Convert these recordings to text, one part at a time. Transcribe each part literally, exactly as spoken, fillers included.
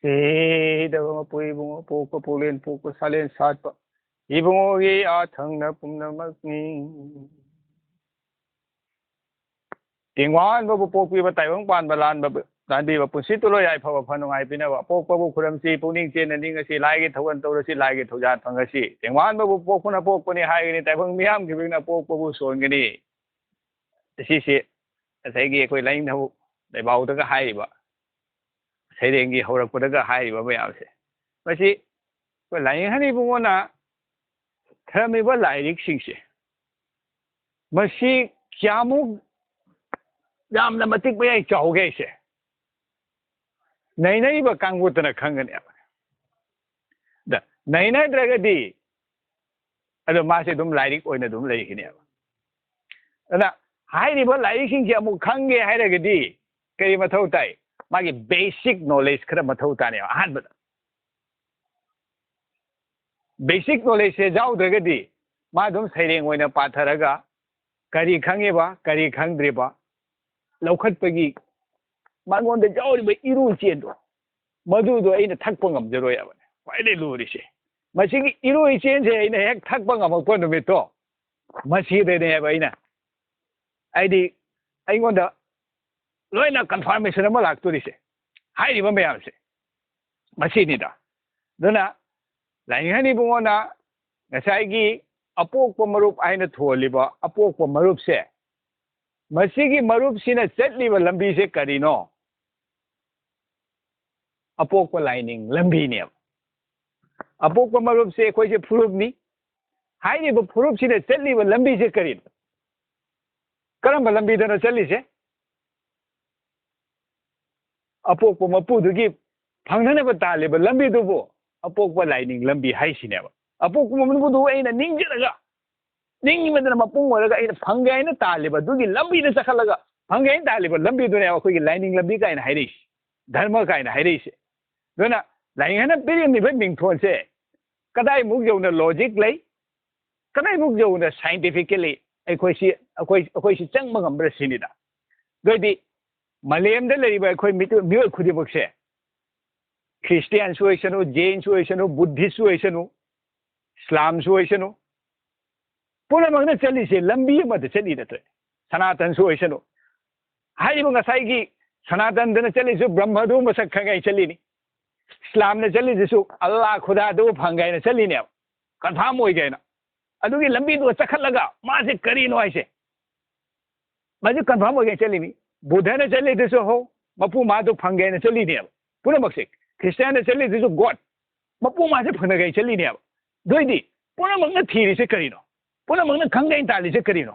ꯁꯤꯗꯕ ꯃꯄꯨ ꯏꯕꯨꯡꯉꯣ, ꯄꯣꯛꯄ ꯄꯣꯛꯂꯦꯟ, ꯄꯣꯛꯄ ꯁꯥꯂꯦꯟ ꯁꯥꯠꯄ ꯏꯕꯨꯡꯉꯣꯒꯤ ꯌꯥꯊꯪꯅ ꯄꯨꯝꯅꯃꯛꯅꯤ꯫ ꯇꯦꯡꯋꯥꯟꯕꯕꯨ ꯄꯣꯛꯄꯤꯕ, ꯇꯥꯏꯕꯪ ꯄꯥꯟꯕ ꯂꯥꯟꯕ, ꯂꯥꯟꯕꯤꯕ, ꯄꯨꯟꯁꯤ ꯇꯨꯂꯣꯏ ꯌꯥꯏꯐꯕ ꯐꯅꯨꯡꯉꯥꯏ ꯄꯤꯅꯕ, ꯑꯄꯣꯛꯄꯕꯨ ꯈꯨꯔꯝꯁꯤ, ꯄꯨꯛꯅꯤꯡ ꯆꯦꯟꯅ ꯅꯤꯡꯉꯁꯤ, ꯂꯥꯏꯒꯤ ꯊꯧꯒꯜ ꯇꯧꯔꯁꯤ, ꯂꯥꯏꯒꯤ ꯊꯧꯖꯥꯜ ꯐꯪꯉꯁꯤ꯫ ꯇꯦꯡꯋꯥꯟꯕꯕꯨ ꯄꯣꯛꯄꯅ ꯄꯣꯛꯄꯅꯤ ꯍꯥꯏꯒꯅꯤ, ꯇꯥꯏꯕꯪ ꯃꯤꯌꯥꯝꯒꯤ ꯃꯤꯡꯅ ꯄꯣꯛꯄꯕꯨ ꯁꯣꯟꯒꯅꯤ꯫ ꯑꯁꯤꯁꯦ ꯉꯁꯥꯏꯒꯤ ꯑꯩꯈꯣꯏ ꯂꯥꯏꯅꯤꯡꯊꯧ ꯂꯩꯕꯥꯎꯗꯒ ꯍꯥꯏꯔꯤꯕ, ꯁꯩꯔꯦꯡꯒꯤ ꯍꯧꯔꯛꯄꯗꯒ ꯍꯥꯏꯔꯤꯕ ꯃꯌꯥꯝꯁꯦ, ꯃꯁꯤ ꯑꯩꯈꯣꯏ ꯂꯥꯏꯅꯤꯡꯍꯟ ꯏꯕꯨꯡꯉꯣꯅ ꯊꯔꯝꯃꯤꯕ ꯂꯥꯏꯔꯤꯛꯁꯤꯡꯁꯦ, ꯃꯁꯤ ꯀꯌꯥꯃꯨꯛ ꯌꯥꯝꯅ ꯃꯇꯤꯛ ꯃꯌꯥꯏ ꯆꯥꯎꯒꯦ ꯍꯥꯏꯁꯦ ꯅꯩꯅꯔꯤꯕ ꯀꯥꯡꯕꯨꯗꯨꯅ ꯈꯪꯒꯅꯦꯕ꯫ ꯑꯗ ꯅꯩꯅꯗ꯭ꯔꯒꯗꯤ ꯑꯗꯣ ꯃꯥꯁꯦ ꯑꯗꯨꯝ ꯂꯥꯏꯔꯤꯛ ꯑꯣꯏꯅ ꯑꯗꯨꯝ ꯂꯩꯈꯤꯅꯦꯕ꯫ ꯑꯗꯨꯅ ꯍꯥꯏꯔꯤꯕ ꯂꯥꯏꯔꯤꯛꯁꯤꯡꯁꯦ ꯑꯃꯨꯛ ꯈꯪꯒꯦ ꯍꯥꯏꯔꯒꯗꯤ ꯀꯔꯤ ꯃꯊꯧ ꯇꯥꯏ? ꯃꯥꯒꯤ basic knowledge ꯈꯔ ꯃꯊꯧ ꯇꯥꯅꯦꯕ ꯑꯍꯥꯟꯕꯗ꯫ Basic knowledgeꯁꯦ ꯌꯥꯎꯗ꯭ꯔꯒꯗꯤ ꯃꯥ ꯑꯗꯨꯝ ꯁꯩꯔꯦꯡ ꯑꯣꯏꯅ ꯄꯥꯊꯔꯒ ꯀꯔꯤ ꯈꯪꯉꯤꯕ, ꯀꯔꯤ ꯈꯪꯗ꯭ꯔꯤꯕ ꯂꯧꯈꯠꯄꯒꯤ ꯃꯉꯣꯟꯗ ꯌꯥꯎꯔꯤꯕ ꯏꯔꯨ ꯏꯆꯦꯟꯗꯣ, ꯃꯗꯨꯗꯣ ꯑꯩꯅ ꯊꯛꯄ ꯉꯝꯖꯔꯣꯏ ꯍꯥꯏꯕꯅꯦ ꯈ꯭ꯋꯥꯏꯗꯒꯤ ꯂꯨꯔꯤꯁꯦ꯫ ꯃꯁꯤꯒꯤ ꯏꯔꯨ ꯏꯆꯦꯟꯁꯦ ꯑꯩꯅ ꯍꯦꯛ ꯊꯛꯄ ꯉꯝꯃꯛꯄ ꯅꯨꯃꯤꯠꯇꯣ, ꯃꯁꯤꯗꯅꯦꯕ ꯑꯩꯅ, ꯍꯥꯏꯗꯤ, ꯑꯩꯉꯣꯟꯗ ꯂꯣꯏꯅ confirmation ꯑꯃ ꯂꯥꯛꯇꯣꯔꯤꯁꯦ, ꯍꯥꯏꯔꯤꯕ ꯃꯌꯥꯝꯁꯦ꯫ ꯃꯁꯤꯅꯤꯗ꯫ ꯑꯗꯨꯅ ꯂꯥꯏꯅꯤꯡꯍꯟ ꯏꯕꯨꯡꯉꯣꯅ ꯉꯁꯥꯏꯒꯤ ꯑꯄꯣꯛꯄ ꯃꯔꯨꯞ ꯍꯥꯏꯅ ꯊꯣꯜꯂꯤꯕ ꯑꯄꯣꯛꯄ ꯃꯔꯨꯞꯁꯦ, ꯃꯁꯤꯒꯤ ꯃꯔꯨꯞꯁꯤꯅ ꯆꯠꯂꯤꯕ ꯂꯝꯕꯤꯁꯦ ꯀꯔꯤꯅꯣ? ꯑꯄꯣꯛꯄ ꯂꯥꯏꯅꯤꯡ ꯂꯝꯕꯤꯅꯦꯕ꯫ ꯑꯄꯣꯛꯄ ꯃꯔꯨꯞꯁꯦ ꯑꯩꯈꯣꯏꯁꯦ ꯐꯨꯔꯨꯞꯅꯤ꯫ ꯍꯥꯏꯔꯤꯕ ꯐꯨꯔꯨꯞꯁꯤꯅ ꯆꯠꯂꯤꯕ ꯂꯝꯕꯤꯁꯦ ꯀꯔꯤꯅꯣ? ꯀꯔꯝꯕ ꯂꯝꯕꯤꯗꯅꯣ ꯆꯠꯂꯤꯁꯦ? ꯑꯄꯣꯛꯄ ꯃꯄꯨꯗꯨꯒꯤ ꯐꯪꯅꯅꯕ ꯇꯥꯜꯂꯤꯕ ꯂꯝꯕꯤꯗꯨꯕꯨ ꯑꯄꯣꯛꯄ ꯂꯥꯏꯅꯤꯡ ꯂꯝꯕꯤ ꯍꯥꯏꯁꯤꯅꯦꯕ꯫ ꯑꯄꯣꯛꯄ ꯃꯄꯨꯗꯨ ꯑꯩꯅ ꯅꯤꯡꯖꯔꯒ, ꯅꯤꯡꯕꯗꯅ ꯃꯄꯨꯡ ꯑꯣꯏꯔꯒ ꯑꯩꯅ ꯐꯪꯒꯦ ꯍꯥꯏꯅ ꯇꯥꯜꯂꯤꯕ ꯑꯗꯨꯒꯤ ꯂꯝꯕꯤꯗ ꯆꯠꯈꯠꯂꯒ ꯐꯪꯒꯦ ꯍꯥꯏꯅ ꯇꯥꯜꯂꯤꯕ ꯂꯝꯕꯤꯗꯨꯅꯦꯕ ꯑꯩꯈꯣꯏꯒꯤ ꯂꯥꯏꯅꯤꯡ ꯂꯝꯕꯤ ꯀꯥꯏꯅ ꯍꯥꯏꯔꯛꯏꯁꯦ, ꯙꯔꯃ ꯀꯥꯏꯅ ꯍꯥꯏꯔꯛꯏꯁꯦ꯫ ꯑꯗꯨꯅ ꯂꯥꯏꯅꯤꯡ ꯍꯥꯏꯅ ꯄꯤꯔꯝꯃꯤꯕ ꯃꯤꯡꯊꯣꯟꯁꯦ ꯀꯗꯥꯏꯃꯨꯛ ꯌꯧꯅ logic ꯂꯩ, ꯀꯗꯥꯏꯃꯨꯛ ꯌꯧꯅ scientifically ꯑꯩꯈꯣꯏꯁꯤ, ꯑꯩꯈꯣꯏ, ꯑꯩꯈꯣꯏꯁꯤ ꯆꯪꯕ ꯉꯝꯕ꯭ꯔꯥ ꯁꯤꯅꯤꯗ꯫ ꯑꯗꯨ ꯑꯣꯏꯗꯤ ꯃꯥꯂꯦꯝꯗ ꯂꯩꯔꯤꯕ ꯑꯩꯈꯣꯏ ꯃꯤꯑꯣꯏ, ꯃꯤꯑꯣꯏ ꯈꯨꯗꯤꯡꯃꯛꯁꯦ ꯈ꯭ꯔꯤꯁꯇꯤꯌꯥꯟꯁꯨ ꯑꯣꯏꯁꯅꯨ, ꯖꯦꯟꯁꯨ ꯑꯣꯏꯁꯅꯨ, ꯕꯨꯗꯙꯤꯁꯁꯨ ꯑꯣꯏꯁꯅꯨ, ꯏꯁꯂꯥꯝꯁꯨ ꯑꯣꯏꯁꯅꯨ, ꯄꯨꯝꯅꯃꯛꯅ ꯆꯠꯂꯤꯁꯦ ꯂꯝꯕꯤ ꯑꯃꯗ ꯆꯠꯂꯤ ꯅꯠꯇ꯭ꯔꯦ? ꯁꯅꯥꯇꯟꯁꯨ ꯑꯣꯏꯁꯅꯨ, ꯍꯥꯏꯔꯤꯕ ꯉꯁꯥꯏꯒꯤ ꯁꯅꯥꯇꯟꯗꯅ ꯆꯠꯂꯤꯁꯨ ꯕ꯭ꯔꯍ꯭ꯃꯗꯨ ꯃꯁꯛ ꯈꯪꯉꯥꯏ ꯆꯠꯂꯤꯅꯤ, ꯏꯁꯂꯥꯝꯅ ꯆꯠꯂꯤꯗꯨꯁꯨ ꯑꯜꯂꯥ ꯈꯨꯗꯥꯗꯨ ꯐꯪꯒꯥꯏꯅ ꯆꯠꯂꯤꯅꯦꯕ, ꯀꯟꯐꯥꯔꯝ ꯑꯣꯏꯒꯦꯅ꯫ ꯑꯗꯨꯒꯤ ꯂꯝꯕꯤꯗꯨ ꯆꯠꯈꯠꯂꯒ ꯃꯥꯁꯦ ꯀꯔꯤꯅꯣ ꯍꯥꯏꯁꯦ ꯃꯁꯤ ꯀꯟꯐꯥꯔꯝ ꯑꯣꯏꯒꯦꯅ ꯆꯠꯂꯤꯅꯤ꯫ ꯕꯨꯙꯅ ꯆꯠꯂꯤꯗꯨꯁꯨ ꯍꯣ, ꯃꯄꯨ ꯃꯥꯗꯨ ꯐꯪꯒꯦꯅ ꯆꯠꯂꯤꯅꯦꯕ꯫ ꯄꯨꯝꯅꯃꯛꯁꯦ, ꯈ꯭ꯔꯤꯁꯇꯤꯌꯥꯟꯅ ꯆꯠꯂꯤꯗꯨꯁꯨ ꯒꯣꯗ, ꯃꯄꯨ ꯃꯥꯁꯦ ꯐꯪꯅꯒꯦꯅ ꯆꯠꯂꯤꯅꯦꯕ꯫ ꯑꯗꯨꯏꯗꯤ ꯄꯨꯝꯅꯃꯛꯅ ꯊꯤꯔꯤꯁꯦ ꯀꯔꯤꯅꯣ? ꯄꯨꯝꯅꯃꯛꯅ ꯈꯪꯒꯦꯅ ꯇꯥꯜꯂꯤꯁꯦ ꯀꯔꯤꯅꯣ?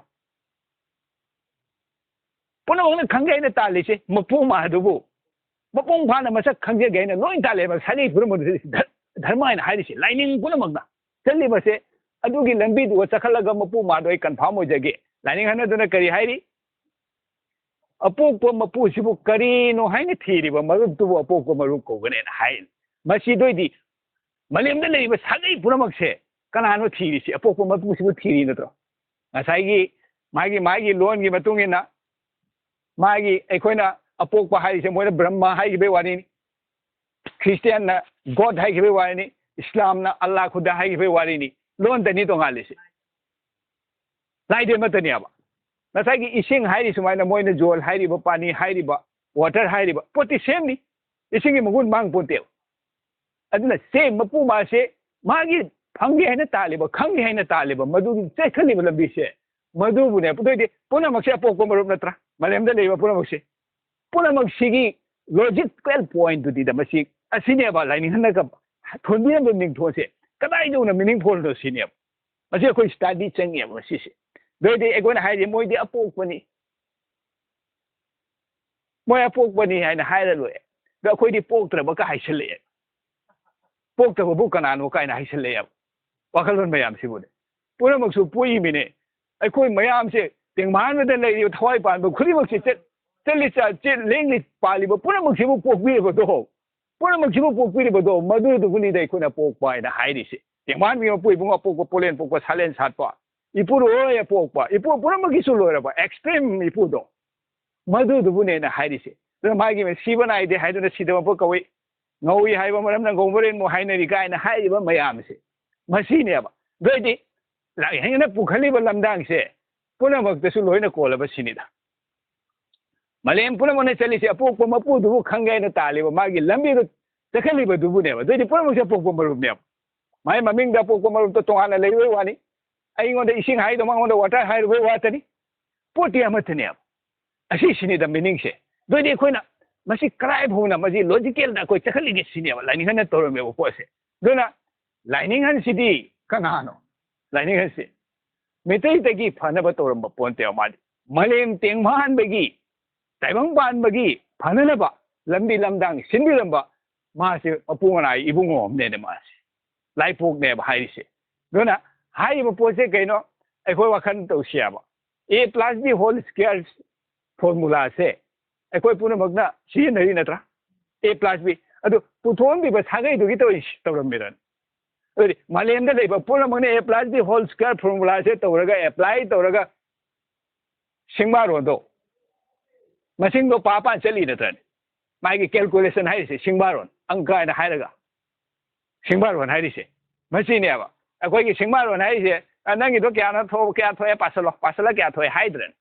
ꯄꯨꯝꯅꯃꯛꯅ ꯈꯪꯒꯦ ꯍꯥꯏꯅ ꯇꯥꯜꯂꯤꯁꯦ ꯃꯄꯨ ꯃꯥꯗꯨꯕꯨ ꯃꯄꯨꯡ ꯐꯥꯅ ꯃꯁꯛ ꯈꯪꯖꯒꯦ ꯍꯥꯏꯅ ꯂꯣꯏ ꯇꯥꯜꯂꯦꯕ꯫ ꯁꯥꯒꯩ ꯄꯨꯝꯅꯃꯛ ꯙꯔ-, ꯙꯔꯃ ꯍꯥꯏꯅ ꯍꯥꯏꯔꯤꯁꯦ, ꯂꯥꯏꯅꯤꯡ ꯄꯨꯝꯅꯃꯛꯅ ꯆꯠꯂꯤꯕꯁꯦ ꯑꯗꯨꯒꯤ ꯂꯝꯕꯤꯗꯨꯒ ꯆꯠꯈꯠꯂꯒ ꯃꯄꯨ ꯃꯥꯗꯣ ꯑꯩ ꯀꯟꯐꯥꯔꯝ ꯑꯣꯏꯖꯒꯦ꯫ ꯂꯥꯏꯅꯤꯡ ꯍꯟꯅꯗꯨꯅ ꯀꯔꯤ ꯍꯥꯏꯔꯤ? ꯑꯄꯣꯛꯄ ꯃꯄꯨꯁꯤꯕꯨ ꯀꯔꯤꯅꯣ ꯍꯥꯏꯅ ꯊꯤꯔꯤꯕ ꯃꯔꯨꯞꯇꯨꯕꯨ ꯑꯄꯣꯛꯄ ꯃꯔꯨꯞ ꯀꯧꯒꯅꯦꯅ ꯍꯥꯏ꯫ ꯃꯁꯤꯗꯣꯏꯗꯤ ꯃꯥꯂꯦꯝꯗ ꯂꯩꯔꯤꯕ ꯁꯥꯒꯩ ꯄꯨꯝꯅꯃꯛꯁꯦ ꯀꯅꯥꯅꯣ ꯊꯤꯔꯤꯁꯤ? ꯑꯄꯣꯛꯄ ꯃꯄꯨꯁꯤꯕꯨ ꯊꯤꯔꯤ ꯅꯠꯇ꯭ꯔꯣ? ꯉꯁꯥꯏꯒꯤ ꯃꯥꯒꯤ, ꯃꯥꯒꯤ ꯂꯣꯟꯒꯤ ꯃꯇꯨꯡ ꯏꯟꯅ ꯃꯥꯒꯤ, ꯑꯩꯈꯣꯏꯅ ꯑꯄꯣꯛꯄ ꯍꯥꯏꯔꯤꯁꯦ ꯃꯣꯏꯅ ꯕ꯭ꯔꯍ꯭ꯃ ꯍꯥꯏꯈꯤꯕꯒꯤ ꯋꯥꯔꯤꯅꯤ, ꯈ꯭ꯔꯤꯁꯇꯤꯌꯥꯟꯅ ꯒꯣꯗ ꯍꯥꯏꯈꯤꯕꯒꯤ ꯋꯥꯔꯤꯅꯤ, ꯏꯁꯂꯥꯝꯅ ꯑꯜꯂꯥ ꯈꯨꯗꯥ ꯍꯥꯏꯈꯤꯕꯒꯤ ꯋꯥꯔꯤꯅꯤ꯫ ꯂꯣꯟꯗꯅꯤ ꯇꯣꯉꯥꯜꯂꯤꯁꯦ, ꯂꯥꯏꯗꯤ ꯑꯃꯠꯇꯅꯦꯕ꯫ ꯉꯁꯥꯏꯒꯤ ꯏꯁꯤꯡ ꯍꯥꯏꯔꯤ ꯁꯨꯃꯥꯏꯅ ꯃꯣꯏꯅ ꯖꯣꯜ ꯍꯥꯏꯔꯤꯕ, ꯄꯥꯅꯤ ꯍꯥꯏꯔꯤꯕ, ꯋꯥꯇꯔ ꯍꯥꯏꯔꯤꯕ ꯄꯣꯠꯇꯤ ꯁꯦꯝꯅꯤ, ꯏꯁꯤꯡꯒꯤ ꯃꯒꯨꯟ ꯃꯥꯡ ꯄꯣꯟꯇꯦꯕ꯫ ꯑꯗꯨꯅ ꯁꯦꯝ ꯃꯄꯨ ꯃꯥꯁꯦ ꯃꯥꯒꯤ ꯐꯪꯒꯦ ꯍꯥꯏꯅ ꯇꯥꯜꯂꯤꯕ, ꯈꯪꯒꯦ ꯍꯥꯏꯅ ꯇꯥꯜꯂꯤꯕ, ꯃꯗꯨꯒꯤ ꯆꯦꯛꯈꯜꯂꯤꯕ ꯂꯝꯕꯤꯁꯦ ꯃꯗꯨꯕꯨꯅꯦ꯫ ꯑꯗꯨ ꯑꯣꯏꯗꯤ ꯄꯨꯝꯅꯃꯛꯁꯦ ꯑꯄꯣꯛꯄ ꯃꯔꯨꯞ ꯅꯠꯇ꯭ꯔꯥ? ꯃꯥꯂꯦꯝꯗ ꯂꯩꯔꯤꯕ ꯄꯨꯝꯅꯃꯛꯁꯦ, ꯄꯨꯝꯅꯃꯛꯁꯤꯒꯤ ꯂꯣꯖꯤꯀꯦꯜ ꯄꯣꯏꯟꯠꯇꯨꯗꯤꯗ ꯃꯁꯤ ꯑꯁꯤꯅꯦꯕ꯫ ꯂꯥꯏꯅꯤꯡꯍꯟꯅꯒ ꯊꯣꯟꯕꯤꯔꯝꯕ ꯃꯤꯡꯊꯣꯟꯁꯦ ꯀꯗꯥꯏꯗꯧꯅ ꯃꯤꯅꯤꯡꯐꯨꯜꯅꯣ ꯁꯤꯅꯦꯕ꯫ ꯃꯁꯤ ꯑꯩꯈꯣꯏ ꯁ꯭ꯇꯗꯤ ꯆꯪꯉꯦꯕ ꯃꯁꯤꯁꯦ꯫ ꯑꯗꯨ ꯑꯣꯏꯔꯗꯤ ꯑꯩꯈꯣꯏꯅ ꯍꯥꯏꯔꯤ ꯃꯣꯏꯗꯤ ꯑꯄꯣꯛꯄꯅꯤ, ꯃꯣꯏ ꯑꯄꯣꯛꯄꯅꯤ ꯍꯥꯏꯅ ꯍꯥꯏꯔ ꯂꯣꯏꯔꯦ꯫ ꯑꯗꯣ ꯑꯩꯈꯣꯏꯗꯤ ꯄꯣꯛꯇ꯭ꯔꯕꯒ ꯍꯥꯏꯁꯜꯂꯛꯑꯦ꯫ ꯄꯣꯛꯇꯕꯕꯨ ꯀꯅꯥꯅꯣ ꯀꯥꯏꯅ ꯍꯥꯏꯁꯜꯂꯛꯑꯦꯕ ꯋꯥꯈꯜꯂꯣꯟ ꯃꯌꯥꯝꯁꯤꯕꯨꯅꯦ꯫ ꯄꯨꯝꯅꯃꯛꯁꯨ ꯄꯣꯛꯏꯃꯤꯅꯦ꯫ ꯑꯩꯈꯣꯏ ꯃꯌꯥꯝꯁꯦ ꯇꯦꯡꯕꯥꯟꯕꯗ ꯂꯩꯔꯤꯕ ꯊꯋꯥꯏ ꯄꯥꯟꯕ ꯈꯨꯗꯤꯡꯃꯛꯁꯦ ꯆꯠ-, ꯆꯠꯂꯤ ꯆꯥ-, ꯆꯦ-, ꯂꯦꯡꯂꯤ ꯄꯥꯜꯂꯤꯕ ꯄꯨꯝꯅꯃꯛꯁꯤꯕꯨ ꯄꯣꯛꯄꯤꯔꯕꯗꯣ, ꯄꯨꯝꯅꯃꯛꯁꯤꯕꯨ ꯄꯣꯛꯄꯤꯔꯕꯗꯣ, ꯃꯗꯨꯗꯨꯕꯨꯅꯤꯗ ꯑꯩꯈꯣꯏꯅ ꯄꯣꯛꯄ ꯍꯥꯏꯅ ꯍꯥꯏꯔꯤꯁꯦ꯫ ꯇꯦꯡꯕꯥꯟꯕꯤ ꯃꯄꯨ ꯏꯕꯨꯡ ꯑꯄꯣꯛꯄ, ꯄꯣꯂꯦꯟ ꯄꯣꯛꯄ, ꯁꯥꯂꯦꯟ ꯁꯥꯠꯄ, ꯏꯄꯨꯔꯣꯏ ꯑꯄꯣꯛꯄ, ꯏꯄꯨ ꯄꯨꯝꯅꯃꯛꯀꯤꯁꯨ ꯂꯣꯏꯔꯕ ꯑꯦꯛꯁꯇ꯭ꯔꯤꯝ ꯏꯄꯨꯗꯣ, ꯃꯗꯨꯗꯨꯕꯨꯅꯦꯅ ꯍꯥꯏꯔꯤꯁꯦ꯫ ꯑꯗꯨꯅ ꯃꯥꯒꯤ ꯁꯤꯕ ꯅꯥꯏꯗꯦ ꯍꯥꯏꯗꯨꯅ ꯁꯤꯗꯕ ꯀꯧꯏ꯫ ꯉꯧꯏ ꯍꯥꯏꯕ ꯃꯔꯝꯅ ꯉꯧꯃꯔꯦꯟꯃꯨꯛ ꯍꯥꯏꯅꯔꯤ ꯀꯥꯏꯅ ꯍꯥꯏꯔꯤꯕ ꯃꯌꯥꯝꯁꯦ ꯃꯁꯤꯅꯦꯕ꯫ ꯑꯗꯨ ꯑꯣꯏꯗꯤ ꯂꯥꯏꯅꯤꯡꯅ ꯄꯨꯈꯠꯂꯤꯕ ꯂꯝꯗꯥꯡꯁꯦ ꯄꯨꯝꯅꯃꯛꯇꯁꯨ ꯂꯣꯏꯅ ꯀꯣꯜꯂꯕ ꯁꯤꯅꯤꯗ꯫ ꯃꯥꯂꯦꯝ ꯄꯨꯝꯅꯃꯛꯅ ꯆꯠꯂꯤꯁꯦ ꯑꯄꯣꯛꯄ ꯃꯄꯨꯗꯨꯕꯨ ꯈꯪꯒꯦ ꯍꯥꯏꯅ ꯇꯥꯜꯂꯤꯕ ꯃꯥꯒꯤ ꯂꯝꯕꯤꯗꯨ ꯆꯠꯈꯠꯂꯤꯕꯗꯨꯕꯨꯅꯦꯕ꯫ ꯑꯗꯨꯏꯗꯤ ꯄꯨꯝꯅꯃꯛꯁꯦ ꯑꯄꯣꯛꯄ ꯃꯔꯨꯞꯅꯦꯕ꯫ ꯃꯥꯏ ꯃꯃꯤꯡꯗ ꯑꯄꯣꯛꯄ ꯃꯔꯨꯞꯇ ꯇꯣꯉꯥꯟꯅ ꯂꯩꯕꯩ ꯋꯥꯅꯤ꯫ ꯑꯩꯉꯣꯟꯗ ꯏꯁꯤꯡ ꯍꯥꯏꯗꯣ ꯃꯉꯣꯟꯗ ꯋꯥꯇꯔ ꯍꯥꯏꯔꯨꯕꯩ ꯋꯥꯇꯅꯤ꯫ ꯄꯣꯠꯇꯤ ꯑꯃꯠꯇꯅꯦꯕ꯫ ꯑꯁꯤꯁꯤꯅꯤꯗ ꯃꯤꯅꯤꯡꯁꯦ꯫ ꯑꯗꯨꯏꯗꯤ ꯑꯩꯈꯣꯏꯅ ꯃꯁꯤ ꯀꯗꯥꯏ ꯐꯥꯎꯅ ꯃꯁꯤ ꯂꯣꯖꯤꯀꯦꯜꯗ ꯑꯩꯈꯣꯏ ꯆꯠꯈꯠꯂꯤꯒꯦ ꯁꯤꯅꯦꯕ ꯂꯥꯏꯅꯤꯡꯍꯟꯅ ꯇꯧꯔꯝꯃꯦꯕ ꯄꯣꯠꯁꯦ꯫ ꯑꯗꯨꯅ ꯂꯥꯏꯅꯤꯡꯍꯟꯁꯤꯗꯤ ꯀꯅꯥꯅꯣ? ꯂꯥꯏꯅꯤꯡꯍꯟꯁꯤ ꯃꯩꯇꯩꯗꯒꯤ ꯐꯅꯕ ꯇꯧꯔꯝꯕ ꯄꯣꯟꯇꯦꯕ ꯃꯥꯗꯤ꯫ ꯃꯥꯂꯦꯝ ꯇꯦꯡꯕꯥꯟꯕꯒꯤ, ꯇꯥꯏꯕꯪ ꯄꯥꯟꯕꯒꯤ ꯐꯅꯅꯕ ꯂꯝꯕꯤ ꯂꯝꯗꯥꯡ ꯁꯤꯟꯕꯤꯔꯝꯕ ꯃꯥꯁꯦ ꯃꯄꯨ ꯃꯅꯥꯏ ꯏꯕꯨꯡꯉꯣ ꯑꯃꯅꯦꯅꯦ ꯃꯥꯁꯦ꯫ ꯂꯥꯏꯄꯣꯛꯅꯦꯕ ꯍꯥꯏꯔꯤꯁꯦ꯫ ꯑꯗꯨꯅ ꯍꯥꯏꯔꯤꯕ ꯄꯣꯠꯁꯦ ꯀꯩꯅꯣ? ꯑꯩꯈꯣꯏ ꯋꯥꯈꯜ ꯇꯧꯁꯤ ꯍꯥꯏꯕ꯫ A plus B whole square formulaꯁꯦ ꯑꯩꯈꯣꯏ ꯄꯨꯝꯅꯃꯛꯅ ꯁꯤꯖꯤꯟꯅꯔꯤ ꯅꯠꯇ꯭ꯔꯥ? A plus B꯫ ꯑꯗꯨ ꯄꯨꯊꯣꯛꯑꯝꯃꯤꯕ ꯁꯥꯒꯩꯗꯨꯒꯤ ꯇꯧꯔꯤ-, ꯇꯧꯔꯝꯃꯤꯔꯅꯤ? ꯑꯗꯨꯗꯤ ꯃꯥꯂꯦꯝꯗ ꯂꯩꯕ ꯄꯨꯝꯅꯃꯛꯅ A plus B whole square formulaꯁꯦ ꯇꯧꯔꯒ, apply ꯇꯧꯔꯒ ꯁꯤꯡꯕꯥꯔꯣꯟꯗꯣ, ꯃꯁꯤꯡꯗꯣ ꯄꯥ ꯄꯥ ꯆꯠꯂꯤ ꯅꯠꯇ꯭ꯔꯅꯦ? ꯃꯥꯒꯤ calculation ꯍꯥꯏꯔꯤꯁꯦ ꯁꯤꯡꯕꯥꯔꯣꯟ, ꯑꯪꯀ ꯍꯥꯏꯅ ꯍꯥꯏꯔꯒ ꯁꯤꯡꯕꯥꯔꯣꯟ ꯍꯥꯏꯔꯤꯁꯦ ꯃꯁꯤꯅꯦꯕ꯫ ꯑꯩꯈꯣꯏꯒꯤ ꯁꯤꯡꯕꯥꯔꯣꯟ ꯍꯥꯏꯔꯤꯁꯦ, "ꯑ, ꯅꯪꯒꯤꯗꯣ ꯀꯌꯥꯅꯣ ꯊꯣꯛ-, ꯀꯌꯥ ꯊꯣꯛꯑꯦ ꯄꯥꯁꯜꯂꯣ, ꯄꯥꯁꯜꯂ ꯀꯌꯥ ꯊꯣꯛꯑꯦ" ꯍꯥꯏꯗ꯭ꯔꯅꯦ?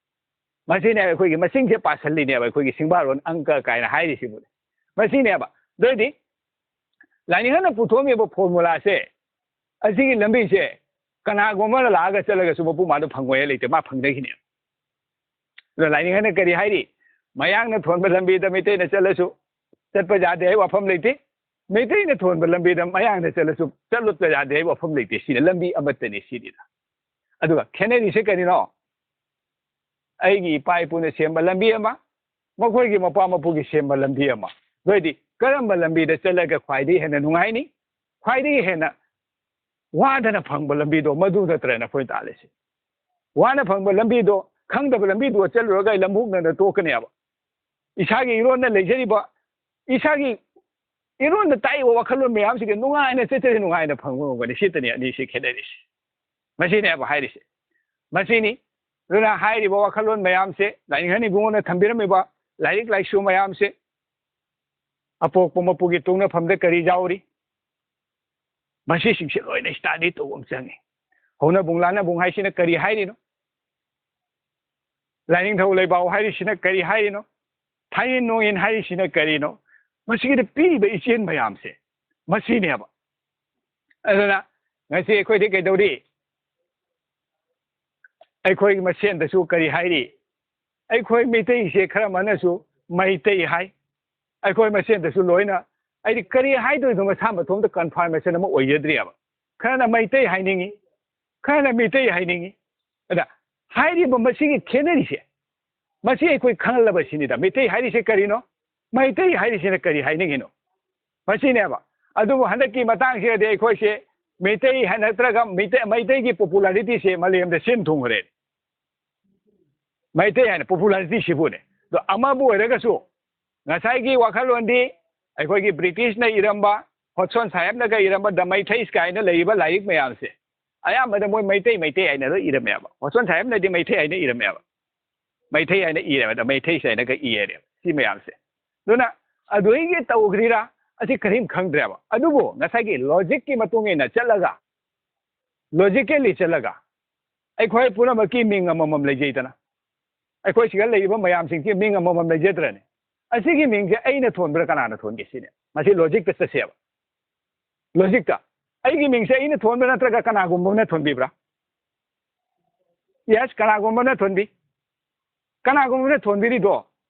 ꯃꯁꯤꯅꯦ ꯑꯩꯈꯣꯏꯒꯤ ꯃꯁꯤꯡꯁꯦ ꯄꯥꯁꯜꯂꯤꯅꯦꯕ, ꯑꯩꯈꯣꯏꯒꯤ ꯁꯤꯡꯕꯥꯔꯣꯟ ꯑꯪꯀ ꯀꯥꯏꯅ ꯍꯥꯏꯔꯤꯁꯤꯕꯨ꯫ ꯃꯁꯤꯅꯦꯕ꯫ ꯑꯗꯨꯏꯗꯤ ꯂꯥꯏꯅꯤꯡꯍꯟꯅ ꯄꯨꯊꯣꯛꯑꯝꯃꯤꯕ formulaꯁꯦ, ꯑꯁꯤꯒꯤ ꯂꯝꯕꯤꯁꯦ ꯀꯅꯥꯒꯨꯝꯕ ꯑꯃꯅ ꯂꯥꯛꯑꯒ ꯆꯠꯂꯒꯁꯨ ꯃꯄꯨ ꯃꯥꯗꯣ ꯐꯪꯉꯣꯏ ꯂꯩꯇꯦ, ꯃꯥ ꯐꯪꯖꯈꯤꯅꯦꯕ꯫ ꯑꯗꯣ ꯂꯥꯏꯅꯤꯡꯍꯟꯅ ꯀꯔꯤ ꯍꯥꯏꯔꯤ? ꯃꯌꯥꯡꯅ ꯊꯣꯟꯕ ꯂꯝꯕꯤꯗ ꯃꯩꯇꯩꯅ ꯆꯠꯂꯁꯨ ꯆꯠꯄ ꯌꯥꯗꯦ ꯍꯥꯏꯕ ꯋꯥꯐꯝ ꯂꯩꯇꯦ꯫ ꯃꯩꯇꯩꯅ ꯊꯣꯟꯕ ꯂꯝꯕꯤꯗ ꯃꯌꯥꯡꯅ ꯆꯠꯂꯁꯨ ꯆꯠꯂꯨꯠꯄ ꯌꯥꯗꯦ ꯍꯥꯏꯕ ꯋꯥꯐꯝ ꯂꯩꯇꯦ꯫ ꯁꯤꯅ ꯂꯝꯕꯤ ꯑꯃꯠꯇꯅꯤ ꯁꯤꯅꯤꯗ꯫ ꯑꯗꯨꯒ ꯈꯦꯠꯅꯔꯤꯁꯦ ꯀꯔꯤꯅꯣ? ꯑꯩꯒꯤ ꯏꯄꯥ ꯏꯄꯨꯅ ꯁꯦꯝꯕ ꯂꯝꯕꯤ ꯑꯃ, ꯃꯈꯣꯏꯒꯤ ꯃꯄꯥ ꯃꯄꯨꯒꯤ ꯁꯦꯝꯕ ꯂꯝꯕꯤ ꯑꯃ꯫ ꯑꯗꯨ ꯑꯣꯏꯗꯤ ꯀꯔꯝꯕ ꯂꯝꯕꯤꯗ ꯆꯠꯂꯒ ꯈ꯭ꯋꯥꯏꯗꯒꯤ ꯍꯦꯟꯅ ꯅꯨꯡꯉꯥꯏꯅꯤ? ꯈ꯭ꯋꯥꯏꯗꯒꯤ ꯍꯦꯟꯅ ꯋꯥꯗꯅ ꯐꯪꯕ ꯂꯝꯕꯤꯗꯣ ꯃꯗꯨ ꯅꯠꯇ꯭ꯔꯅ ꯑꯩꯈꯣꯏ ꯇꯥꯜꯂꯤꯁꯦ꯫ ꯋꯥꯅ ꯐꯪꯕ ꯂꯝꯕꯤꯗꯣ, ꯈꯪꯗꯕ ꯂꯝꯕꯤꯗꯣ ꯆꯠꯂꯨꯔꯒ ꯑꯩ ꯂꯝꯕꯨꯛꯅꯅ ꯇꯣꯛꯀꯅꯦꯕ꯫ ꯏꯁꯥꯒꯤ ꯏꯔꯣꯟꯅ ꯂꯩꯖꯔꯤꯕ, ꯏꯁꯥꯒꯤ ꯏꯔꯣꯟꯗ ꯇꯥꯛꯏꯕ ꯋꯥꯈꯜꯂꯣꯟ ꯃꯌꯥꯝꯁꯤꯒꯤ ꯅꯨꯡꯉꯥꯏꯅ ꯆꯠꯆꯔꯤ, ꯅꯨꯡꯉꯥꯏꯅ ꯐꯪꯕ ꯉꯝꯒꯅꯤ꯫ ꯁꯤꯇꯅꯤ ꯑꯅꯤꯁꯤ ꯈꯦꯠꯅꯔꯤꯁꯦ꯫ ꯃꯁꯤꯅꯦꯕ ꯍꯥꯏꯔꯤꯁꯦ꯫ ꯃꯁꯤꯅꯤ꯫ ꯑꯗꯨꯅ ꯍꯥꯏꯔꯤꯕ ꯋꯥꯈꯜꯂꯣꯟ ꯃꯌꯥꯝꯁꯦ, ꯂꯥꯏꯅꯤꯡꯍꯟ ꯏꯕꯨꯡꯉꯣꯅ ꯊꯝꯕꯤꯔꯝꯃꯤꯕ ꯂꯥꯏꯔꯤꯛ ꯂꯥꯏꯁꯨ ꯃꯌꯥꯝꯁꯦ, ꯑꯄꯣꯛꯄ ꯃꯄꯨꯒꯤ ꯇꯣꯡꯅꯐꯝꯗ ꯀꯔꯤ ꯌꯥꯎꯔꯤ? ꯃꯁꯤꯁꯤꯡꯁꯦ ꯂꯣꯏꯅ ꯁ꯭ꯇꯗꯤ ꯇꯧꯕ ꯑꯃ ꯆꯪꯉꯤ꯫ ꯍꯧꯅꯕꯨꯡ ꯂꯥꯟꯅꯕꯨꯡ ꯍꯥꯏꯁꯤꯅ ꯀꯔꯤ ꯍꯥꯏꯔꯤꯅꯣ? ꯂꯥꯏꯅꯤꯡꯊꯧ ꯂꯩꯕꯥꯎ ꯍꯥꯏꯔꯤꯁꯤꯅ ꯀꯔꯤ ꯍꯥꯏꯔꯤꯅꯣ? ꯊꯥꯏꯅꯤꯟ ꯅꯣꯡꯏꯟ ꯍꯥꯏꯔꯤꯁꯤꯅ ꯀꯔꯤꯅꯣ? ꯃꯁꯤꯒꯤꯗ ꯄꯤꯔꯤꯕ ꯏꯆꯦꯜ ꯃꯌꯥꯝꯁꯦ ꯃꯁꯤꯅꯦꯕ꯫ ꯑꯗꯨꯅ ꯉꯁꯤ ꯑꯩꯈꯣꯏꯗꯤ ꯀꯩꯗꯧꯔꯤ? ꯑꯩꯈꯣꯏ ꯃꯁꯦꯟꯗꯁꯨ ꯀꯔꯤ ꯍꯥꯏꯔꯤ? ꯑꯩꯈꯣꯏ ꯃꯩꯇꯩꯁꯦ ꯈꯔ ꯑꯃꯅꯁꯨ ꯃꯩꯇꯩ ꯍꯥꯏ꯫ ꯑꯩꯈꯣꯏ ꯃꯁꯦꯟꯗꯁꯨ ꯂꯣꯏꯅ, ꯑꯩꯗꯤ ꯀꯔꯤ ꯍꯥꯏꯗꯣꯏꯅꯣ, ꯃꯁꯥ ꯃꯊꯣꯝꯇ ꯀꯟꯐꯥꯔꯃꯦꯁꯟ ꯑꯃ ꯑꯣꯏꯖꯗ꯭ꯔꯤꯑꯕ꯫ ꯈꯔꯅ ꯃꯩꯇꯩ ꯍꯥꯏꯅꯤꯡꯉꯤ, ꯈꯔꯅ ꯃꯤꯇꯩ ꯍꯥꯏꯅꯤꯡꯉꯤ꯫ ꯑꯗ ꯍꯥꯏꯔꯤꯕ ꯃꯁꯤꯒꯤ ꯈꯦꯠꯅꯔꯤꯁꯦ, ꯃꯁꯤ ꯑꯩꯈꯣꯏ ꯈꯪꯍꯜꯂꯕ ꯁꯤꯅꯤꯗ꯫ ꯃꯤꯇꯩ ꯍꯥꯏꯔꯤꯁꯦ ꯀꯔꯤꯅꯣ? ꯃꯩꯇꯩ ꯍꯥꯏꯔꯤꯁꯤꯅ ꯀꯔꯤ ꯍꯥꯏꯅꯤꯡꯉꯤꯅꯣ? ꯃꯁꯤꯅꯦꯕ꯫ ꯑꯗꯨꯕꯨ ꯍꯟꯗꯛꯀꯤ ꯃꯇꯥꯡꯁꯤꯗꯗꯤ ꯑꯩꯈꯣꯏꯁꯦ ꯃꯩꯇꯩ ꯍꯥꯏ-, ꯅꯠꯇ꯭ꯔꯒ ꯃꯩꯇꯩ, ꯃꯩꯇꯩꯒꯤ ꯄꯣꯄꯨꯂꯥꯔꯤꯇꯤꯁꯦ ꯃꯥꯂꯦꯝꯗ ꯁꯤꯟ ꯊꯨꯡꯈ꯭ꯔꯦ꯫ ꯃꯩꯇꯩ ꯍꯥꯏꯅ ꯄꯣꯄꯨꯂꯥꯔꯤꯇꯤꯁꯤꯕꯨꯅꯦ꯫ ꯑꯗꯣ ꯑꯃꯕꯨ ꯑꯣꯏꯔꯒꯁꯨ ꯉꯁꯥꯏꯒꯤ ꯋꯥꯈꯜꯂꯣꯟꯗꯤ ꯑꯩꯈꯣꯏꯒꯤ ꯕ꯭ꯔꯤꯇꯤꯁꯅ ꯏꯔꯝꯕ, ꯍꯣꯠꯁꯣꯟ ꯁꯥꯍꯦꯕꯅꯒ ꯏꯔꯝꯕ ꯗ ꯃꯩꯊꯩꯁ ꯀꯥꯏꯅ ꯂꯩꯔꯤꯕ ꯂꯥꯏꯔꯤꯛ ꯃꯌꯥꯝꯁꯦ ꯑꯌꯥꯝꯕꯗ ꯃꯣꯏ ꯃꯩꯇꯩ, ꯃꯩꯇꯩ ꯍꯥꯏꯅ ꯂꯣꯏ ꯏꯔꯝꯃꯦꯕ꯫ ꯍꯣꯠꯁꯣꯟ ꯁꯥꯍꯦꯕꯅꯗꯤ ꯃꯩꯊꯩ ꯍꯥꯏꯅ ꯏꯔꯝꯃꯦꯕ꯫ ꯃꯩꯊꯩ ꯍꯥꯏꯅ ꯏꯔꯦꯕ, ꯗ ꯃꯩꯊꯩꯁ ꯍꯥꯏꯅꯒ ꯏꯔꯦꯕ ꯁꯤ ꯃꯌꯥꯝꯁꯦ꯫ ꯑꯗꯨꯅ ꯑꯗꯨꯗꯒꯤ ꯇꯧꯈ꯭ꯔꯤꯔꯥ ꯑꯁꯤ ꯀꯔꯤꯝ ꯈꯪꯗ꯭ꯔꯦꯕ꯫ ꯑꯗꯨꯕꯨ ꯉꯁꯥꯏꯒꯤ ꯂꯣꯖꯤꯛꯀꯤ ꯃꯇꯨꯡ ꯏꯟꯅ ꯆꯠꯂꯒ, ꯂꯣꯖꯤꯀꯦꯜꯂꯤ ꯆꯠꯂꯒ ꯑꯩꯈꯣꯏ ꯄꯨꯝꯅꯃꯛꯀꯤ ꯃꯤꯡ ꯑꯃꯃꯝ ꯂꯩꯖꯩꯗꯅ꯫ ꯑꯩꯈꯣꯏ ꯁꯤꯗ ꯂꯩꯔꯤꯕ ꯃꯌꯥꯝꯁꯤꯡꯁꯤ ꯃꯤꯡ ꯑꯃꯃꯝ ꯂꯩꯖꯗ꯭ꯔꯅꯦ? ꯑꯁꯤꯒꯤ ꯃꯤꯡꯁꯦ ꯑꯩꯅ ꯊꯣꯟꯕ꯭ꯔꯥ ꯀꯅꯥꯅ ꯊꯣꯟꯒꯦ ꯁꯤꯅꯦ꯫ ꯃꯁꯤ ꯂꯣꯖꯤꯛꯇ ꯆꯠꯁꯦꯕ꯫ ꯂꯣꯖꯤꯛꯇ ꯑꯩꯒꯤ ꯃꯤꯡꯁꯦ ꯑꯩꯅ ꯊꯣꯟꯕ꯭ꯔꯥ ꯅꯠꯇ꯭ꯔꯒ ꯀꯅꯥꯒꯨꯝꯕ ꯑꯃꯅ ꯊꯣꯟꯕꯤꯕ꯭ꯔꯥ? ꯌꯦꯁ, ꯀꯅꯥꯒꯨꯝꯕ ꯑꯃꯅ ꯊꯣꯟꯕꯤ꯫ ꯀꯅꯥꯒꯨꯝꯕ ꯑꯃꯅ ꯊꯣꯟꯕꯤꯔꯤꯗꯣ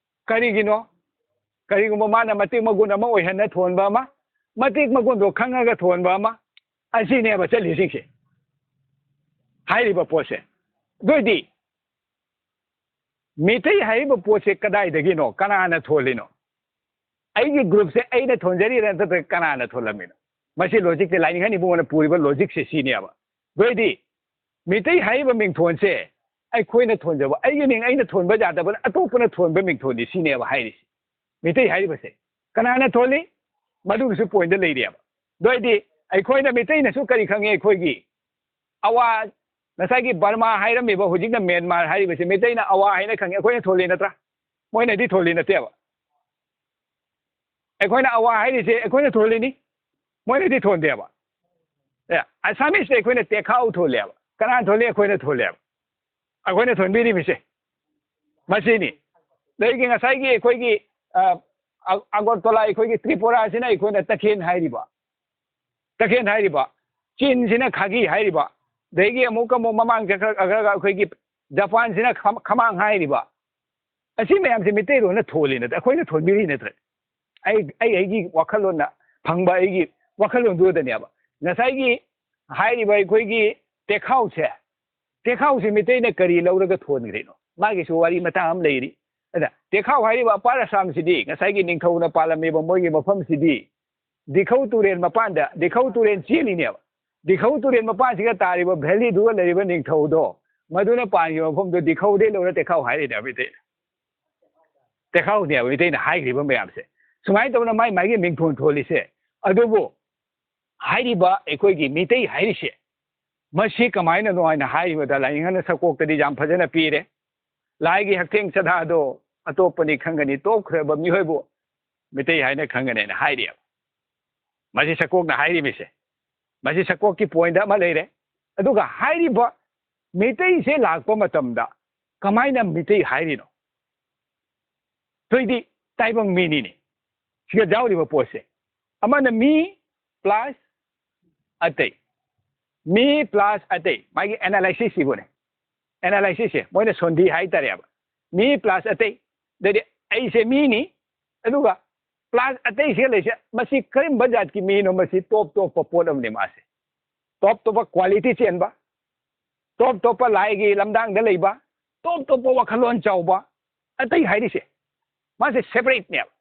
ꯀꯔꯤꯒꯤꯅꯣ? ꯀꯔꯤꯒꯨꯝꯕ ꯃꯥꯅ ꯃꯇꯤꯛ ꯃꯒꯨꯟ ꯑꯃ ꯑꯣꯏꯍꯟꯅ ꯊꯣꯟꯕ ꯑꯃ, ꯃꯇꯤꯛ ꯃꯒꯨꯟꯗꯣ ꯈꯪꯉꯒ ꯊꯣꯟꯕ ꯑꯃ, ꯑꯁꯤꯅꯦꯕ ꯆꯠꯂꯤꯁꯤꯡꯁꯦ꯫ ꯍꯥꯏꯔꯤꯕ ꯄꯣꯠꯁꯦ꯫ ꯑꯗꯨ ꯑꯣꯏꯗꯤ ꯃꯤꯇꯩ ꯍꯥꯏꯔꯤꯕ ꯄꯣꯠꯁꯦ ꯀꯗꯥꯏꯗꯒꯤꯅꯣ? ꯀꯅꯥꯅ ꯊꯣꯜꯂꯤꯅꯣ? ꯑꯩꯒꯤ ꯒ꯭ꯔꯨꯞꯁꯦ ꯑꯩꯅ ꯊꯣꯟꯖꯔꯤꯔꯥ ꯅꯠꯇ꯭ꯔꯒ ꯀꯅꯥꯅ ꯊꯣꯜꯂꯝꯃꯤꯅꯣ? ꯃꯁꯤ ꯂꯣꯖꯤꯛꯁꯦ, ꯂꯥꯏꯅꯤꯡꯍꯟ ꯏꯕꯨꯡꯉꯣꯅ ꯄꯨꯔꯤꯕ ꯂꯣꯖꯤꯛꯁꯦ ꯁꯤꯅꯦꯕ꯫ ꯑꯗꯨ ꯑꯣꯏꯗꯤ ꯃꯤꯇꯩ ꯍꯥꯏꯔꯤꯕ ꯃꯤꯡꯊꯣꯟꯁꯦ ꯑꯩꯈꯣꯏꯅ ꯊꯣꯟꯖꯕ, ꯑꯩꯒꯤ ꯃꯤꯡ ꯑꯩꯅ ꯊꯣꯟꯕ ꯌꯥꯗꯕꯅ ꯑꯇꯣꯞꯄꯅ ꯊꯣꯟꯕ ꯃꯤꯡꯊꯣꯟꯅꯤ ꯁꯤꯅꯦꯕ ꯍꯥꯏꯔꯤꯁꯦ꯫ ꯃꯤꯇꯩ ꯍꯥꯏꯔꯤꯕꯁꯦ ꯀꯅꯥꯅ ꯊꯣꯜꯂꯤ? ꯃꯗꯨꯒꯤꯁꯨ ꯄꯣꯏꯟꯗ ꯂꯩꯔꯦꯕ꯫ ꯑꯗꯨ ꯑꯣꯏꯗꯤ ꯑꯩꯈꯣꯏꯅ ꯃꯤꯇꯩꯅꯁꯨ ꯀꯔꯤ ꯈꯪꯉꯤ? ꯑꯩꯈꯣꯏꯒꯤ ꯑꯋꯥ, ꯉꯁꯥꯏꯒꯤ ꯕꯔꯃꯥ ꯍꯥꯏꯔꯝꯃꯤꯕ, ꯍꯧꯖꯤꯛꯅ ꯃ꯭ꯌꯥꯟꯃꯥꯔ ꯍꯥꯏꯔꯤꯕꯁꯦ ꯃꯤꯇꯩꯅ ꯑꯋꯥ ꯍꯥꯏꯅ ꯈꯪꯉꯤ, ꯑꯩꯈꯣꯏꯅ ꯊꯣꯜꯂꯤ ꯅꯠꯇ꯭ꯔꯥ? ꯃꯣꯏꯅꯗꯤ ꯊꯣꯜꯂꯤ ꯅꯠꯇꯦꯕ꯫ ꯑꯩꯈꯣꯏꯅ ꯑꯋꯥ ꯍꯥꯏꯔꯤꯁꯦ ꯑꯩꯈꯣꯏꯅ ꯊꯣꯜꯂꯤꯅꯤ, ꯃꯣꯏꯅꯗꯤ ꯊꯣꯟꯗꯦꯕ꯫ ꯑꯦ, ꯑꯁꯥꯃꯤꯁꯇ ꯑꯩꯈꯣꯏꯅ ꯇꯦꯈꯥꯎ ꯊꯣꯜꯂꯦꯕ꯫ ꯀꯅꯥꯅ ꯊꯣꯜꯂꯤ? ꯑꯩꯈꯣꯏꯅ ꯊꯣꯜꯂꯦꯕ꯫ ꯑꯩꯈꯣꯏꯅ ꯊꯣꯟꯕꯤꯔꯤꯕꯁꯦ ꯃꯁꯤꯅꯤ꯫ ꯑꯗꯒꯤ ꯉꯁꯥꯏꯒꯤ ꯑꯩꯈꯣꯏꯒꯤ, ꯑ, ꯑ-, ꯑꯒꯔꯇꯂꯥ, ꯑꯩꯈꯣꯏꯒꯤ ꯇ꯭ꯔꯤꯄꯨꯔꯥꯁꯤꯅ ꯑꯩꯈꯣꯏꯅ ꯇꯈꯦꯟ ꯍꯥꯏꯔꯤꯕ, ꯇꯈꯦꯟ ꯍꯥꯏꯔꯤꯕ, ꯆꯤꯟꯁꯤꯅ ꯈꯥꯒꯤ ꯍꯥꯏꯔꯤꯕ, ꯑꯗꯒꯤ ꯑꯃꯨꯛꯀ ꯑꯃꯨꯛ ꯃꯃꯥꯡ ꯆꯠꯈ꯭ꯔꯒ ꯑꯩꯈꯣꯏꯒꯤ ꯖꯄꯥꯟꯁꯤꯅ ꯈꯝ-, ꯈꯃꯥꯡ ꯍꯥꯏꯔꯤꯕ, ꯑꯁꯤ ꯃꯌꯥꯝꯁꯦ ꯃꯤꯇꯩꯔꯣꯟꯅ ꯊꯣꯜꯂꯤ ꯅꯠꯇ꯭ꯔꯦ, ꯑꯩꯈꯣꯏꯅ ꯊꯣꯟꯕꯤꯔꯤ ꯅꯠꯇ꯭ꯔꯦ꯫ ꯑꯩ, ꯑꯩ, ꯑꯩꯒꯤ ꯋꯥꯈꯜꯂꯣꯟꯅ ꯐꯪꯕ ꯑꯩꯒꯤ ꯋꯥꯈꯜꯂꯣꯟꯗꯨꯗꯅꯦꯕ꯫ ꯉꯁꯥꯏꯒꯤ ꯍꯥꯏꯔꯤꯕ ꯑꯩꯈꯣꯏꯒꯤ ꯇꯦꯈꯥꯎꯁꯦ, ꯇꯦꯈꯥꯎꯁꯦ ꯃꯤꯇꯩꯅ ꯀꯔꯤ ꯂꯧꯔꯒ ꯊꯣꯟꯈ꯭ꯔꯤꯅꯣ? ꯃꯥꯒꯤꯁꯨ ꯋꯥꯔꯤ ꯃꯇꯥꯡ ꯑꯃ ꯂꯩꯔꯤ꯫ ꯑꯗ ꯇꯦꯈꯥꯎ ꯍꯥꯏꯔꯤꯕ ꯑꯄꯥꯔ ꯑꯁꯥꯝꯁꯤꯗꯤ ꯉꯁꯥꯏꯒꯤ ꯅꯤꯡꯊꯧꯅ ꯄꯥꯜꯂꯝꯃꯤꯕ ꯃꯣꯏꯒꯤ ꯃꯐꯝꯁꯤꯗꯤ ꯗꯤꯈꯧ ꯇꯨꯔꯦꯜ ꯃꯄꯥꯟꯗ, ꯗꯤꯈꯧ ꯇꯨꯔꯦꯜ ꯆꯦꯜꯂꯤꯅꯦꯕ꯫ ꯗꯤꯈꯧ ꯇꯨꯔꯦꯜ ꯃꯄꯥꯟꯁꯤꯒ ꯇꯥꯔꯤꯕ ꯚꯦꯂꯤꯗꯨꯒ ꯂꯩꯔꯤꯕ ꯅꯤꯡꯊꯧꯗꯣ, ꯃꯗꯨꯅ ꯄꯥꯟꯈꯤꯕ ꯃꯐꯝꯗꯣ ꯗꯤꯈꯧꯗꯩ ꯂꯧꯔ ꯇꯦꯈꯥꯎ ꯍꯥꯏꯔꯤꯅꯦꯕ ꯃꯤꯇꯩꯅ꯫ ꯇꯦꯈꯥꯎꯅꯦꯕ ꯃꯤꯇꯩꯅ ꯍꯥꯏꯈ꯭ꯔꯤꯕ ꯃꯌꯥꯝꯁꯦ꯫ ꯁꯨꯃꯥꯏꯅ ꯇꯧꯅ ꯃꯥꯏ ꯃꯥꯏꯒꯤ ꯃꯤꯡꯊꯣꯟ ꯊꯣꯜꯂꯤꯁꯦ꯫ ꯑꯗꯨꯕꯨ ꯍꯥꯏꯔꯤꯕ ꯑꯩꯈꯣꯏꯒꯤ ꯃꯤꯇꯩ ꯍꯥꯏꯔꯤꯁꯦ, ꯃꯁꯤ ꯀꯃꯥꯏꯅꯅꯣ ꯍꯥꯏꯅ ꯍꯥꯏꯔꯤꯕꯗ ꯂꯥꯏꯅꯤꯡꯊꯧꯅ ꯁꯛꯀꯣꯛꯇꯗꯤ ꯌꯥꯝ ꯐꯖꯅ ꯄꯤꯔꯦ꯫ ꯂꯥꯏꯒꯤ ꯍꯛꯊꯦꯡ ꯆꯗꯥꯗꯣ ꯑꯇꯣꯞꯄꯅꯤ ꯈꯪꯒꯅꯤ, ꯇꯣꯛꯈ꯭ꯔꯕ ꯃꯤꯑꯣꯏꯕꯨ ꯃꯤꯇꯩ ꯍꯥꯏꯅ ꯈꯪꯒꯅꯤ ꯍꯥꯏꯅ ꯍꯥꯏꯔꯤꯑꯕ꯫ ꯃꯁꯤ ꯁꯛꯀꯣꯛꯅ ꯍꯥꯏꯔꯤꯕꯁꯦ꯫ ꯃꯁꯤ ꯁꯛꯀꯣꯛꯀꯤ ꯄꯣꯏꯟꯗ ꯑꯃ ꯂꯩꯔꯦ꯫ ꯑꯗꯨꯒ ꯍꯥꯏꯔꯤꯕ ꯃꯤꯇꯩꯁꯦ ꯂꯥꯛꯄ ꯃꯇꯝꯗ ꯀꯃꯥꯏꯅ ꯃꯤꯇꯩ ꯍꯥꯏꯔꯤꯅꯣ? ꯑꯩꯈꯣꯏꯗꯤ ꯇꯥꯏꯕꯪ ꯃꯤꯅꯤꯅꯦ꯫ ꯁꯤꯗ ꯌꯥꯎꯔꯤꯕ ꯄꯣꯠꯁꯦ꯫ ꯑꯃꯅ ꯃꯤ ꯄ꯭ꯂꯁ ꯑꯇꯩ꯫ ꯃꯤ ꯄ꯭ꯂꯁ ꯑꯇꯩ꯫ ꯃꯥꯒꯤ ꯑꯦꯅꯥꯂꯥꯏꯁꯤꯁ ꯁꯤꯕꯨꯅꯦ꯫ ꯑꯦꯅꯥꯂꯥꯏꯁꯤꯁꯁꯦ ꯃꯣꯏꯅ ꯁꯣꯟꯗꯤ ꯍꯥꯏꯇꯥꯔꯦꯕ꯫ ꯃꯤ ꯄ꯭ꯂꯁ ꯑꯇꯩ꯫ ꯑꯗꯩꯗꯤ ꯑꯩꯁꯦ ꯃꯤꯅꯤ, ꯑꯗꯨꯒ ꯄ꯭ꯂꯁ ꯑꯇꯩꯁꯤꯒ ꯂꯩꯁꯦ, ꯃꯁꯤ ꯀꯔꯝꯕ ꯖꯥꯠꯀꯤ ꯃꯤꯅꯣ? ꯃꯁꯤ ꯇꯣꯞ ꯇꯣꯞꯄ ꯄꯣꯠ ꯑꯃꯅꯤ ꯃꯥꯁꯦ꯫ ꯇꯣꯞ ꯇꯣꯞꯄ ꯀ꯭ꯋꯥꯂꯤꯇꯤ ꯆꯦꯟꯕ, ꯇꯣꯞ ꯇꯣꯞꯄ ꯂꯥꯏꯒꯤ ꯂꯝꯗꯥꯡꯗ ꯂꯩꯕ, ꯇꯣꯞ ꯇꯣꯞꯄ ꯋꯥꯈꯜꯂꯣꯟ ꯆꯥꯎꯕ, ꯑꯇꯩ ꯍꯥꯏꯔꯤꯁꯦ ꯃꯥꯁꯦ ꯁꯦꯄꯔꯦꯠꯅꯦꯕ꯫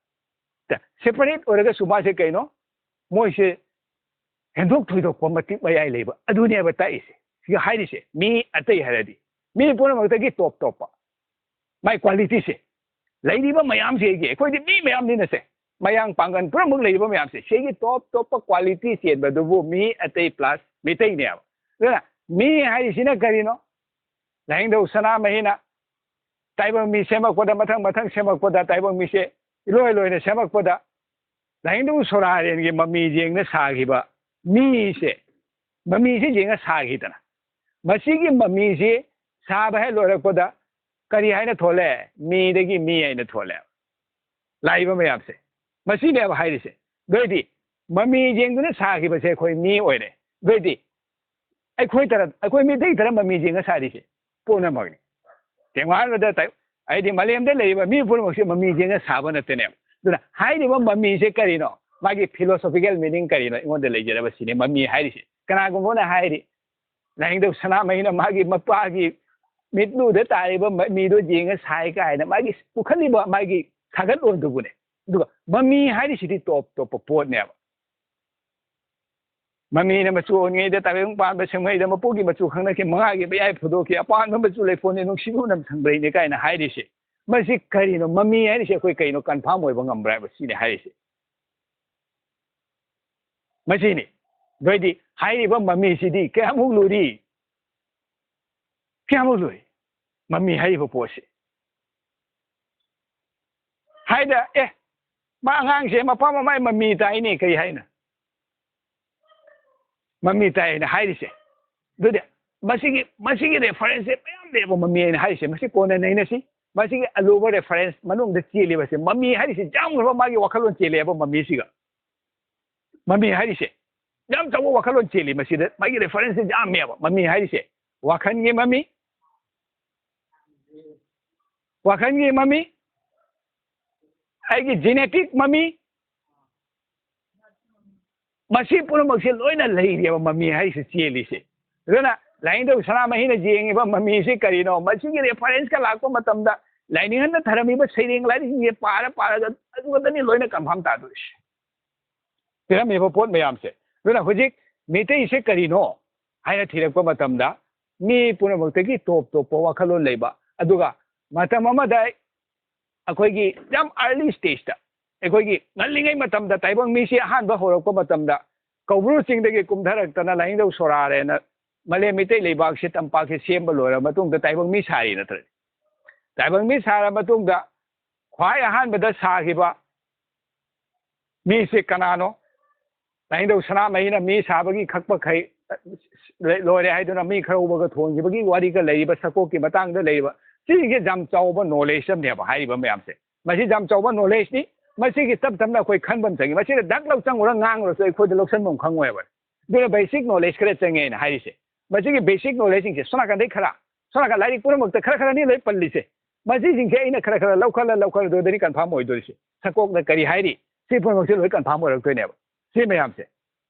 ꯁꯦꯄꯔꯦꯠ ꯑꯣꯏꯔꯒꯁꯨ ꯃꯥꯁꯦ ꯀꯩꯅꯣ? ꯃꯣꯏꯁꯦ ꯍꯦꯟꯗꯣꯛ ꯊꯣꯏꯗꯣꯛꯄ ꯃꯇꯤꯛ ꯃꯌꯥꯏ ꯂꯩꯕ ꯑꯗꯨꯅꯦꯕ ꯇꯥꯛꯏꯁꯦ꯫ ꯁꯤꯒ ꯍꯥꯏꯔꯤꯁꯦ ꯃꯤ ꯑꯇꯩ ꯍꯥꯏꯔꯗꯤ ꯃꯤ ꯄꯨꯝꯅꯃꯛꯇꯒꯤ ꯇꯣꯞ ꯇꯣꯞꯄ ꯃꯥꯏ ꯀ꯭ꯋꯥꯂꯤꯇꯤꯁꯦ꯫ ꯂꯩꯔꯤꯕ ꯃꯌꯥꯝꯁꯦ ꯑꯩꯒꯤ, ꯑꯩꯈꯣꯏꯗꯤ ꯃꯤ ꯃꯌꯥꯝꯅꯤꯅꯁꯦ, ꯃꯌꯥꯡ ꯄꯥꯡꯒꯜ ꯄꯨꯝꯅꯃꯛ ꯂꯩꯔꯤꯕ ꯃꯌꯥꯝꯁꯦ, ꯁꯤꯒꯤ ꯇꯣꯞ ꯇꯣꯞꯄ ꯀ꯭ꯋꯥꯂꯤꯇꯤ ꯆꯦꯟꯕꯗꯨꯕꯨ ꯃꯤ ꯑꯇꯩ ꯄ꯭ꯂꯁ ꯃꯤꯇꯩꯅꯦꯕ꯫ ꯑꯗꯨꯅ ꯃꯤ ꯍꯥꯏꯔꯤꯁꯤꯅ ꯀꯔꯤꯅꯣ? ꯂꯥꯏꯅꯤꯡꯊꯧ ꯁꯅꯥꯃꯍꯤꯅ ꯇꯥꯏꯕꯪ ꯃꯤ ꯁꯦꯝꯃꯛꯄꯗ, ꯃꯊꯪ ꯃꯊꯪ ꯁꯦꯝꯃꯛꯄꯗ, ꯇꯥꯏꯕꯪ ꯃꯤꯁꯦ ꯏꯂꯣꯏ ꯂꯣꯏꯅ ꯁꯦꯝꯃꯛꯄꯗ, ꯂꯥꯏꯅꯤꯡꯊꯧ ꯁꯣꯔꯥꯔꯦꯟꯒꯤ ꯃꯃꯤ ꯌꯦꯡꯅ ꯁꯥꯈꯤꯕ ꯃꯤꯁꯦ, ꯃꯃꯤꯁꯦ ꯌꯦꯡꯉ ꯁꯥꯈꯤꯗꯅ, ꯃꯁꯤꯒꯤ ꯃꯃꯤꯁꯤ ꯁꯥꯕ ꯍꯦꯛ ꯂꯣꯏꯔꯛꯄꯗ ꯀꯔꯤ ꯍꯥꯏꯅ ꯊꯣꯜꯂꯦ? ꯃꯤꯗꯒꯤ ꯃꯤ ꯍꯥꯏꯅ ꯊꯣꯜꯂꯦ꯫ ꯂꯥꯛꯏꯕ ꯃꯌꯥꯝꯁꯦ, ꯃꯁꯤꯅꯦꯕ ꯍꯥꯏꯔꯤꯁꯦ꯫ ꯑꯗꯨ ꯑꯣꯏꯗꯤ ꯃꯃꯤ ꯌꯦꯡꯗꯨꯅ ꯁꯥꯈꯤꯕꯁꯦ ꯑꯩꯈꯣꯏ ꯃꯤ ꯑꯣꯏꯔꯦ꯫ ꯑꯗꯨ ꯑꯣꯏꯗꯤ ꯑꯩꯈꯣꯏ ꯇꯔ-, ꯑꯩꯈꯣꯏ ꯃꯤꯇꯩ ꯇꯔ ꯃꯃꯤ ꯌꯦꯡꯉ ꯁꯥꯔꯤꯁꯦ ꯄꯨꯝꯅꯃꯛꯅꯤ꯫ ꯇꯦꯡꯋꯥꯟꯕꯗ ꯇ-, ꯍꯥꯏꯗꯤ ꯃꯥꯂꯦꯝꯗ ꯂꯩꯔꯤꯕ ꯃꯤ ꯄꯨꯝꯅꯃꯛꯁꯦ ꯃꯃꯤ ꯌꯦꯡꯉ ꯁꯥꯕ ꯅꯠꯇꯦꯅꯦꯕ꯫ ꯑꯗꯨꯅ ꯍꯥꯏꯔꯤꯕ ꯃꯃꯤꯁꯦ ꯀꯔꯤꯅꯣ? ꯃꯥꯒꯤ philosophical meaning ꯀꯔꯤꯅꯣ? ꯑꯩꯉꯣꯟꯗ ꯂꯩꯖꯔꯕꯁꯤꯅꯦ ꯃꯃꯤ ꯍꯥꯏꯔꯤꯁꯦ꯫ ꯀꯅꯥꯒꯨꯝꯕꯅ ꯍꯥꯏꯔꯤ, ꯂꯥꯏꯅꯤꯡꯊꯧ ꯁꯅꯥꯃꯍꯤꯅ ꯃꯥꯒꯤ ꯃꯄꯥꯒꯤ ꯃꯤꯠꯂꯨꯗ ꯇꯥꯔꯤꯕ ꯃ-, ꯃꯤꯗꯣ ꯌꯦꯡꯉ ꯁꯥꯏ ꯀꯥꯏꯅ ꯃꯥꯒꯤ ꯄꯨꯈꯠꯂꯤꯕ ꯃꯥꯒꯤ ꯊꯥꯒꯠꯂꯣꯟꯗꯨꯕꯨꯅꯦ꯫ ꯑꯗꯨꯒ ꯃꯃꯤ ꯍꯥꯏꯔꯤꯁꯤꯗꯤ ꯇꯣꯞ ꯇꯣꯞꯄ ꯄꯣꯠꯅꯦꯕ꯫ ꯃꯃꯤꯅ ꯃꯆꯨ ꯑꯣꯟꯉꯩꯗ ꯇꯥꯏꯕꯪ ꯄꯥꯟꯕ ꯁꯦꯝꯉꯩꯗ ꯃꯄꯨꯒꯤ ꯃꯆꯨ ꯈꯪꯅꯈꯤ, ꯃꯉꯥꯒꯤ ꯃꯌꯥꯏ ꯐꯨꯗꯣꯛꯈꯤ, ꯑꯄꯥꯟꯕ ꯃꯆꯨ ꯂꯩꯐꯣꯟꯅꯤ, ꯅꯨꯡꯁꯤꯕ ꯎꯅꯝ ꯁꯪꯕ꯭ꯔꯩꯅꯤ ꯀꯥꯏꯅ ꯍꯥꯏꯔꯤꯁꯦ꯫ ꯃꯁꯤ ꯀꯔꯤꯅꯣ? ꯃꯃꯤ ꯍꯥꯏꯔꯤꯁꯦ ꯑꯩꯈꯣꯏ ꯀꯩꯅꯣ ꯀꯟꯐꯥꯝ ꯑꯣꯏꯕ ꯉꯝꯕ꯭ꯔꯥ ꯍꯥꯏꯕ ꯁꯤꯅꯦ ꯍꯥꯏꯔꯤꯁꯦ꯫ ꯃꯁꯤꯅꯤ꯫ ꯑꯗꯨ ꯑꯣꯏꯗꯤ ꯍꯥꯏꯔꯤꯕ ꯃꯃꯤꯁꯤꯗꯤ ꯀꯌꯥꯃꯨꯛ ꯂꯨꯔꯤ? ꯀꯌꯥꯃꯨꯛ ꯂꯨꯔꯤ? ꯃꯃꯤ ꯍꯥꯏꯔꯤꯕ ꯄꯣꯠꯁꯤ꯫ ꯍꯥꯏꯗ, ꯑꯦ, ꯃꯥ ꯑꯉꯥꯡꯁꯦ ꯃꯄꯥ ꯃꯃꯥꯏ ꯃꯃꯤ ꯇꯥꯏꯅꯦ, ꯀꯔꯤ ꯍꯥꯏꯅꯣ? ꯃꯃꯤ ꯇꯥꯏꯅ ꯍꯥꯏꯔꯤꯁꯦ꯫ ꯑꯗꯨꯗꯤ ꯃꯁꯤꯒꯤ, ꯃꯁꯤꯒꯤ reference ꯁꯦ ꯃꯌꯥꯝ ꯂꯩꯌꯦꯕ ꯃꯃꯤ ꯍꯥꯏꯅ ꯍꯥꯏꯔꯤꯁꯦ꯫ ꯃꯁꯤ ꯀꯣꯟꯅ ꯅꯩꯅꯁꯤ꯫ ꯃꯁꯤꯒꯤ ꯑꯂꯨꯕ reference ꯃꯅꯨꯡꯗ ꯆꯦꯜꯂꯤꯕꯁꯦ, ꯃꯃꯤ ꯍꯥꯏꯔꯤꯁꯦ ꯌꯥꯝꯈ꯭ꯔꯕ ꯃꯥꯒꯤ ꯋꯥꯈꯜꯂꯣꯟ ꯆꯦꯜꯂꯦꯕ ꯃꯃꯤꯁꯤꯒ꯫ ꯃꯃꯤ ꯍꯥꯏꯔꯤꯁꯦ ꯌꯥꯝ ꯆꯥꯎꯕ ꯋꯥꯈꯜꯂꯣꯟ ꯆꯦꯜꯂꯤ ꯃꯁꯤꯗ꯫ ꯃꯥꯒꯤ reference ꯁꯦ ꯌꯥꯝꯃꯦꯕ꯫ ꯃꯃꯤ ꯍꯥꯏꯔꯤꯁꯦ ꯋꯥꯈꯜꯒꯤ ꯃꯃꯤ, ꯋꯥꯈꯜꯒꯤ ꯃꯃꯤ, ꯑꯩꯒꯤ genetic ꯃꯃꯤ, ꯃꯁꯤ ꯄꯨꯝꯅꯃꯛꯁꯦ ꯂꯣꯏꯅ ꯂꯩꯔꯦꯕ ꯃꯃꯤ ꯍꯥꯏꯔꯤꯁꯦ ꯆꯦꯜꯂꯤꯁꯦ꯫ ꯑꯗꯨꯅ ꯂꯥꯏꯅꯤꯡꯊꯧ ꯁꯅꯥꯃꯍꯤꯅ ꯌꯦꯡꯉꯤꯕ ꯃꯃꯤꯁꯤ ꯀꯔꯤꯅꯣ? ꯃꯁꯤꯒꯤ reference ꯀ ꯂꯥꯛꯄ ꯃꯇꯝꯗ ꯂꯥꯏꯅꯤꯡꯍꯟꯅ ꯊꯔꯝꯃꯤꯕ ꯁꯩꯔꯦꯡ ꯂꯥꯏꯔꯤꯛꯁꯤꯡꯁꯦ ꯄꯥꯔ ꯄꯥꯔꯒ ꯑꯗꯨ ꯈꯛꯇꯅꯤ ꯂꯣꯏꯅ ꯀꯟꯐꯥꯝ ꯇꯥꯗꯣꯏꯁꯦ꯫ ꯄꯤꯔꯝꯃꯤꯕ ꯄꯣꯠ ꯃꯌꯥꯝꯁꯦ꯫ ꯑꯗꯨꯅ ꯍꯧꯖꯤꯛ ꯃꯩꯇꯩꯁꯦ ꯀꯔꯤꯅꯣ ꯍꯥꯏꯅ ꯊꯤꯔꯛꯄ ꯃꯇꯝꯗ ꯃꯤ ꯄꯨꯝꯅꯃꯛꯇꯒꯤ ꯇꯣꯞ ꯇꯣꯞꯄ ꯋꯥꯈꯜꯂꯣꯟ ꯂꯩꯕ, ꯑꯗꯨꯒ ꯃꯇꯝ ꯑꯃꯗ ꯑꯩꯈꯣꯏꯒꯤ ꯌꯥꯝ early stage ꯇ, ꯑꯩꯈꯣꯏꯒꯤ ꯉꯜꯂꯤꯉꯩ ꯃꯇꯝꯗ ꯇꯥꯏꯕꯪ ꯃꯤꯁꯤ ꯑꯍꯥꯟꯕ ꯍꯧꯔꯛꯄ ꯃꯇꯝꯗ ꯀꯧꯕ꯭ꯔꯨ ꯆꯤꯡꯗꯒꯤ ꯀꯨꯝꯊꯔꯛꯇꯅ ꯂꯥꯏꯅꯤꯡꯊꯧ ꯁꯣꯔꯥꯔꯦꯅ ꯃꯥꯂꯦꯝ ꯃꯩꯇꯩ ꯂꯩꯕꯥꯛꯁꯦ, ꯇꯝꯄꯥꯛꯁꯦ ꯁꯦꯝꯕ ꯂꯣꯏꯔ ꯃꯇꯨꯡꯗ ꯇꯥꯏꯕꯪ ꯃꯤ ꯁꯥꯔꯤ ꯅꯠꯇ꯭ꯔꯅꯦ? ꯇꯥꯏꯕꯪ ꯃꯤ ꯁꯥꯔ ꯃꯇꯨꯡꯗ ꯈ꯭ꯋꯥꯏ ꯑꯍꯥꯟꯕꯗ ꯁꯥꯈꯤꯕ ꯃꯤꯁꯦ ꯀꯅꯥꯅꯣ? ꯂꯥꯏꯅꯤꯡꯊꯧ ꯁꯅꯥꯃꯍꯤꯅ ꯃꯤ ꯁꯥꯕꯒꯤ ꯈꯛꯄ ꯈꯩ ꯂꯣꯏꯔꯦ ꯍꯥꯏꯗꯨꯅ ꯃꯤ ꯈꯔ ꯎꯕꯒ ꯊꯣꯟꯈꯤꯕꯒꯤ ꯋꯥꯔꯤꯒ ꯂꯩꯔꯤꯕ, ꯁꯀꯣꯛꯀꯤ ꯃꯇꯥꯡꯗ ꯂꯩꯔꯤꯕ, ꯁꯤꯁꯦ ꯌꯥꯝ ꯆꯥꯎꯕ ꯅꯣꯂꯦꯖ ꯑꯃꯅꯦꯕ ꯍꯥꯏꯔꯤꯕ ꯃꯌꯥꯝꯁꯦ꯫ ꯃꯁꯤ ꯌꯥꯝ ꯆꯥꯎꯕ ꯅꯣꯂꯦꯖꯅꯤ꯫ ꯃꯁꯤꯒꯤ ꯇꯞ ꯇꯞꯅ ꯑꯩꯈꯣꯏ ꯈꯟꯕ ꯑꯃ ꯆꯪꯉꯤ꯫ ꯃꯁꯤꯗ ꯗꯛ ꯂꯧ ꯆꯪꯉꯨꯔ ꯉꯥꯡꯉꯨꯔꯁꯨ ꯑꯩꯈꯣꯏꯗ ꯂꯧꯁꯟꯕ ꯑꯃ ꯈꯪꯉꯣꯏꯕ꯫ ꯑꯗꯨꯅ ꯕꯦꯁꯤꯛ ꯅꯣꯂꯦꯖ ꯈꯔ ꯆꯪꯉꯦꯅ ꯍꯥꯏꯔꯤꯁꯦ꯫ ꯃꯁꯤꯒꯤ ꯕꯦꯁꯤꯛ ꯅꯣꯂꯦꯖꯁꯤꯡꯁꯦ ꯁꯣꯝ ꯅꯥꯀꯟꯗꯩ ꯈꯔ, ꯁꯣꯝ ꯅꯥꯀꯟ ꯂꯥꯏꯔꯤꯛ ꯄꯨꯝꯅꯃꯛꯇ ꯈꯔ ꯈꯔꯅꯤ ꯂꯣꯏ ꯄꯜꯂꯤꯁꯦ꯫ ꯃꯁꯤꯁꯤꯡꯁꯦ ꯑꯩꯅ ꯈꯔ ꯈꯔ ꯂꯧꯈꯠꯂ ꯂꯧꯈꯠꯂ ꯑꯗꯨꯗꯅꯤ ꯀꯟꯐꯥꯔꯝ ꯑꯣꯏꯗꯣꯔꯤꯁꯦ꯫ ꯁꯀꯣꯛꯅ ꯀꯔꯤ ꯍꯥꯏꯔꯤ? ꯁꯤ ꯄꯨꯝꯅꯃꯛꯁꯦ ꯂꯣꯏ ꯀꯟꯐꯥꯔꯝ ꯑꯣꯏꯔꯛꯇꯣꯏꯅꯦꯕ꯫ ꯁꯤ ꯃꯌꯥꯝꯁꯦ꯫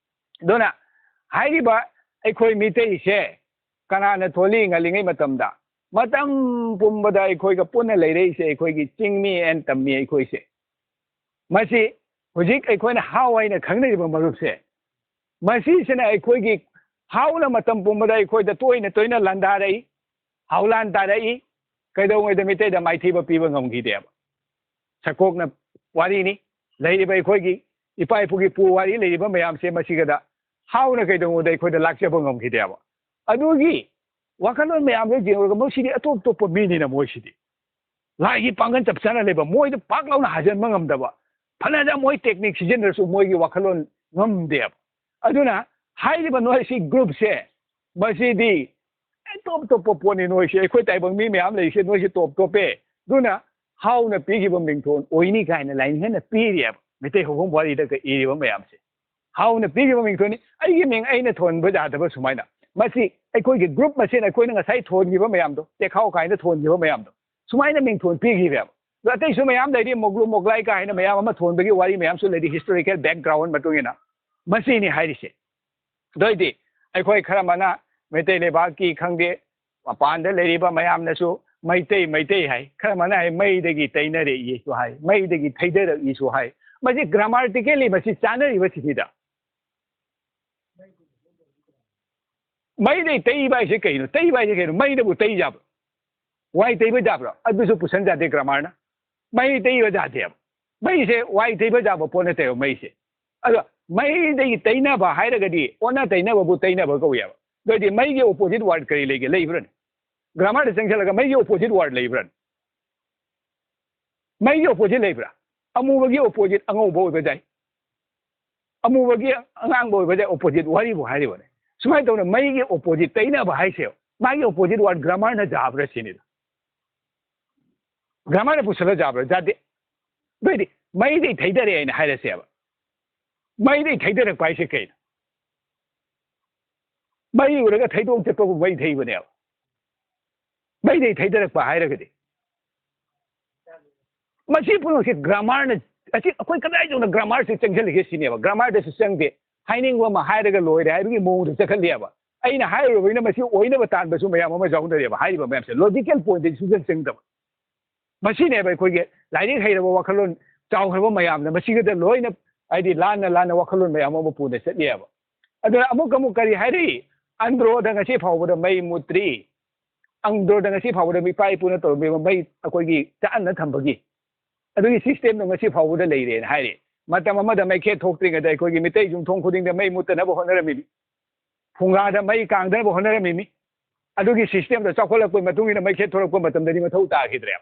ꯑꯗꯨꯅ ꯍꯥꯏꯔꯤꯕ ꯑꯩꯈꯣꯏ ꯃꯤꯇꯩꯁꯦ ꯀꯅꯥꯅ ꯊꯣꯜꯂꯤ? ꯉꯜꯂꯤꯉꯩ ꯃꯇꯝꯗ ꯃꯇꯝ ꯄꯨꯝꯕꯗ ꯑꯩꯈꯣꯏꯒ ꯄꯨꯟꯅ ꯂꯩꯔꯛꯏꯁꯦ ꯑꯩꯈꯣꯏꯒꯤ ꯆꯤꯡꯃꯤ ꯑꯦꯟ ꯇꯝꯃꯤ ꯑꯩꯈꯣꯏꯁꯦ꯫ ꯃꯁꯤ ꯍꯧꯖꯤꯛ ꯑꯩꯈꯣꯏꯅ ꯍꯥꯎ ꯍꯥꯏꯅ ꯈꯪꯅꯔꯤꯕ ꯃꯔꯨꯞꯁꯦ, ꯃꯁꯤꯁꯤꯅ ꯑꯩꯈꯣꯏꯒꯤ ꯍꯥꯎꯅ ꯃꯇꯝ ꯄꯨꯝꯕꯗ ꯑꯩꯈꯣꯏꯗ ꯇꯣꯏꯅ ꯇꯣꯏꯅ ꯂꯥꯟꯗꯥꯔꯛꯏ, ꯍꯥꯎꯂꯥꯟ ꯇꯥꯔꯛꯏ꯫ ꯀꯩꯗꯧꯉꯩꯗ ꯃꯤꯇꯩꯗ ꯃꯥꯏꯊꯤꯕ ꯄꯤꯕ ꯉꯝꯈꯤꯗꯦꯕ꯫ ꯁꯀꯣꯛꯅ ꯋꯥꯔꯤꯅꯤ꯫ ꯂꯩꯔꯤꯕ ꯑꯩꯈꯣꯏꯒꯤ ꯏꯄꯥ ꯏꯄꯨꯒꯤ ꯄꯨ ꯋꯥꯔꯤ ꯂꯩꯔꯤꯕ ꯃꯌꯥꯝꯁꯦ ꯃꯁꯤꯒꯗ ꯍꯥꯎꯅ ꯀꯩꯗꯧꯉꯩꯗ ꯑꯩꯈꯣꯏꯗ ꯂꯥꯛꯆꯕ ꯉꯝꯈꯤꯗꯦꯕ꯫ ꯑꯗꯨꯒꯤ ꯋꯥꯈꯜꯂꯣꯟ ꯃꯌꯥꯝꯗꯣ ꯌꯦꯡꯉꯨꯔꯒ ꯃꯣꯏꯁꯤꯗꯤ ꯑꯇꯣꯞ ꯑꯇꯣꯞꯄ ꯃꯤꯅꯤꯅ ꯃꯣꯏꯁꯤꯗꯤ꯫ ꯂꯥꯏꯒꯤ ꯄꯥꯡꯒꯜ ꯆꯞ ꯆꯥꯅ ꯂꯩꯕ, ꯃꯣꯏꯗ ꯄꯥꯛ ꯂꯥꯎꯅ ꯍꯥꯖꯤꯟꯕ ꯉꯝꯗꯕ, ꯐꯅꯗ ꯃꯣꯏ ꯇꯦꯛꯅꯤꯛ ꯁꯤꯖꯤꯟꯅꯔꯁꯨ ꯃꯣꯏꯒꯤ ꯋꯥꯈꯜꯂꯣꯟ ꯉꯝꯗꯦꯕ꯫ ꯑꯗꯨꯅ ꯍꯥꯏꯔꯤꯕ ꯅꯣꯏ ꯁꯤ ꯒ꯭ꯔꯨꯞꯁꯦ, ꯃꯁꯤꯗꯤ ꯇꯣꯞ ꯇꯣꯞꯄ ꯄꯣꯠꯅꯤ꯫ ꯅꯣꯏꯁꯦ ꯑꯩꯈꯣꯏ ꯇꯥꯏꯕꯪ ꯃꯤ ꯃꯌꯥꯝ ꯂꯩꯔꯤꯁꯦ ꯅꯣꯏꯁꯦ ꯇꯣꯞ ꯇꯣꯞꯄꯦ꯫ ꯑꯗꯨꯅ ꯍꯥꯎꯅ ꯄꯤꯈꯤꯕ ꯃꯤꯡꯊꯣꯟ ꯑꯣꯏꯅꯤ ꯀꯥꯏꯅ ꯂꯥꯏꯅꯤꯡꯍꯟꯅ ꯄꯤꯔꯤꯑꯕ ꯃꯩꯇꯩ ꯍꯧꯕꯝ ꯋꯥꯔꯤꯗꯒ ꯏꯔꯤꯕ ꯃꯌꯥꯝꯁꯦ꯫ ꯍꯥꯎꯅ ꯄꯤꯈꯤꯕ ꯃꯤꯡꯊꯣꯟꯅꯤ꯫ ꯑꯩꯒꯤ ꯃꯤꯡ ꯑꯩꯅ ꯊꯣꯟꯕ ꯌꯥꯗꯕ ꯁꯨꯃꯥꯏꯅ꯫ ꯃꯁꯤ ꯑꯩꯈꯣꯏꯒꯤ ꯒ꯭ꯔꯨꯞ ꯃꯁꯦꯟ ꯑꯩꯈꯣꯏꯅ ꯉꯁꯥꯏ ꯊꯣꯟꯈꯤꯕ ꯃꯌꯥꯝꯗꯣ, ꯆꯦꯈꯥꯎ ꯀꯥꯏꯅ ꯊꯣꯟꯈꯤꯕ ꯃꯌꯥꯝꯗꯣ, ꯁꯨꯃꯥꯏꯅ ꯃꯤꯡꯊꯣꯟ ꯄꯤꯈꯤꯕ꯫ ꯑꯗꯣ ꯑꯇꯩꯁꯨ ꯃꯌꯥꯝ ꯂꯩꯔꯤ, ꯃꯣꯒ꯭ꯂꯨ ꯃꯣꯒ꯭ꯂꯥꯏ ꯀꯥꯏꯅ ꯃꯌꯥꯝ ꯑꯃ ꯊꯣꯟꯕꯒꯤ ꯋꯥꯔꯤ ꯃꯌꯥꯝꯁꯨ ꯂꯩꯔꯤ, ꯍꯤꯁꯇꯣꯔꯤꯀꯦꯜ ꯕꯦꯛꯒ꯭ꯔꯥꯎꯟ ꯃꯇꯨꯡ ꯏꯟꯅ꯫ ꯃꯁꯤꯅꯤ ꯍꯥꯏꯔꯤꯁꯦ꯫ ꯑꯗꯨ ꯑꯣꯏꯗꯤ ꯑꯩꯈꯣꯏ ꯈꯔ ꯑꯃꯅ ꯃꯩꯇꯩ ꯂꯩꯕꯥꯛꯀꯤ ꯈꯪꯗꯦ, ꯃꯄꯥꯟꯗ ꯂꯩꯔꯤꯕ ꯃꯌꯥꯝꯅꯁꯨ ꯃꯩꯇꯩ, ꯃꯩꯇꯩ ꯍꯥꯏ, ꯈꯔ ꯑꯃꯅ ꯍꯥꯏ ꯃꯩꯗꯒꯤ ꯇꯩꯅꯔꯛꯏꯁꯨ ꯍꯥꯏ, ꯃꯩꯗꯒꯤ ꯊꯩꯗꯔꯛꯏꯁꯨ ꯍꯥꯏ꯫ ꯃꯁꯤ ꯒ꯭ꯔꯥꯃꯥꯔꯇꯤꯀꯦꯜꯂꯤ ꯃꯁꯤ ꯆꯥꯅꯔꯤꯕ ꯁꯤꯅꯤꯗ꯫ ꯃꯩꯗꯒꯤ ꯇꯩꯕ ꯍꯥꯏꯁꯦ ꯀꯩꯅꯣ? ꯇꯩꯕ ꯍꯥꯏꯁꯦ ꯀꯩꯅꯣ? ꯃꯩꯗꯕꯨ ꯇꯩ ꯌꯥꯕ꯭ꯔꯣ? ꯋꯥꯏ ꯇꯩꯕ ꯌꯥꯕ꯭ꯔꯣ? ꯑꯗꯨꯁꯨ ꯄꯨꯁꯟ ꯌꯥꯗꯦ ꯒ꯭ꯔꯥꯃꯥꯔꯅ꯫ ꯃꯩ ꯇꯩꯕ ꯌꯥꯗꯦꯕ꯫ ꯃꯩꯁꯦ ꯋꯥꯏ ꯇꯩꯕ ꯌꯥꯕ ꯄꯣꯠ ꯅꯠꯇꯦꯕ ꯃꯩꯁꯦ꯫ ꯑꯗꯣ ꯃꯩꯗꯒꯤ ꯇꯩꯅꯕ ꯍꯥꯏꯔꯒꯗꯤ ꯑꯣꯟꯅ ꯇꯩꯅꯕꯕꯨ ꯇꯩꯅꯕ ꯀꯧꯋꯦꯕ꯫ ꯑꯗꯨ ꯑꯣꯏꯗꯤ ꯃꯩꯒꯤ ꯑꯣꯄꯣꯖꯤꯠ ꯋꯥꯔꯗ ꯀꯔꯤ ꯂꯩꯒꯦ? ꯂꯩꯕ꯭ꯔꯅꯦ? ꯒ꯭ꯔꯥꯃꯥꯔꯗ ꯆꯪꯁꯤꯜꯂꯒ ꯃꯩꯒꯤ ꯑꯣꯄꯣꯖꯤꯠ ꯋꯥꯔꯗ ꯂꯩꯕ꯭ꯔꯅꯦ? ꯃꯩꯒꯤ ꯑꯣꯄꯣꯖꯤꯠ ꯂꯩꯕ꯭ꯔꯥ? ꯑꯃꯨꯕꯒꯤ ꯑꯣꯄꯣꯖꯤꯠ ꯑꯉꯧꯕ ꯑꯣꯏꯕ ꯌꯥꯏ꯫ ꯑꯃꯨꯕꯒꯤ ꯑꯉꯥꯡꯕ ꯑꯣꯏꯕꯁꯦ opposite ꯋꯥꯔꯤꯕꯨ ꯍꯥꯏꯔꯤꯕꯅꯦ꯫ ꯁꯨꯃꯥꯏꯅ ꯇꯧꯅ ꯃꯩꯒꯤ opposite ꯇꯩꯅꯕ ꯍꯥꯏꯁꯦ, ꯃꯥꯒꯤ opposite word grammar ꯅ ꯌꯥꯕ꯭ꯔꯥ ꯁꯤꯅꯤꯗ꯫ Grammar ꯅ ꯄꯨꯁꯜꯂ ꯌꯥꯕ꯭ꯔꯥ? ꯌꯥꯗꯦ꯫ ꯑꯗꯨꯏꯗꯤ ꯃꯩꯗꯩ ꯊꯩꯗꯔꯛꯑꯦ ꯍꯥꯏꯅ ꯍꯥꯏꯔꯁꯦꯕ꯫ ꯃꯩꯗꯩ ꯊꯩꯗꯔꯛꯄ ꯍꯥꯏꯁꯦ ꯀꯩꯅꯣ? ꯃꯩ ꯎꯔꯒ ꯊꯩꯗꯣꯛ ꯆꯠꯄꯕꯨ ꯃꯩ ꯊꯩꯕꯅꯦꯕ꯫ ꯃꯩꯗꯩ ꯊꯩꯗꯔꯛꯄ ꯍꯥꯏꯔꯒꯗꯤ꯫ ꯃꯁꯤ ꯄꯨꯝꯅꯃꯛꯁꯦ grammar ꯅ, ꯑꯁꯤ ꯑꯩꯈꯣꯏ ꯀꯗꯥꯏ ꯌꯧꯅ grammar ꯁꯦ ꯆꯪꯁꯤꯜꯂꯤꯒꯦ ꯁꯤꯅꯦꯕ꯫ Grammar ꯗꯁꯨ ꯆꯪꯗꯦ, ꯍꯥꯏꯅꯤꯡꯕ ꯑꯃ ꯍꯥꯏꯔꯒ ꯂꯣꯏꯔꯦ ꯍꯥꯏꯕꯒꯤ ꯃꯑꯣꯡꯗ ꯆꯠꯈꯠꯂꯦꯕ꯫ ꯑꯩꯅ ꯍꯥꯏꯔꯨꯔꯕꯅꯤꯅ ꯃꯁꯤ ꯑꯣꯏꯅꯕ ꯇꯥꯟꯕꯁꯨ ꯃꯌꯥꯝ ꯑꯃ ꯌꯥꯎꯅꯔꯦꯕ꯫ ꯍꯥꯏꯔꯤꯕ ꯃꯌꯥꯝꯁꯦ logical point ꯇꯗꯤ ꯁꯨꯡꯆꯪ ꯆꯪꯗꯕ꯫ ꯃꯁꯤꯅꯦꯕ ꯑꯩꯈꯣꯏꯒꯤ ꯂꯥꯏꯔꯤꯛ ꯍꯩꯔꯕ ꯋꯥꯈꯜꯂꯣꯟ ꯆꯥꯎꯈ꯭ꯔꯕ ꯃꯌꯥꯝꯅ ꯃꯁꯤꯒꯗ ꯂꯣꯏꯅ, ꯍꯥꯏꯗꯤ, ꯂꯥꯟꯅ ꯂꯥꯟꯅ ꯋꯥꯈꯜꯂꯣꯟ ꯃꯌꯥꯝ ꯑꯃ ꯄꯨꯅ ꯆꯠꯂꯤꯑꯕ꯫ ꯑꯗꯨꯅ ꯑꯃꯨꯛ ꯑꯃꯨꯛ ꯀꯔꯤ ꯍꯥꯏꯔꯤ? ꯑꯟꯗ꯭ꯔꯣꯗ ꯉꯁꯤ ꯐꯥꯎꯕꯗ ꯃꯩ ꯃꯨꯠꯇ꯭ꯔꯤ꯫ ꯑꯟꯗ꯭ꯔꯣꯗ ꯉꯁꯤ ꯐꯥꯎꯕꯗ ꯏꯄꯥ ꯏꯄꯨꯅ ꯇꯧꯔꯝꯃꯤꯕ ꯃꯩ ꯑꯩꯈꯣꯏꯒꯤ ꯆꯥꯛꯍꯟꯅ ꯊꯝꯕꯒꯤ ꯑꯗꯨꯒꯤ system ꯗꯣ ꯉꯁꯤ ꯐꯥꯎꯕꯗ ꯂꯩꯔꯦꯅ ꯍꯥꯏꯔꯤ꯫ ꯃꯇꯝ ꯑꯃꯗ ꯃꯩꯈꯦꯠ ꯊꯣꯛꯇ꯭ꯔꯤꯉꯩꯗ ꯑꯩꯈꯣꯏꯒꯤ ꯃꯤꯇꯩ ꯌꯨꯝꯊꯣꯡ ꯈꯨꯗꯤꯡꯗ ꯃꯩ ꯃꯨꯠꯇꯅꯕ ꯍꯣꯠꯅꯔꯝꯃꯤꯅꯤ꯫ ꯐꯨꯡꯒꯥꯗ ꯃꯩ ꯀꯥꯡꯗꯅꯕ ꯍꯣꯠꯅꯔꯝꯃꯤꯅꯤ꯫ ꯑꯗꯨꯒꯤ system ꯗꯣ ꯆꯥꯎꯈꯠꯂꯛꯄꯒꯤ ꯃꯇꯨꯡ ꯏꯟꯅ ꯃꯩꯈꯦꯠ ꯊꯣꯛꯂꯛꯄ ꯃꯇꯝꯗꯗꯤ ꯃꯊꯧ ꯇꯥꯈꯤꯗ꯭ꯔꯦ꯫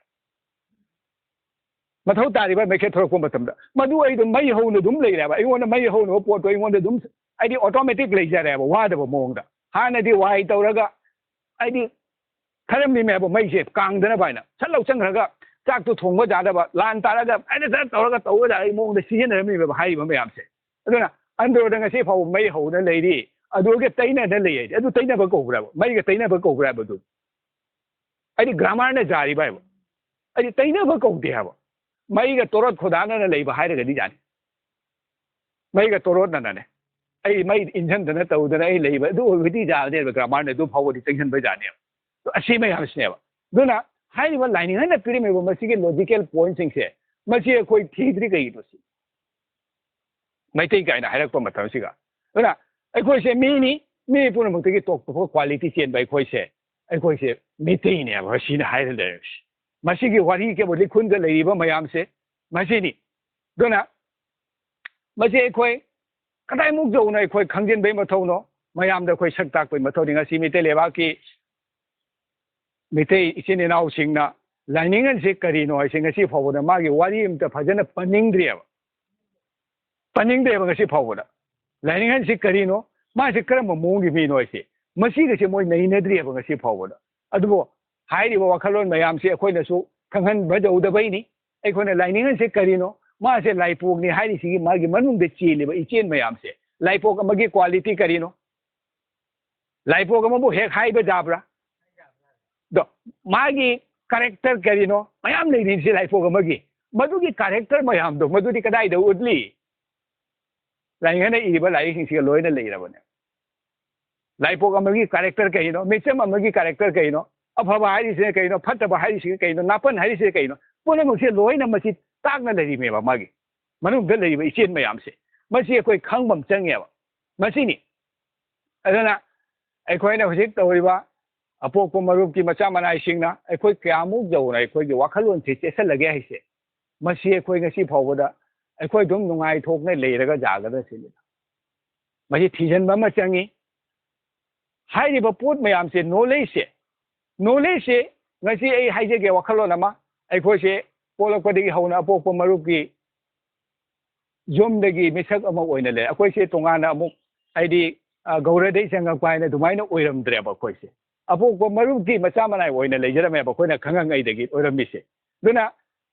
ꯃꯊꯧ ꯇꯥꯔꯤꯕ ꯃꯩꯈꯦꯠ ꯊꯣꯛꯂꯛꯄ ꯃꯇꯝꯗ ꯃꯗꯨ ꯑꯩꯗꯣ ꯃꯩ ꯍꯧꯅ ꯑꯗꯨꯝ ꯂꯩꯔꯦꯕ꯫ ꯑꯩꯉꯣꯟꯗ ꯃꯩ ꯍꯧꯅꯕ ꯄꯣꯠꯇꯣ ꯑꯩꯉꯣꯟꯗ ꯑꯗꯨꯝ, ꯍꯥꯏꯗꯤ, automatic ꯂꯩꯖꯔꯦꯕ, ꯋꯥꯗꯕ ꯃꯑꯣꯡꯗ꯫ ꯍꯥꯟꯅꯗꯤ ꯋꯥꯏ ꯇꯧꯔꯒ, ꯍꯥꯏꯗꯤ, ꯊꯔꯝꯃꯤꯃꯦꯕ ꯃꯩꯁꯦ ꯀꯥꯡꯗꯅꯕ ꯍꯥꯏꯅ꯫ ꯁꯠ ꯂꯧ ꯆꯪꯈ꯭ꯔꯒ ꯆꯥꯛꯇꯣ ꯊꯣꯡꯕ ꯌꯥꯗꯕ, ꯂꯥꯟ ꯇꯥꯔꯒ ꯑꯩꯅ ꯁꯠ ꯇꯧꯔꯒ ꯇꯧꯕ ꯌꯥꯕꯒꯤ ꯃꯑꯣꯡꯗ ꯁꯤꯖꯤꯟꯅꯔꯝꯃꯤꯃꯦꯕ ꯍꯥꯏꯔꯤꯕ ꯃꯌꯥꯝꯁꯦ꯫ ꯑꯗꯨꯅ ꯑꯟꯗ꯭ꯔꯣꯗ ꯉꯁꯤ ꯐꯥꯎꯕ ꯃꯩ ꯍꯧꯅ ꯂꯩꯔꯤ꯫ ꯑꯗꯨꯒ ꯇꯩꯅꯅ ꯂꯩ ꯍꯥꯏꯗꯤ ꯑꯗꯨ ꯇꯩꯅꯕ ꯀꯧꯕ꯭ꯔꯕ? ꯃꯩꯒ ꯇꯩꯅꯕ ꯀꯧꯕ꯭ꯔꯕ ꯑꯗꯨ? ꯍꯥꯏꯗꯤ grammar ꯅ ꯌꯥꯔꯤꯕ ꯍꯥꯏꯕ꯫ ꯍꯥꯏꯗꯤ ꯇꯩꯅꯕ ꯀꯧꯗꯦ ꯍꯥꯏꯕ꯫ ꯃꯩꯒ ꯇꯣꯔꯣꯠ ꯈꯣꯗꯥꯅꯅ ꯂꯩꯕ ꯍꯥꯏꯔꯒꯗꯤ ꯌꯥꯅꯤ꯫ ꯃꯩꯒ ꯇꯣꯔꯣꯠꯅꯅꯅꯦ꯫ ꯑꯩ ꯃꯩ ꯏꯟꯖꯟꯗꯅ ꯇꯧꯗꯅ ꯑꯩ ꯂꯩꯕ ꯑꯗꯨ ꯑꯣꯏꯕꯗꯤ ꯌꯥꯕꯅꯦꯕ, grammar ꯅ ꯑꯗꯨ ꯐꯥꯎꯕꯗꯤ ꯆꯪꯁꯤꯟꯕ ꯌꯥꯅꯦꯕ꯫ ꯑꯗꯣ ꯑꯁꯤ ꯃꯌꯥꯝꯁꯤꯅꯦꯕ꯫ ꯑꯗꯨꯅ ꯍꯥꯏꯔꯤꯕ ꯂꯥꯏꯅꯤꯡ ꯍꯥꯏꯅ ꯄꯤꯔꯝꯃꯤꯕ ꯃꯁꯤꯒꯤ logical point ꯁꯤꯡꯁꯦ, ꯃꯁꯤ ꯑꯩꯈꯣꯏ ꯊꯤꯗ꯭ꯔꯤ ꯀꯩꯒꯤꯅꯣ ꯁꯤ? ꯃꯩꯇꯩ ꯀꯥꯏꯅ ꯍꯥꯏꯔꯛꯄ ꯃꯇꯝꯁꯤꯒ꯫ ꯑꯗꯨꯅ ꯑꯩꯈꯣꯏꯁꯦ ꯃꯤꯅꯤ, ꯃꯤ ꯄꯨꯝꯅꯃꯛꯇꯒꯤ ꯇꯣꯞ ꯇꯣꯞꯄ quality ꯆꯦꯟꯕ ꯑꯩꯈꯣꯏꯁꯦ, ꯑꯩꯈꯣꯏꯁꯦ ꯃꯤꯇꯩꯅꯦꯕ ꯁꯤꯅ ꯍꯥꯏꯔ ꯂꯩꯔꯤꯁꯦ꯫ ꯃꯁꯤꯒꯤ ꯋꯥꯔꯤ ꯀꯦꯕꯣ ꯂꯤꯈꯨꯟꯗ ꯂꯩꯔꯤꯕ ꯃꯌꯥꯝꯁꯦ ꯃꯁꯤꯅꯤ꯫ ꯑꯗꯨꯅ ꯃꯁꯤ ꯑꯩꯈꯣꯏ ꯀꯗꯥꯏꯃꯨꯛ ꯌꯧꯅ ꯑꯩꯈꯣꯏ ꯈꯪꯖꯤꯟꯕꯩ ꯃꯊꯧꯅꯣ? ꯃꯌꯥꯝꯗ ꯑꯩꯈꯣꯏ ꯁꯛ ꯇꯥꯛꯄꯩ ꯃꯊꯧꯅꯤ꯫ ꯉꯁꯤ ꯃꯤꯇꯩ ꯂꯩꯕꯥꯛꯀꯤ ꯃꯤꯇꯩ ꯏꯆꯤꯟ ꯏꯅꯥꯎꯁꯤꯡꯅ ꯂꯥꯏꯅꯤꯡ ꯑꯁꯤ ꯀꯔꯤꯅꯣ ꯍꯥꯏꯁꯦ ꯉꯁꯤ ꯐꯥꯎꯕꯗ ꯃꯥꯒꯤ ꯋꯥꯔꯤ ꯑꯝꯇ ꯐꯖꯅ ꯄꯟꯅꯤꯡꯗ꯭ꯔꯤꯑꯕ꯫ ꯄꯟꯅꯤꯡꯗꯦꯕ ꯉꯁꯤ ꯐꯥꯎꯕꯗ꯫ ꯂꯥꯏꯅꯤꯡꯍꯟꯁꯤ ꯀꯔꯤꯅꯣ? ꯃꯥꯁꯤ ꯀꯔꯝꯕ ꯃꯑꯣꯡꯒꯤ ꯃꯤꯅꯣ ꯍꯥꯏꯁꯦ ꯃꯁꯤꯒꯁꯦ ꯃꯣꯏ ꯅꯩꯅꯗ꯭ꯔꯤꯑꯕ ꯉꯁꯤ ꯐꯥꯎꯕꯗ꯫ ꯑꯗꯨꯕꯨ ꯍꯥꯏꯔꯤꯕ ꯋꯥꯈꯜꯂꯣꯟ ꯃꯌꯥꯝꯁꯤ ꯑꯩꯈꯣꯏꯅꯁꯨ ꯈꯪꯍꯟꯕ ꯌꯧꯗꯕꯩꯅꯤ꯫ ꯑꯩꯈꯣꯏꯅ ꯂꯥꯏꯅꯤꯡꯍꯟꯁꯤ ꯀꯔꯤꯅꯣ? ꯃꯥꯁꯦ ꯂꯥꯏꯄꯣꯛꯅꯤ ꯍꯥꯏꯔꯤꯁꯤꯒꯤ ꯃꯥꯒꯤ ꯃꯅꯨꯡꯗ ꯆꯦꯜꯂꯤꯕ ꯏꯆꯦꯜ ꯃꯌꯥꯝꯁꯦ, ꯂꯥꯏꯄꯣꯛ ꯑꯃꯒꯤ quality ꯀꯔꯤꯅꯣ? ꯂꯥꯏꯄꯣꯛ ꯑꯃꯕꯨ ꯍꯦꯛ ꯍꯥꯏꯕ ꯌꯥꯕ꯭ꯔꯥ? ꯑꯗꯣ ꯃꯥꯒꯤ character ꯀꯔꯤꯅꯣ? ꯃꯌꯥꯝ ꯂꯩꯔꯤꯕꯁꯤ ꯂꯥꯏꯄꯣꯛ ꯑꯃꯒꯤ꯫ ꯃꯗꯨꯒꯤ character ꯃꯌꯥꯝꯗꯣ ꯃꯗꯨꯗꯤ ꯀꯗꯥꯏꯗ ꯎꯠꯂꯤ? ꯂꯥꯏꯅꯤꯡꯍꯟꯅ ꯏꯔꯤꯕ ꯂꯥꯏꯔꯤꯛꯁꯤꯡꯁꯤꯒ ꯂꯣꯏꯅ ꯂꯩꯔꯕꯅꯦ꯫ ꯂꯥꯏꯄꯣꯛ ꯑꯃꯒꯤ character ꯀꯩꯅꯣ? ꯃꯤꯆꯝ ꯑꯃꯒꯤ character ꯀꯩꯅꯣ? ꯑꯐꯕ ꯍꯥꯏꯔꯤꯁꯤꯅ ꯀꯩꯅꯣ? ꯐꯠꯇꯕ ꯍꯥꯏꯔꯤꯁꯤꯅ ꯀꯩꯅꯣ? ꯅꯥꯄꯟ ꯍꯥꯏꯔꯤꯁꯤꯅ ꯀꯩꯅꯣ? ꯄꯨꯝꯅꯃꯛꯁꯦ ꯂꯣꯏꯅ ꯃꯁꯤ ꯇꯥꯛꯅ ꯂꯩꯔꯤꯃꯦꯕ ꯃꯥꯒꯤ ꯃꯅꯨꯡꯗ ꯂꯩꯔꯤꯕ ꯏꯆꯦꯜ ꯃꯌꯥꯝꯁꯦ꯫ ꯃꯁꯤ ꯑꯩꯈꯣꯏ ꯈꯪꯕ ꯑꯃ ꯆꯪꯉꯦꯕ꯫ ꯃꯁꯤꯅꯤ꯫ ꯑꯗꯨꯅ ꯑꯩꯈꯣꯏꯅ ꯍꯧꯖꯤꯛ ꯇꯧꯔꯤꯕ ꯑꯄꯣꯛꯄ ꯃꯔꯨꯞꯀꯤ ꯃꯆꯥ ꯃꯅꯥꯏꯁꯤꯡꯅ ꯑꯩꯈꯣꯏ ꯀꯌꯥꯃꯨꯛ ꯌꯧꯅ ꯑꯩꯈꯣꯏꯒꯤ ꯋꯥꯈꯜꯂꯣꯟꯁꯤ ꯆꯦꯠꯁꯜꯂꯒꯦ ꯍꯥꯏꯁꯦ, ꯃꯁꯤ ꯑꯩꯈꯣꯏ ꯉꯁꯤ ꯐꯥꯎꯕꯗ ꯑꯩꯈꯣꯏ ꯑꯗꯨꯝ ꯅꯨꯡꯉꯥꯏꯊꯣꯛꯅ ꯂꯩꯔꯒ ꯌꯥꯒꯗ꯭ꯔꯥ ꯁꯤꯅꯤꯗ꯫ ꯃꯁꯤ ꯊꯤꯖꯤꯟꯕ ꯑꯃ ꯆꯪꯉꯤ꯫ ꯍꯥꯏꯔꯤꯕ ꯄꯣꯠ ꯃꯌꯥꯝꯁꯦ, knowledgeꯁꯦ, knowledgeꯁꯦ ꯉꯁꯤ ꯑꯩ ꯍꯥꯏꯖꯒꯦ ꯋꯥꯈꯜꯂꯣꯟ ꯑꯃ, ꯑꯩꯈꯣꯏꯁꯦ ꯄꯣꯛꯂꯛꯄꯗꯒꯤ ꯍꯧꯅ ꯑꯄꯣꯛꯄ ꯃꯔꯨꯞꯀꯤ ꯌꯨꯝꯗꯒꯤ ꯃꯤꯁꯛ ꯑꯃ ꯑꯣꯏꯅ ꯂꯩ꯫ ꯑꯩꯈꯣꯏꯁꯦ ꯇꯣꯉꯥꯟꯅ ꯑꯃꯨꯛ ꯍꯥꯏꯗꯤ, ꯑ, ꯒꯧꯔꯗꯩ ꯆꯪꯉꯛꯄ ꯍꯥꯏꯅ ꯑꯗꯨꯃꯥꯏꯅ ꯑꯣꯏꯔꯝꯗ꯭ꯔꯦꯕ ꯑꯩꯈꯣꯏꯁꯦ꯫ ꯑꯄꯣꯛꯄ ꯃꯔꯨꯞꯀꯤ ꯃꯆꯥ ꯃꯅꯥꯏ ꯑꯣꯏꯅ ꯂꯩꯖꯔꯝꯃꯦꯕ ꯑꯩꯈꯣꯏꯅ ꯈꯪꯉꯛꯉꯩꯗꯒꯤ ꯑꯣꯏꯔꯝꯃꯤꯁꯦ꯫ ꯑꯗꯨꯅ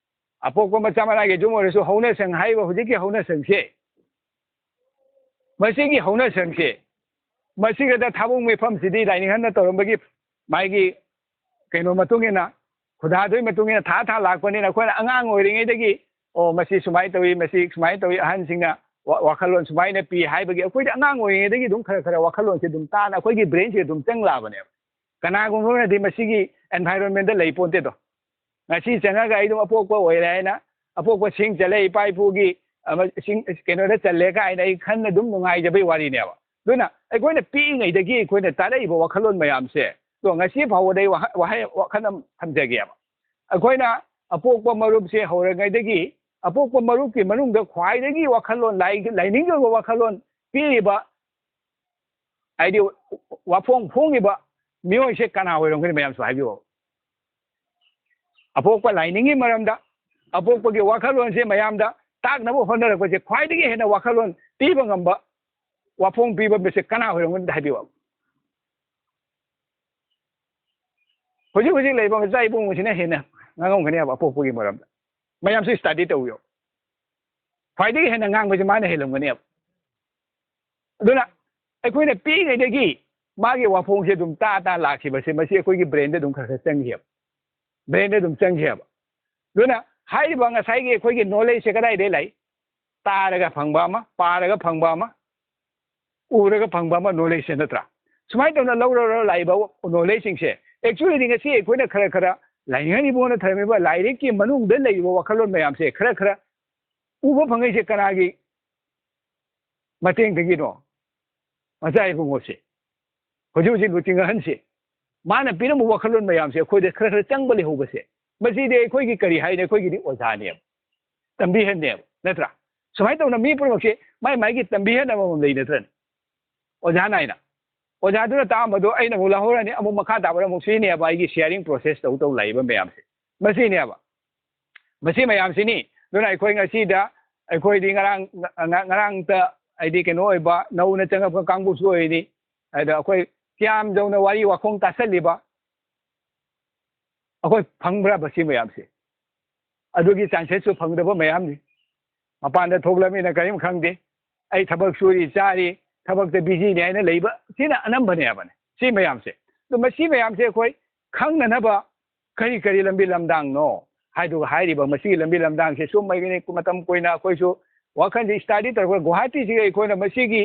ꯑꯄꯣꯛꯄ ꯃꯆꯥ ꯃꯅꯥꯏꯒꯤ ꯌꯨꯝ ꯑꯣꯏꯔꯁꯨ ꯍꯧꯅꯁꯪ ꯍꯥꯏꯔꯤꯕ ꯍꯧꯖꯤꯛꯀꯤ ꯍꯧꯅꯁꯪꯁꯦ, ꯃꯁꯤꯒꯤ ꯍꯧꯅꯁꯪꯁꯦ, ꯃꯁꯤꯒꯗ ꯊꯥꯕꯨꯡ ꯃꯤꯐꯝꯁꯤꯗꯤ ꯂꯥꯏꯅꯤꯡꯍꯟꯅ ꯇꯧꯔꯝꯕꯒꯤ ꯃꯥꯒꯤ ꯀꯩꯅꯣ ꯃꯇꯨꯡ ꯏꯟꯅ, ꯈꯨꯗꯥꯗꯨꯒꯤ ꯃꯇꯨꯡ ꯏꯟꯅ ꯊꯥ ꯊꯥ ꯂꯥꯛꯄꯅꯤꯅ ꯑꯩꯈꯣꯏꯅ ꯑꯉꯥꯡ ꯑꯣꯏꯔꯤꯉꯩꯗꯒꯤ, "ꯑꯣ, ꯃꯁꯤ ꯁꯨꯃꯥꯏꯅ ꯇꯧꯏ, ꯃꯁꯤ ꯁꯨꯃꯥꯏꯅ ꯇꯧꯏ", ꯑꯍꯟꯁꯤꯡꯅ ꯋꯥ-, ꯋꯥꯈꯜꯂꯣꯟ ꯁꯨꯃꯥꯏꯅ ꯄꯤ ꯍꯥꯏꯕꯒꯤ ꯑꯩꯈꯣꯏꯗꯤ ꯑꯉꯥꯡ ꯑꯣꯏꯔꯤꯉꯩꯗꯒꯤ ꯑꯗꯨꯝ ꯈꯔ ꯈꯔ ꯋꯥꯈꯜꯂꯣꯟꯁꯦ ꯑꯗꯨꯝ ꯇꯥꯅ ꯑꯩꯈꯣꯏꯒꯤ brainꯁꯦ ꯑꯗꯨꯝ ꯆꯪꯂꯛꯑꯕꯅꯦꯕ꯫ ꯀꯅꯥꯒꯨꯝꯕ ꯑꯃꯅꯗꯤ ꯃꯁꯤꯒꯤ environmentꯗ ꯂꯩ ꯄꯣꯟꯇꯦꯗꯣ꯫ ꯉꯁꯤ ꯆꯪꯉꯒ ꯑꯩ ꯑꯗꯨꯝ ꯑꯄꯣꯛꯄ ꯑꯣꯏꯔꯦ ꯍꯥꯏꯅ, ꯑꯄꯣꯛꯄ ꯁꯤꯡ ꯆꯠꯂꯦ, ꯏꯄꯥ ꯏꯄꯨꯒꯤ, ꯑꯃ, ꯁꯤꯡ, ꯀꯩꯅꯣꯗ ꯆꯜꯂꯦ ꯀꯥꯏꯅ ꯑꯩ ꯈꯟꯅ ꯑꯗꯨꯝ ꯅꯨꯡꯉꯥꯏꯖꯕꯩ ꯋꯥꯔꯤꯅꯦꯕ꯫ ꯑꯗꯨꯅ ꯑꯩꯈꯣꯏꯅ ꯄꯤꯛꯏꯉꯩꯗꯒꯤ ꯑꯩꯈꯣꯏꯅ ꯇꯥꯔꯛꯏꯕ ꯋꯥꯈꯜꯂꯣꯟ ꯃꯌꯥꯝꯁꯦ, ꯑꯗꯣ ꯉꯁꯤ ꯐꯥꯎꯕꯗ ꯑꯩ ꯋꯥꯍ-, ꯋꯥꯍꯩ, ꯋꯥꯈꯜ ꯑꯃ ꯊꯝꯖꯒꯦꯕ꯫ ꯑꯩꯈꯣꯏꯅ ꯑꯄꯣꯛꯄ ꯃꯔꯨꯞꯁꯦ ꯍꯧꯔꯤꯉꯩꯗꯒꯤ, ꯑꯄꯣꯛꯄ ꯃꯔꯨꯞꯀꯤ ꯃꯅꯨꯡꯗ ꯈ꯭ꯋꯥꯏꯗꯒꯤ ꯋꯥꯈꯜꯂꯣꯟ, ꯂꯥꯏ-, ꯂꯥꯏꯅꯤꯡꯒꯤ ꯑꯣꯏꯕ ꯋꯥꯈꯜꯂꯣꯟ ꯄꯤꯔꯤꯕ, ꯍꯥꯏꯗꯤ ꯋꯥꯐꯣꯡ ꯐꯣꯡꯉꯤꯕ ꯃꯤꯑꯣꯏꯁꯦ ꯀꯅꯥ ꯑꯣꯏꯔꯝꯒꯅꯤ? ꯃꯌꯥꯝꯁꯨ ꯍꯥꯏꯕꯤꯌꯣ꯫ ꯑꯄꯣꯛꯄ ꯂꯥꯏꯅꯤꯡꯒꯤ ꯃꯔꯝꯗ, ꯑꯄꯣꯛꯄꯒꯤ ꯋꯥꯈꯜꯂꯣꯟꯁꯦ ꯃꯌꯥꯝꯗ ꯇꯥꯛꯅꯕ ꯍꯣꯠꯅꯔꯛꯄꯁꯦ ꯈ꯭ꯋꯥꯏꯗꯒꯤ ꯍꯦꯟꯅ ꯋꯥꯈꯜꯂꯣꯟ ꯄꯤꯕ ꯉꯝꯕ ꯋꯥꯐꯣꯡ ꯄꯤꯕ ꯃꯤꯁꯦ ꯀꯅꯥ ꯑꯣꯏꯔꯝꯒꯅꯤ ꯍꯥꯏꯕꯤꯌꯨ? ꯍꯧꯖꯤꯛ ꯍꯧꯖꯤꯛ ꯂꯩꯕ ꯃꯆꯥ ꯏꯕꯨꯡꯉꯣꯁꯤꯅ ꯍꯦꯟꯅ ꯉꯥꯡꯉꯝꯒꯅꯦꯕ ꯑꯄꯣꯛꯄꯒꯤ ꯃꯔꯝꯗ꯫ ꯃꯌꯥꯝꯁꯨ study ꯇꯧꯕꯤꯌꯣ꯫ ꯈ꯭ꯋꯥꯏꯗꯒꯤ ꯍꯦꯟꯅ ꯉꯥꯡꯕꯁꯦ ꯃꯥꯅ ꯍꯦꯜꯂꯝꯒꯅꯦꯕ꯫ ꯑꯗꯨꯅ ꯑꯩꯈꯣꯏꯅ ꯄꯤꯛꯏꯉꯩꯗꯒꯤ ꯃꯥꯒꯤ ꯋꯥꯐꯣꯡꯁꯦ ꯑꯗꯨꯝ ꯇꯥ ꯇꯥ ꯂꯥꯛꯈꯤꯕꯁꯦ ꯃꯁꯤ ꯑꯩꯈꯣꯏꯒꯤ brain ꯗ ꯑꯗꯨꯝ ꯈꯔ ꯈꯔ ꯆꯪꯈꯤꯑꯕ꯫ Brain ꯗ ꯑꯗꯨꯝ ꯆꯪꯈꯤꯑꯕ꯫ ꯑꯗꯨꯅ ꯍꯥꯏꯔꯤꯕ ꯉꯁꯥꯏꯒꯤ ꯑꯩꯈꯣꯏꯒꯤ knowledge ꯁꯦ ꯀꯗꯥꯏꯗꯒꯤ ꯂꯥꯛꯏ? ꯇꯥꯔꯒ ꯐꯪꯕ ꯑꯃ, ꯄꯥꯔꯒ ꯐꯪꯕ ꯑꯃ, ꯎꯔꯒ ꯐꯪꯕ ꯑꯃ knowledge ꯁꯦ ꯅꯠꯇ꯭ꯔꯥ? ꯁꯨꯃꯥꯏꯅ ꯇꯧꯅ ꯂꯧꯔ ꯂꯧꯔ ꯂꯥꯛꯏꯕ knowledge ꯁꯤꯡꯁꯦ actually ꯗꯤ ꯉꯁꯤ ꯑꯩꯈꯣꯏꯅ ꯈꯔ ꯈꯔ ꯂꯥꯏꯅꯤꯡꯉꯟ ꯏꯕꯣꯅ ꯊꯝꯃꯤꯕ ꯂꯥꯏꯔꯤꯛꯀꯤ ꯃꯅꯨꯡꯗ ꯂꯩꯔꯤꯕ ꯋꯥꯈꯜꯂꯣꯟ ꯃꯌꯥꯝꯁꯦ ꯈꯔ ꯈꯔ ꯎꯕ ꯐꯪꯉꯛꯏꯁꯦ ꯀꯅꯥꯒꯤ ꯃꯇꯦꯡꯗꯒꯤꯅꯣ? ꯃꯆꯥ ꯏꯕꯨꯡꯉꯣꯁꯦ, ꯍꯧꯖꯤꯛ ꯍꯧꯖꯤꯛ ꯂꯨꯆꯤꯡ ꯑꯍꯟꯁꯦ, ꯃꯥꯅ ꯄꯤꯔꯝꯕ ꯋꯥꯈꯜꯂꯣꯟ ꯃꯌꯥꯝꯁꯦ ꯑꯩꯈꯣꯏꯗ ꯈꯔ ꯈꯔ ꯆꯪꯕ ꯂꯩꯍꯧꯕꯁꯦ, ꯃꯁꯤꯗꯤ ꯑꯩꯈꯣꯏꯒꯤ ꯀꯔꯤ ꯍꯥꯏꯅꯤ? ꯑꯩꯈꯣꯏꯒꯤꯗꯤ ꯑꯣꯖꯥꯅꯦꯕ, ꯇꯝꯕꯤꯍꯟꯅꯦꯕ, ꯅꯠꯇ꯭ꯔꯥ? ꯁꯨꯃꯥꯏꯅ ꯇꯧꯅ ꯃꯤ ꯄꯨꯝꯅꯃꯛꯁꯦ ꯃꯥꯏ ꯃꯥꯏꯒꯤ ꯇꯝꯕꯤꯍꯟ ꯑꯃꯃꯝ ꯂꯩ, ꯅꯠꯇ꯭ꯔꯅꯦ? ꯑꯣꯖꯥ ꯅꯥꯏꯅ ꯑꯣꯖꯥꯗꯨꯅ ꯇꯥꯛꯑꯝꯕꯗꯣ ꯑꯩꯅ ꯑꯃꯨꯛ ꯂꯧꯍꯧꯔꯅꯤ, ꯑꯃꯨꯛ ꯃꯈꯥ ꯇꯥꯕꯗ ꯑꯃꯨꯛ ꯁꯤꯖꯤꯟꯅꯩꯕ ꯑꯩꯒꯤ sharing process ꯇꯧ ꯇꯧ ꯂꯥꯛꯏꯕ ꯃꯌꯥꯝꯁꯦ꯫ ꯃꯁꯤꯅꯦꯕ, ꯃꯁꯤ ꯃꯌꯥꯝꯁꯤꯅꯤ꯫ ꯑꯗꯨꯅ ꯑꯩꯈꯣꯏ ꯉꯁꯤꯗ, ꯑꯩꯈꯣꯏꯗꯤ ꯉꯔꯥꯡ, ꯉ-, ꯉꯔꯥꯡꯇ ꯍꯥꯏꯗꯤ ꯀꯩꯅꯣ ꯑꯣꯏꯕ, ꯅꯧꯅ ꯆꯪꯉꯛꯄ ꯀꯥꯡꯕꯨꯁꯨ ꯑꯣꯏꯔꯤꯅꯤ꯫ ꯑꯗ ꯑꯩꯈꯣꯏ ꯀꯌꯥꯝ ꯌꯧꯅ ꯋꯥꯔꯤ ꯋꯥꯈꯣꯡ ꯇꯥꯁꯜꯂꯤꯕ, ꯑꯩꯈꯣꯏ ꯐꯪꯕ꯭ꯔꯕ ꯁꯤ ꯃꯌꯥꯝꯁꯦ? ꯑꯗꯨꯒꯤ chances ꯁꯨ ꯐꯪꯗꯕ ꯃꯌꯥꯝꯅꯤ꯫ ꯃꯄꯥꯟꯗ ꯊꯣꯛꯂꯕꯅꯤꯅ ꯀꯔꯤꯝ ꯈꯪꯗꯦ꯫ ꯑꯩ ꯊꯕꯛ ꯁꯨꯔꯤ, ꯆꯥꯔꯤ, ꯊꯕꯛꯇ busy ꯅꯤ ꯍꯥꯏꯅ ꯂꯩꯕ ꯁꯤꯅ ꯑꯅꯝꯕꯅꯦꯕꯅꯦ ꯁꯤ ꯃꯌꯥꯝꯁꯦ꯫ ꯑꯗꯣ ꯃꯁꯤ ꯃꯌꯥꯝꯁꯦ ꯑꯩꯈꯣꯏ ꯈꯪꯅꯅꯕ ꯀꯔꯤ ꯀꯔꯤ ꯂꯝꯕꯤ ꯂꯝꯗꯥꯡꯅꯣ ꯍꯥꯏꯗꯨꯒ ꯍꯥꯏꯔꯤꯕ ꯃꯁꯤꯒꯤ ꯂꯝꯕꯤ ꯂꯝꯗꯥꯡꯁꯦ ꯁꯨꯝ ꯑꯩꯈꯣꯏꯅ ꯃꯇꯝ ꯀꯨꯏꯅ ꯑꯩꯈꯣꯏꯁꯨ ꯋꯥꯈꯜꯁꯦ study ꯇꯧꯔꯒ ꯒꯨꯋꯥꯍꯥꯇꯤꯁꯤꯒ ꯑꯩꯈꯣꯏꯅ ꯃꯁꯤꯒꯤ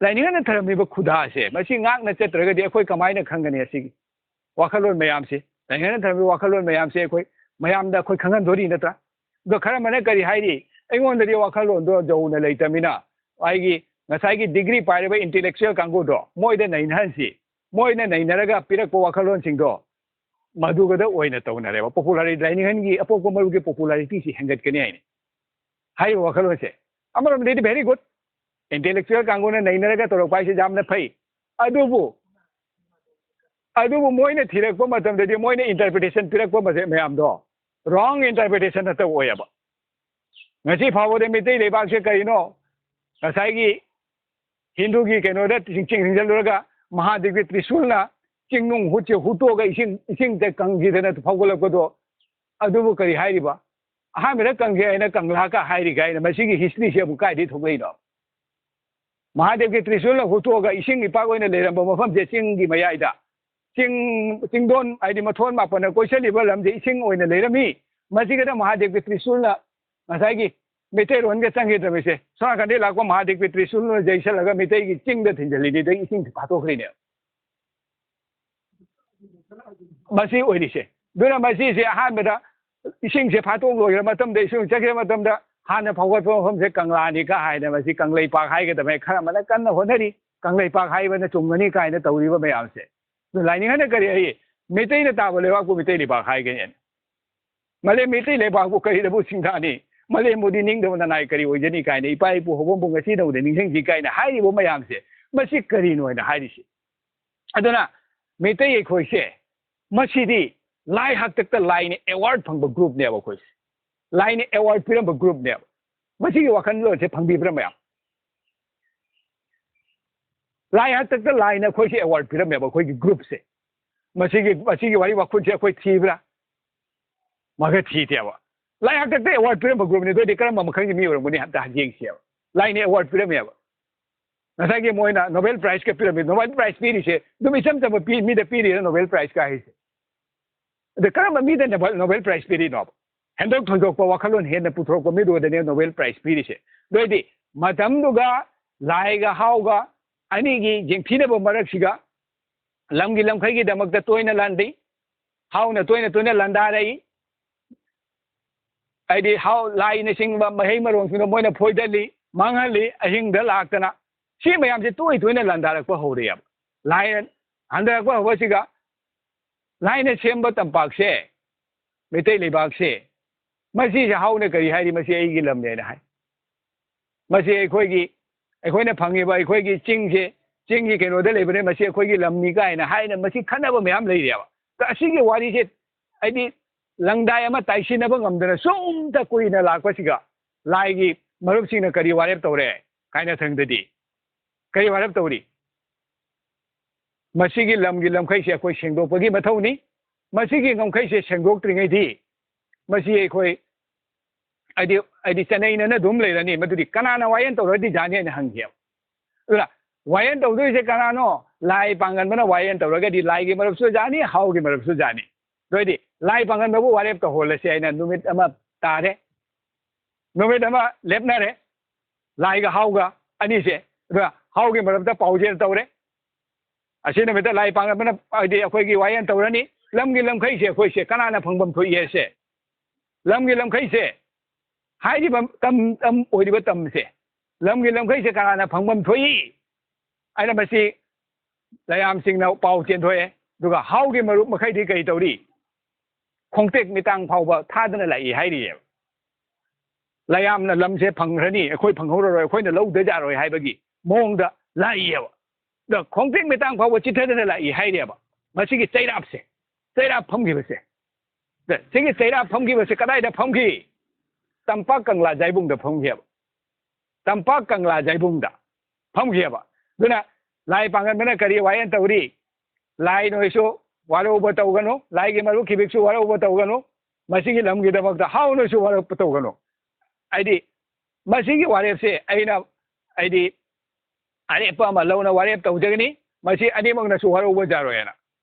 ꯂꯥꯏꯅꯤꯡꯅ ꯊꯔꯝꯃꯤꯕ ꯈꯨꯗꯥꯁꯦ ꯃꯁꯤ ꯉꯥꯛꯅ ꯆꯠꯇ꯭ꯔꯒꯗꯤ ꯑꯩꯈꯣꯏ ꯀꯃꯥꯏꯅ ꯈꯪꯒꯅꯤ? ꯑꯁꯤꯒꯤ ꯋꯥꯈꯜꯂꯣꯟ ꯃꯌꯥꯝꯁꯦ, ꯂꯥꯏꯅꯤꯡꯅ ꯊꯔꯝꯃꯤꯕ ꯋꯥꯈꯜꯂꯣꯟ ꯃꯌꯥꯝꯁꯦ ꯑꯩꯈꯣꯏ ꯃꯌꯥꯝꯗ ꯑꯩꯈꯣꯏ ꯈꯪꯍꯟꯗꯣꯔꯤ ꯅꯠꯇ꯭ꯔꯥ? ꯑꯗꯣ ꯈꯔ ꯑꯃꯅ ꯀꯔꯤ ꯍꯥꯏꯔꯤ? ꯑꯩꯉꯣꯟꯗꯗꯤ ꯋꯥꯈꯜꯂꯣꯟꯗꯣ ꯌꯧꯅ ꯂꯩꯇꯕꯅꯤꯅ ꯑꯩꯒꯤ ꯉꯁꯥꯏꯒꯤ degree ꯄꯥꯏꯔꯕ intellectual ꯀꯥꯡꯕꯨꯗꯣ ꯃꯣꯏꯗ ꯅꯩꯅꯍꯟꯁꯤ, ꯃꯣꯏꯅ ꯅꯩꯅꯔꯒ ꯄꯤꯔꯛꯄ ꯋꯥꯈꯜꯂꯣꯟꯁꯤꯡꯗꯣ ꯃꯗꯨꯒꯗ ꯑꯣꯏꯅ ꯇꯧꯅꯔꯦꯕ꯫ Popularity, ꯂꯥꯏꯅꯤꯡꯍꯟꯒꯤ ꯑꯄꯣꯛꯄ ꯃꯔꯨꯒꯤ popularity ꯁꯤ ꯍꯦꯟꯒꯠꯀꯅꯤ ꯍꯥꯏꯅꯤ꯫ ꯍꯥꯏꯔꯤꯕ ꯋꯥꯈꯜꯂꯣꯟꯁꯦ ꯑꯃꯔꯣꯝꯗꯗꯤ very good, intellectual ꯀꯥꯡꯕꯨꯅ ꯅꯩꯅꯔꯒ ꯇꯧꯔꯛꯄ ꯍꯥꯏꯁꯦ ꯌꯥꯝꯅ ꯐꯩ꯫ ꯑꯗꯨꯕꯨ, ꯑꯗꯨꯕꯨ ꯃꯣꯏꯅ ꯊꯤꯔꯛꯄ ꯃꯇꯝꯗꯗꯤ ꯃꯣꯏꯅ interpretation ꯄꯤꯔꯛꯄ ꯃꯁꯦ-, ꯃꯌꯥꯝꯗꯣ wrong interpretation ꯅꯠꯇꯕ ꯑꯣꯏꯌꯦꯕ꯫ ꯉꯁꯤ ꯐꯥꯎꯕꯗ ꯃꯩꯇꯩ ꯂꯩꯕꯥꯛꯁꯦ ꯀꯔꯤꯅꯣ? ꯉꯁꯥꯏꯒꯤ ꯍꯤꯟꯗꯨꯒꯤ ꯀꯩꯅꯣꯗ ꯆꯤꯡ, ꯆꯤꯡ ꯆꯤꯡꯁꯤꯜꯂꯨꯔꯒ ꯃꯍꯥꯗꯦꯕꯒꯤ ꯇ꯭ꯔꯤꯁꯨꯜꯅ ꯆꯤꯡꯅꯨꯡ ꯍꯨꯠꯁꯦ ꯍꯨꯠꯇꯣꯛꯑꯒ ꯏꯁꯤꯡ, ꯏꯁꯤꯡꯗ ꯀꯪꯈꯤꯗꯅ ꯐꯧꯒꯠꯂꯛꯄꯗꯣ, ꯑꯗꯨꯕꯨ ꯀꯔꯤ ꯍꯥꯏꯔꯤꯕ? ꯑꯍꯥꯟꯕꯗ ꯀꯪꯒꯦ ꯍꯥꯏꯅ ꯀꯪꯂꯥꯀ ꯍꯥꯏꯔꯤ ꯀꯥꯏꯅ, ꯃꯁꯤꯒꯤ historyꯁꯦ ꯑꯃꯨꯛ ꯀꯥꯏꯗꯒꯤ ꯊꯣꯛꯂꯛꯏꯅꯣ? ꯃꯍꯥꯗꯦꯕꯒꯤ ꯇ꯭ꯔꯤꯁꯨꯜꯅ ꯍꯨꯠꯇꯣꯛꯑꯒ ꯏꯁꯤꯡ ꯏꯄꯥꯛ ꯑꯣꯏꯅ ꯂꯩꯔꯝꯕ ꯃꯐꯝꯁꯦ, ꯆꯤꯡꯒꯤ ꯃꯌꯥꯏꯗ, ꯆꯤꯡ, ꯆꯤꯡꯗꯣꯟ, ꯍꯥꯏꯗꯤ ꯃꯊꯣꯟ ꯃꯥꯄꯟꯅ ꯀꯣꯏꯁꯜꯂꯤꯕ ꯂꯝꯁꯦ ꯏꯁꯤꯡ ꯑꯣꯏꯅ ꯂꯩꯔꯝꯃꯤ꯫ ꯃꯁꯤꯒꯗ ꯃꯍꯥꯗꯦꯕꯒꯤ ꯇ꯭ꯔꯤꯁꯨꯜꯅ ꯉꯁꯥꯏꯒꯤ ꯃꯩꯇꯩꯔꯣꯟꯒ ꯆꯪꯈꯤꯗ꯭ꯔꯕꯁꯦ, ꯁꯣꯝ ꯅꯥꯀꯟꯗꯒꯤ ꯂꯥꯛꯄ ꯃꯍꯥꯗꯦꯕꯒꯤ ꯇ꯭ꯔꯤꯁꯨꯜꯅ ꯌꯩꯁꯜꯂꯒ ꯃꯩꯇꯩꯒꯤ ꯆꯤꯡꯗ ꯊꯤꯟꯖꯜꯂꯤꯗꯨꯗꯒꯤ ꯏꯁꯤꯡꯁꯦ ꯐꯥꯠꯇꯣꯛꯈ꯭ꯔꯤꯅꯦꯕ꯫ ꯃꯁꯤ ꯑꯣꯏꯔꯤꯁꯦ꯫ ꯑꯗꯨꯅ ꯃꯁꯤꯁꯦ ꯑꯍꯥꯟꯕꯗ ꯏꯁꯤꯡꯁꯦ ꯐꯥꯠꯇꯣꯛ ꯂꯣꯏꯈ꯭ꯔ ꯃꯇꯝꯗ, ꯏꯁꯤꯡ ꯆꯠꯈ꯭ꯔ ꯃꯇꯝꯗ, ꯍꯥꯟꯅ ꯐꯥꯎꯒꯠꯄ ꯃꯐꯝꯁꯦ ꯀꯪꯂꯥꯅꯤ ꯀ ꯍꯥꯏꯅ, ꯃꯁꯤ ꯀꯪꯂꯩꯄꯥꯛ ꯍꯥꯏꯒꯗꯕꯅꯤ꯫ ꯈꯔ ꯑꯃꯅ ꯀꯟꯅ ꯍꯣꯠꯅꯔꯤ, ꯀꯪꯂꯩꯄꯥꯛ ꯍꯥꯏꯕꯅ ꯆꯨꯝꯒꯅꯤ ꯀꯥꯏꯅ ꯇꯧꯔꯤꯕ ꯃꯌꯥꯝꯁꯦ꯫ ꯑꯗꯨ ꯂꯥꯏꯅꯤꯡ ꯍꯥꯏꯅ ꯀꯔꯤ ꯍꯥꯏꯌꯦ? ꯃꯩꯇꯩꯅ ꯇꯥꯕ ꯂꯩꯕꯥꯛꯄꯨ ꯃꯩꯇꯩ ꯂꯩꯕꯥꯛ ꯍꯥꯏꯒꯅꯤ꯫ ꯃꯥꯂꯦꯝ ꯃꯩꯇꯩ ꯂꯩꯕꯥꯛꯄꯨ ꯀꯔꯤꯗꯕꯨ ꯁꯤꯡꯊꯥꯅꯤ? ꯃꯥꯂꯦꯝꯕꯨꯗꯤ ꯅꯤꯡꯗꯕ ꯅꯅꯥꯏ ꯀꯔꯤ ꯑꯣꯏꯖꯅꯤ ꯀꯥꯏꯅ, ꯏꯄꯥ ꯏꯄꯨ ꯍꯧꯕꯝꯕꯨ ꯉꯁꯤ ꯅꯧꯗ ꯅꯤꯡꯁꯤꯡꯁꯤ ꯀꯥꯏꯅ ꯍꯥꯏꯔꯤꯕ ꯃꯌꯥꯝꯁꯦ, ꯃꯁꯤ ꯀꯔꯤꯅꯣ ꯍꯥꯏꯅ ꯍꯥꯏꯔꯤꯁꯤ? ꯑꯗꯨꯅ ꯃꯩꯇꯩ ꯑꯩꯈꯣꯏꯁꯦ, ꯃꯁꯤꯗꯤ ꯂꯥꯏ ꯍꯥꯛꯇꯛꯇ ꯂꯥꯏꯅ award ꯐꯪꯕ groupꯅꯦꯕ ꯑꯩꯈꯣꯏꯁꯦ꯫ ꯂꯥꯏꯅ award ꯄꯤꯔꯝꯕ groupꯅꯦꯕ꯫ ꯃꯁꯤꯒꯤ ꯋꯥꯈꯜꯂꯣꯟꯁꯦ ꯐꯪꯕꯤꯕ꯭ꯔꯥ ꯃꯌꯥꯝ? ꯂꯥꯏ ꯍꯥꯛꯇꯛꯇ ꯂꯥꯏꯅ ꯑꯩꯈꯣꯏꯁꯦ award ꯄꯤꯔꯝꯃꯦꯕ, ꯑꯩꯈꯣꯏꯒꯤ groupꯁꯦ꯫ ꯃꯁꯤꯒꯤ, ꯃꯁꯤꯒꯤ ꯋꯥꯔꯤ ꯋꯥꯈꯜꯁꯦ ꯑꯩꯈꯣꯏ ꯊꯤꯕ꯭ꯔꯥ? ꯃꯈ ꯊꯤꯗꯦꯕ꯫ ꯂꯥꯏ ꯍꯥꯛꯇꯛꯇ award ꯄꯤꯔꯝꯕ groupꯅꯤ꯫ ꯑꯗꯨ ꯑꯣꯏꯗꯤ ꯀꯔꯝꯕ ꯃꯈꯜꯒꯤ ꯃꯤ ꯑꯣꯏꯔꯝꯒꯅꯤ ꯑꯝꯇ ꯌꯦꯡꯁꯦꯕ꯫ ꯂꯥꯏꯅ award ꯄꯤꯔꯝꯃꯦꯕ꯫ ꯉꯁꯥꯏꯒꯤ ꯃꯣꯏꯅ Nobel Prize ꯀ ꯄꯤꯔꯝꯃꯤ꯫ Nobel Prize ꯄꯤꯔꯤꯁꯦ ꯑꯗꯨꯝ ꯏꯆꯝ ꯆꯝꯕ ꯄꯤ-, ꯃꯤꯗ ꯄꯤꯔꯤꯔ Nobel Prize ꯀ ꯍꯥꯏꯁꯦ? ꯑꯗ ꯀꯔꯝꯕ ꯃꯤꯗ Nobel, Nobel Prize ꯄꯤꯔꯤꯅꯣꯕ? ꯍꯦꯟꯗꯣꯛ ꯊꯣꯏꯗꯣꯛꯄ ꯋꯥꯈꯜꯂꯣꯟ ꯍꯦꯟꯅ ꯄꯨꯊꯣꯔꯛꯄ ꯃꯤꯗꯨꯗꯅꯦ Nobel Prize ꯄꯤꯔꯤꯁꯦ꯫ ꯑꯗꯨ ꯑꯣꯏꯗꯤ ꯃꯇꯝꯗꯨꯒ ꯂꯥꯏꯒ ꯍꯥꯎꯒ ꯑꯅꯤꯒꯤ ꯌꯦꯡꯊꯤꯅꯕ ꯃꯔꯛꯁꯤꯒ ꯂꯝꯒꯤ ꯂꯝꯈꯩꯒꯤꯗꯃꯛꯇ ꯇꯣꯏꯅ ꯂꯥꯟꯗꯩ꯫ ꯍꯥꯎꯅ ꯇꯣꯏꯅ ꯇꯣꯏꯅ ꯂꯥꯟꯗꯥꯔꯛꯏ꯫ ꯍꯥꯏꯗꯤ ꯍꯥꯎ, ꯂꯥꯏꯅꯆꯤꯡꯕ ꯃꯍꯩ ꯃꯔꯣꯡꯁꯤꯡꯗꯣ ꯃꯣꯏꯅ ꯐꯣꯏꯗꯠꯂꯤ, ꯃꯥꯡꯍꯜꯂꯤ, ꯑꯍꯤꯡꯗ ꯂꯥꯛꯇꯅ꯫ ꯁꯤ ꯃꯌꯥꯝꯁꯦ ꯇꯣꯏ ꯇꯣꯏꯅ ꯂꯥꯟꯗꯥꯔꯛꯄ ꯍꯧꯔꯛꯑꯦꯕ꯫ ꯂꯥꯏ ꯍꯟꯗꯔꯛꯄ ꯍꯧꯕꯁꯤꯒ ꯂꯥꯏꯅ ꯁꯦꯝꯕ ꯇꯝꯄꯥꯛꯁꯦ, ꯃꯩꯇꯩ ꯂꯩꯕꯥꯛꯁꯦ, ꯃꯁꯤꯁꯦ ꯍꯥꯎꯅ ꯀꯔꯤ ꯍꯥꯏꯔꯤ? "ꯃꯁꯤ ꯑꯩꯒꯤ ꯂꯝꯅꯦꯅ" ꯍꯥꯏ꯫ ꯃꯁꯤ ꯑꯩꯈꯣꯏꯒꯤ, ꯑꯩꯈꯣꯏꯅ ꯐꯪꯉꯤꯕ ꯑꯩꯈꯣꯏꯒꯤ ꯆꯤꯡꯁꯦ, ꯆꯤꯡꯒꯤ ꯀꯩꯅꯣꯗ ꯂꯩꯕꯅꯦ, ꯃꯁꯤ ꯑꯩꯈꯣꯏꯒꯤ ꯂꯝꯅꯤ ꯀꯥꯏꯅ ꯍꯥꯏꯅ ꯃꯁꯤ ꯈꯟꯅꯕ ꯃꯌꯥꯝ ꯂꯩꯔꯦꯕ꯫ ꯑꯗ ꯑꯁꯤꯒꯤ ꯋꯥꯔꯤꯁꯦ, ꯍꯥꯏꯗꯤ, ꯂꯪꯗꯥꯏ ꯑꯃ ꯇꯥꯏꯁꯤꯟꯅꯕ ꯉꯝꯗꯅ ꯁꯨꯝꯇ ꯀꯨꯏꯅ ꯂꯥꯛꯄꯁꯤꯒ, ꯂꯥꯏꯒꯤ ꯃꯔꯨꯞꯁꯤꯡꯅ ꯀꯔꯤ ꯋꯥꯔꯦꯞ ꯇꯧꯔꯦ? ꯀꯥꯏꯅꯊꯪꯗꯗꯤ ꯀꯔꯤ ꯋꯥꯔꯦꯞ ꯇꯧꯔꯤ? ꯃꯁꯤꯒꯤ ꯂꯝꯒꯤ ꯂꯝꯈꯩꯁꯦ ꯑꯩꯈꯣꯏ ꯁꯦꯡꯗꯣꯛꯄꯒꯤ ꯃꯊꯧꯅꯤ꯫ ꯃꯁꯤꯒꯤ ꯉꯝꯈꯩꯁꯦ ꯁꯦꯡꯗꯣꯛꯇ꯭ꯔꯤꯉꯩꯗꯤ ꯃꯁꯤ ꯑꯩꯈꯣꯏ ꯍꯥꯏꯗꯤ ꯍꯥꯏꯗꯤ ꯆꯅꯩꯅꯅ ꯑꯗꯨꯝ ꯂꯩꯔꯅꯤ꯫ ꯃꯗꯨꯗꯤ ꯀꯅꯥꯅ ꯋꯥꯌꯦꯜ ꯇꯧꯔꯗꯤ ꯌꯥꯅꯤ ꯍꯥꯏꯅ ꯍꯪꯒꯦꯕ꯫ ꯑꯗꯨꯅ ꯋꯥꯌꯦꯜ ꯇꯧꯗꯣꯏꯁꯦ ꯀꯅꯥꯅꯣ? ꯂꯥꯏ ꯄꯥꯡꯒꯟꯕꯅ ꯋꯥꯌꯦꯜ ꯇꯧꯔꯒꯗꯤ ꯂꯥꯏꯒꯤ ꯃꯔꯨꯞꯁꯨ ꯌꯥꯅꯤ, ꯍꯥꯎꯒꯤ ꯃꯔꯨꯞꯁꯨ ꯌꯥꯅꯤ꯫ ꯑꯗꯨ ꯑꯣꯏꯗꯤ ꯂꯥꯏ ꯄꯥꯡꯒꯟꯕꯕꯨ ꯋꯥꯔꯦꯞ ꯇꯧꯍꯣꯜꯂꯁꯦ ꯍꯥꯏꯅ ꯅꯨꯃꯤꯠ ꯑꯃ ꯇꯥꯔꯦ, ꯅꯨꯃꯤꯠ ꯑꯃ ꯂꯦꯞꯅꯔꯦ꯫ ꯂꯥꯏꯒ ꯍꯥꯎꯒ ꯑꯅꯤꯁꯦ, ꯑꯗꯨꯒ ꯍꯥꯎꯒꯤ ꯃꯔꯛꯇ ꯄꯥꯎꯖꯦꯜ ꯇꯧꯔꯦ꯫ ꯑꯁꯤ ꯅꯨꯃꯤꯠꯇ ꯂꯥꯏ ꯄꯥꯡꯒꯟꯕꯅ ꯍꯥꯏꯗꯤ ꯑꯩꯈꯣꯏꯒꯤ ꯋꯥꯌꯦꯜ ꯇꯧꯔꯅꯤ꯫ ꯂꯝꯒꯤ ꯂꯝꯈꯩꯁꯦ ꯑꯩꯈꯣꯏꯁꯦ ꯀꯅꯥꯅ ꯐꯪꯐꯝ ꯊꯣꯛꯏ ꯍꯥꯏꯁꯦ? ꯂꯝꯒꯤ ꯂꯝꯈꯩꯁꯦ, ꯍꯥꯏꯔꯤꯕ ꯇꯝ ꯇꯝ ꯑꯣꯏꯔꯤꯕ ꯇꯝꯁꯦ, ꯂꯝꯒꯤ ꯂꯝꯈꯩꯁꯦ ꯀꯅꯥꯅ ꯐꯪꯐꯝ ꯊꯣꯛꯏ ꯍꯥꯏꯅ ꯃꯁꯤ ꯂꯌꯥꯝꯁꯤꯡꯅ ꯄꯥꯎ ꯆꯦꯟꯊꯣꯛꯑꯦ꯫ ꯑꯗꯨꯒ ꯍꯥꯎꯒꯤ ꯃꯔꯨꯞ ꯃꯈꯩꯗꯤ ꯀꯔꯤ ꯇꯧꯔꯤ? ꯈꯣꯡꯇꯦꯛ ꯃꯤꯇꯥꯡ ꯐꯥꯎꯕ ꯊꯥꯗꯅ ꯂꯥꯛꯏ ꯍꯥꯏꯔꯤꯑꯕ꯫ ꯂꯌꯥꯝꯅ ꯂꯝꯁꯦ ꯐꯪꯈ꯭ꯔꯅꯤ, ꯑꯩꯈꯣꯏ ꯐꯪꯍꯧꯔꯔꯣꯏ, ꯑꯩꯈꯣꯏꯅ ꯂꯧꯗ ꯌꯥꯔꯣꯏ ꯍꯥꯏꯕꯒꯤ ꯃꯑꯣꯡꯗ ꯂꯥꯛꯏꯑꯕ꯫ ꯑꯗ ꯈꯣꯡꯇꯦꯛ ꯃꯤꯇꯥꯡ ꯐꯥꯎꯕ ꯆꯤꯊꯗꯅ ꯂꯥꯛꯏ ꯍꯥꯏꯔꯤꯑꯕ꯫ ꯃꯁꯤꯒꯤ ꯆꯩꯔꯥꯛꯁꯦ, ꯆꯩꯔꯥꯛ ꯐꯝꯈꯤꯕꯁꯦ, ꯑꯗ ꯁꯤꯒꯤ ꯆꯩꯔꯥꯛ ꯐꯝꯈꯤꯕꯁꯦ ꯀꯗꯥꯏꯗ ꯐꯝꯈꯤ? ꯇꯝꯄꯥꯛ ꯀꯪꯂꯥ ꯖꯥꯏꯕꯨꯡꯗ ꯐꯝꯈꯤꯑꯕ꯫ ꯇꯝꯄꯥꯛ ꯀꯪꯂꯥ ꯖꯥꯏꯕꯨꯡꯗ ꯐꯝꯈꯤꯑꯕ꯫ ꯑꯗꯨꯅ ꯂꯥꯏ ꯄꯥꯡꯒꯟꯕꯅ ꯀꯔꯤ ꯋꯥꯌꯦꯜ ꯇꯧꯔꯤ? ꯂꯥꯏ ꯅꯣꯏꯁꯨ ꯋꯥꯔꯧꯕ ꯇꯧꯒꯅꯨ, ꯂꯥꯏꯒꯤ ꯃꯔꯨꯞ ꯈꯤꯕꯤꯛꯁꯨ ꯋꯥꯔꯧꯕ ꯇꯧꯒꯅꯨ, ꯃꯁꯤꯒꯤ ꯂꯝꯒꯤꯗꯃꯛꯇ ꯍꯥꯎꯅꯁꯨ ꯋꯥꯔꯧꯕ ꯇꯧꯒꯅꯨ꯫ ꯍꯥꯏꯗꯤ ꯃꯁꯤꯒꯤ ꯋꯥꯔꯦꯞꯁꯦ ꯑꯩꯅ ꯍꯥꯏꯗꯤ ꯑꯔꯦꯞꯄ ꯑꯃ ꯂꯧꯅ ꯋꯥꯔꯦꯞ ꯇꯧꯖꯒꯅꯤ, ꯃꯁꯤ ꯑꯅꯤꯃꯛꯅꯁꯨ ꯋꯥꯔꯧꯕ ꯌꯥꯔꯣꯏꯅ꯫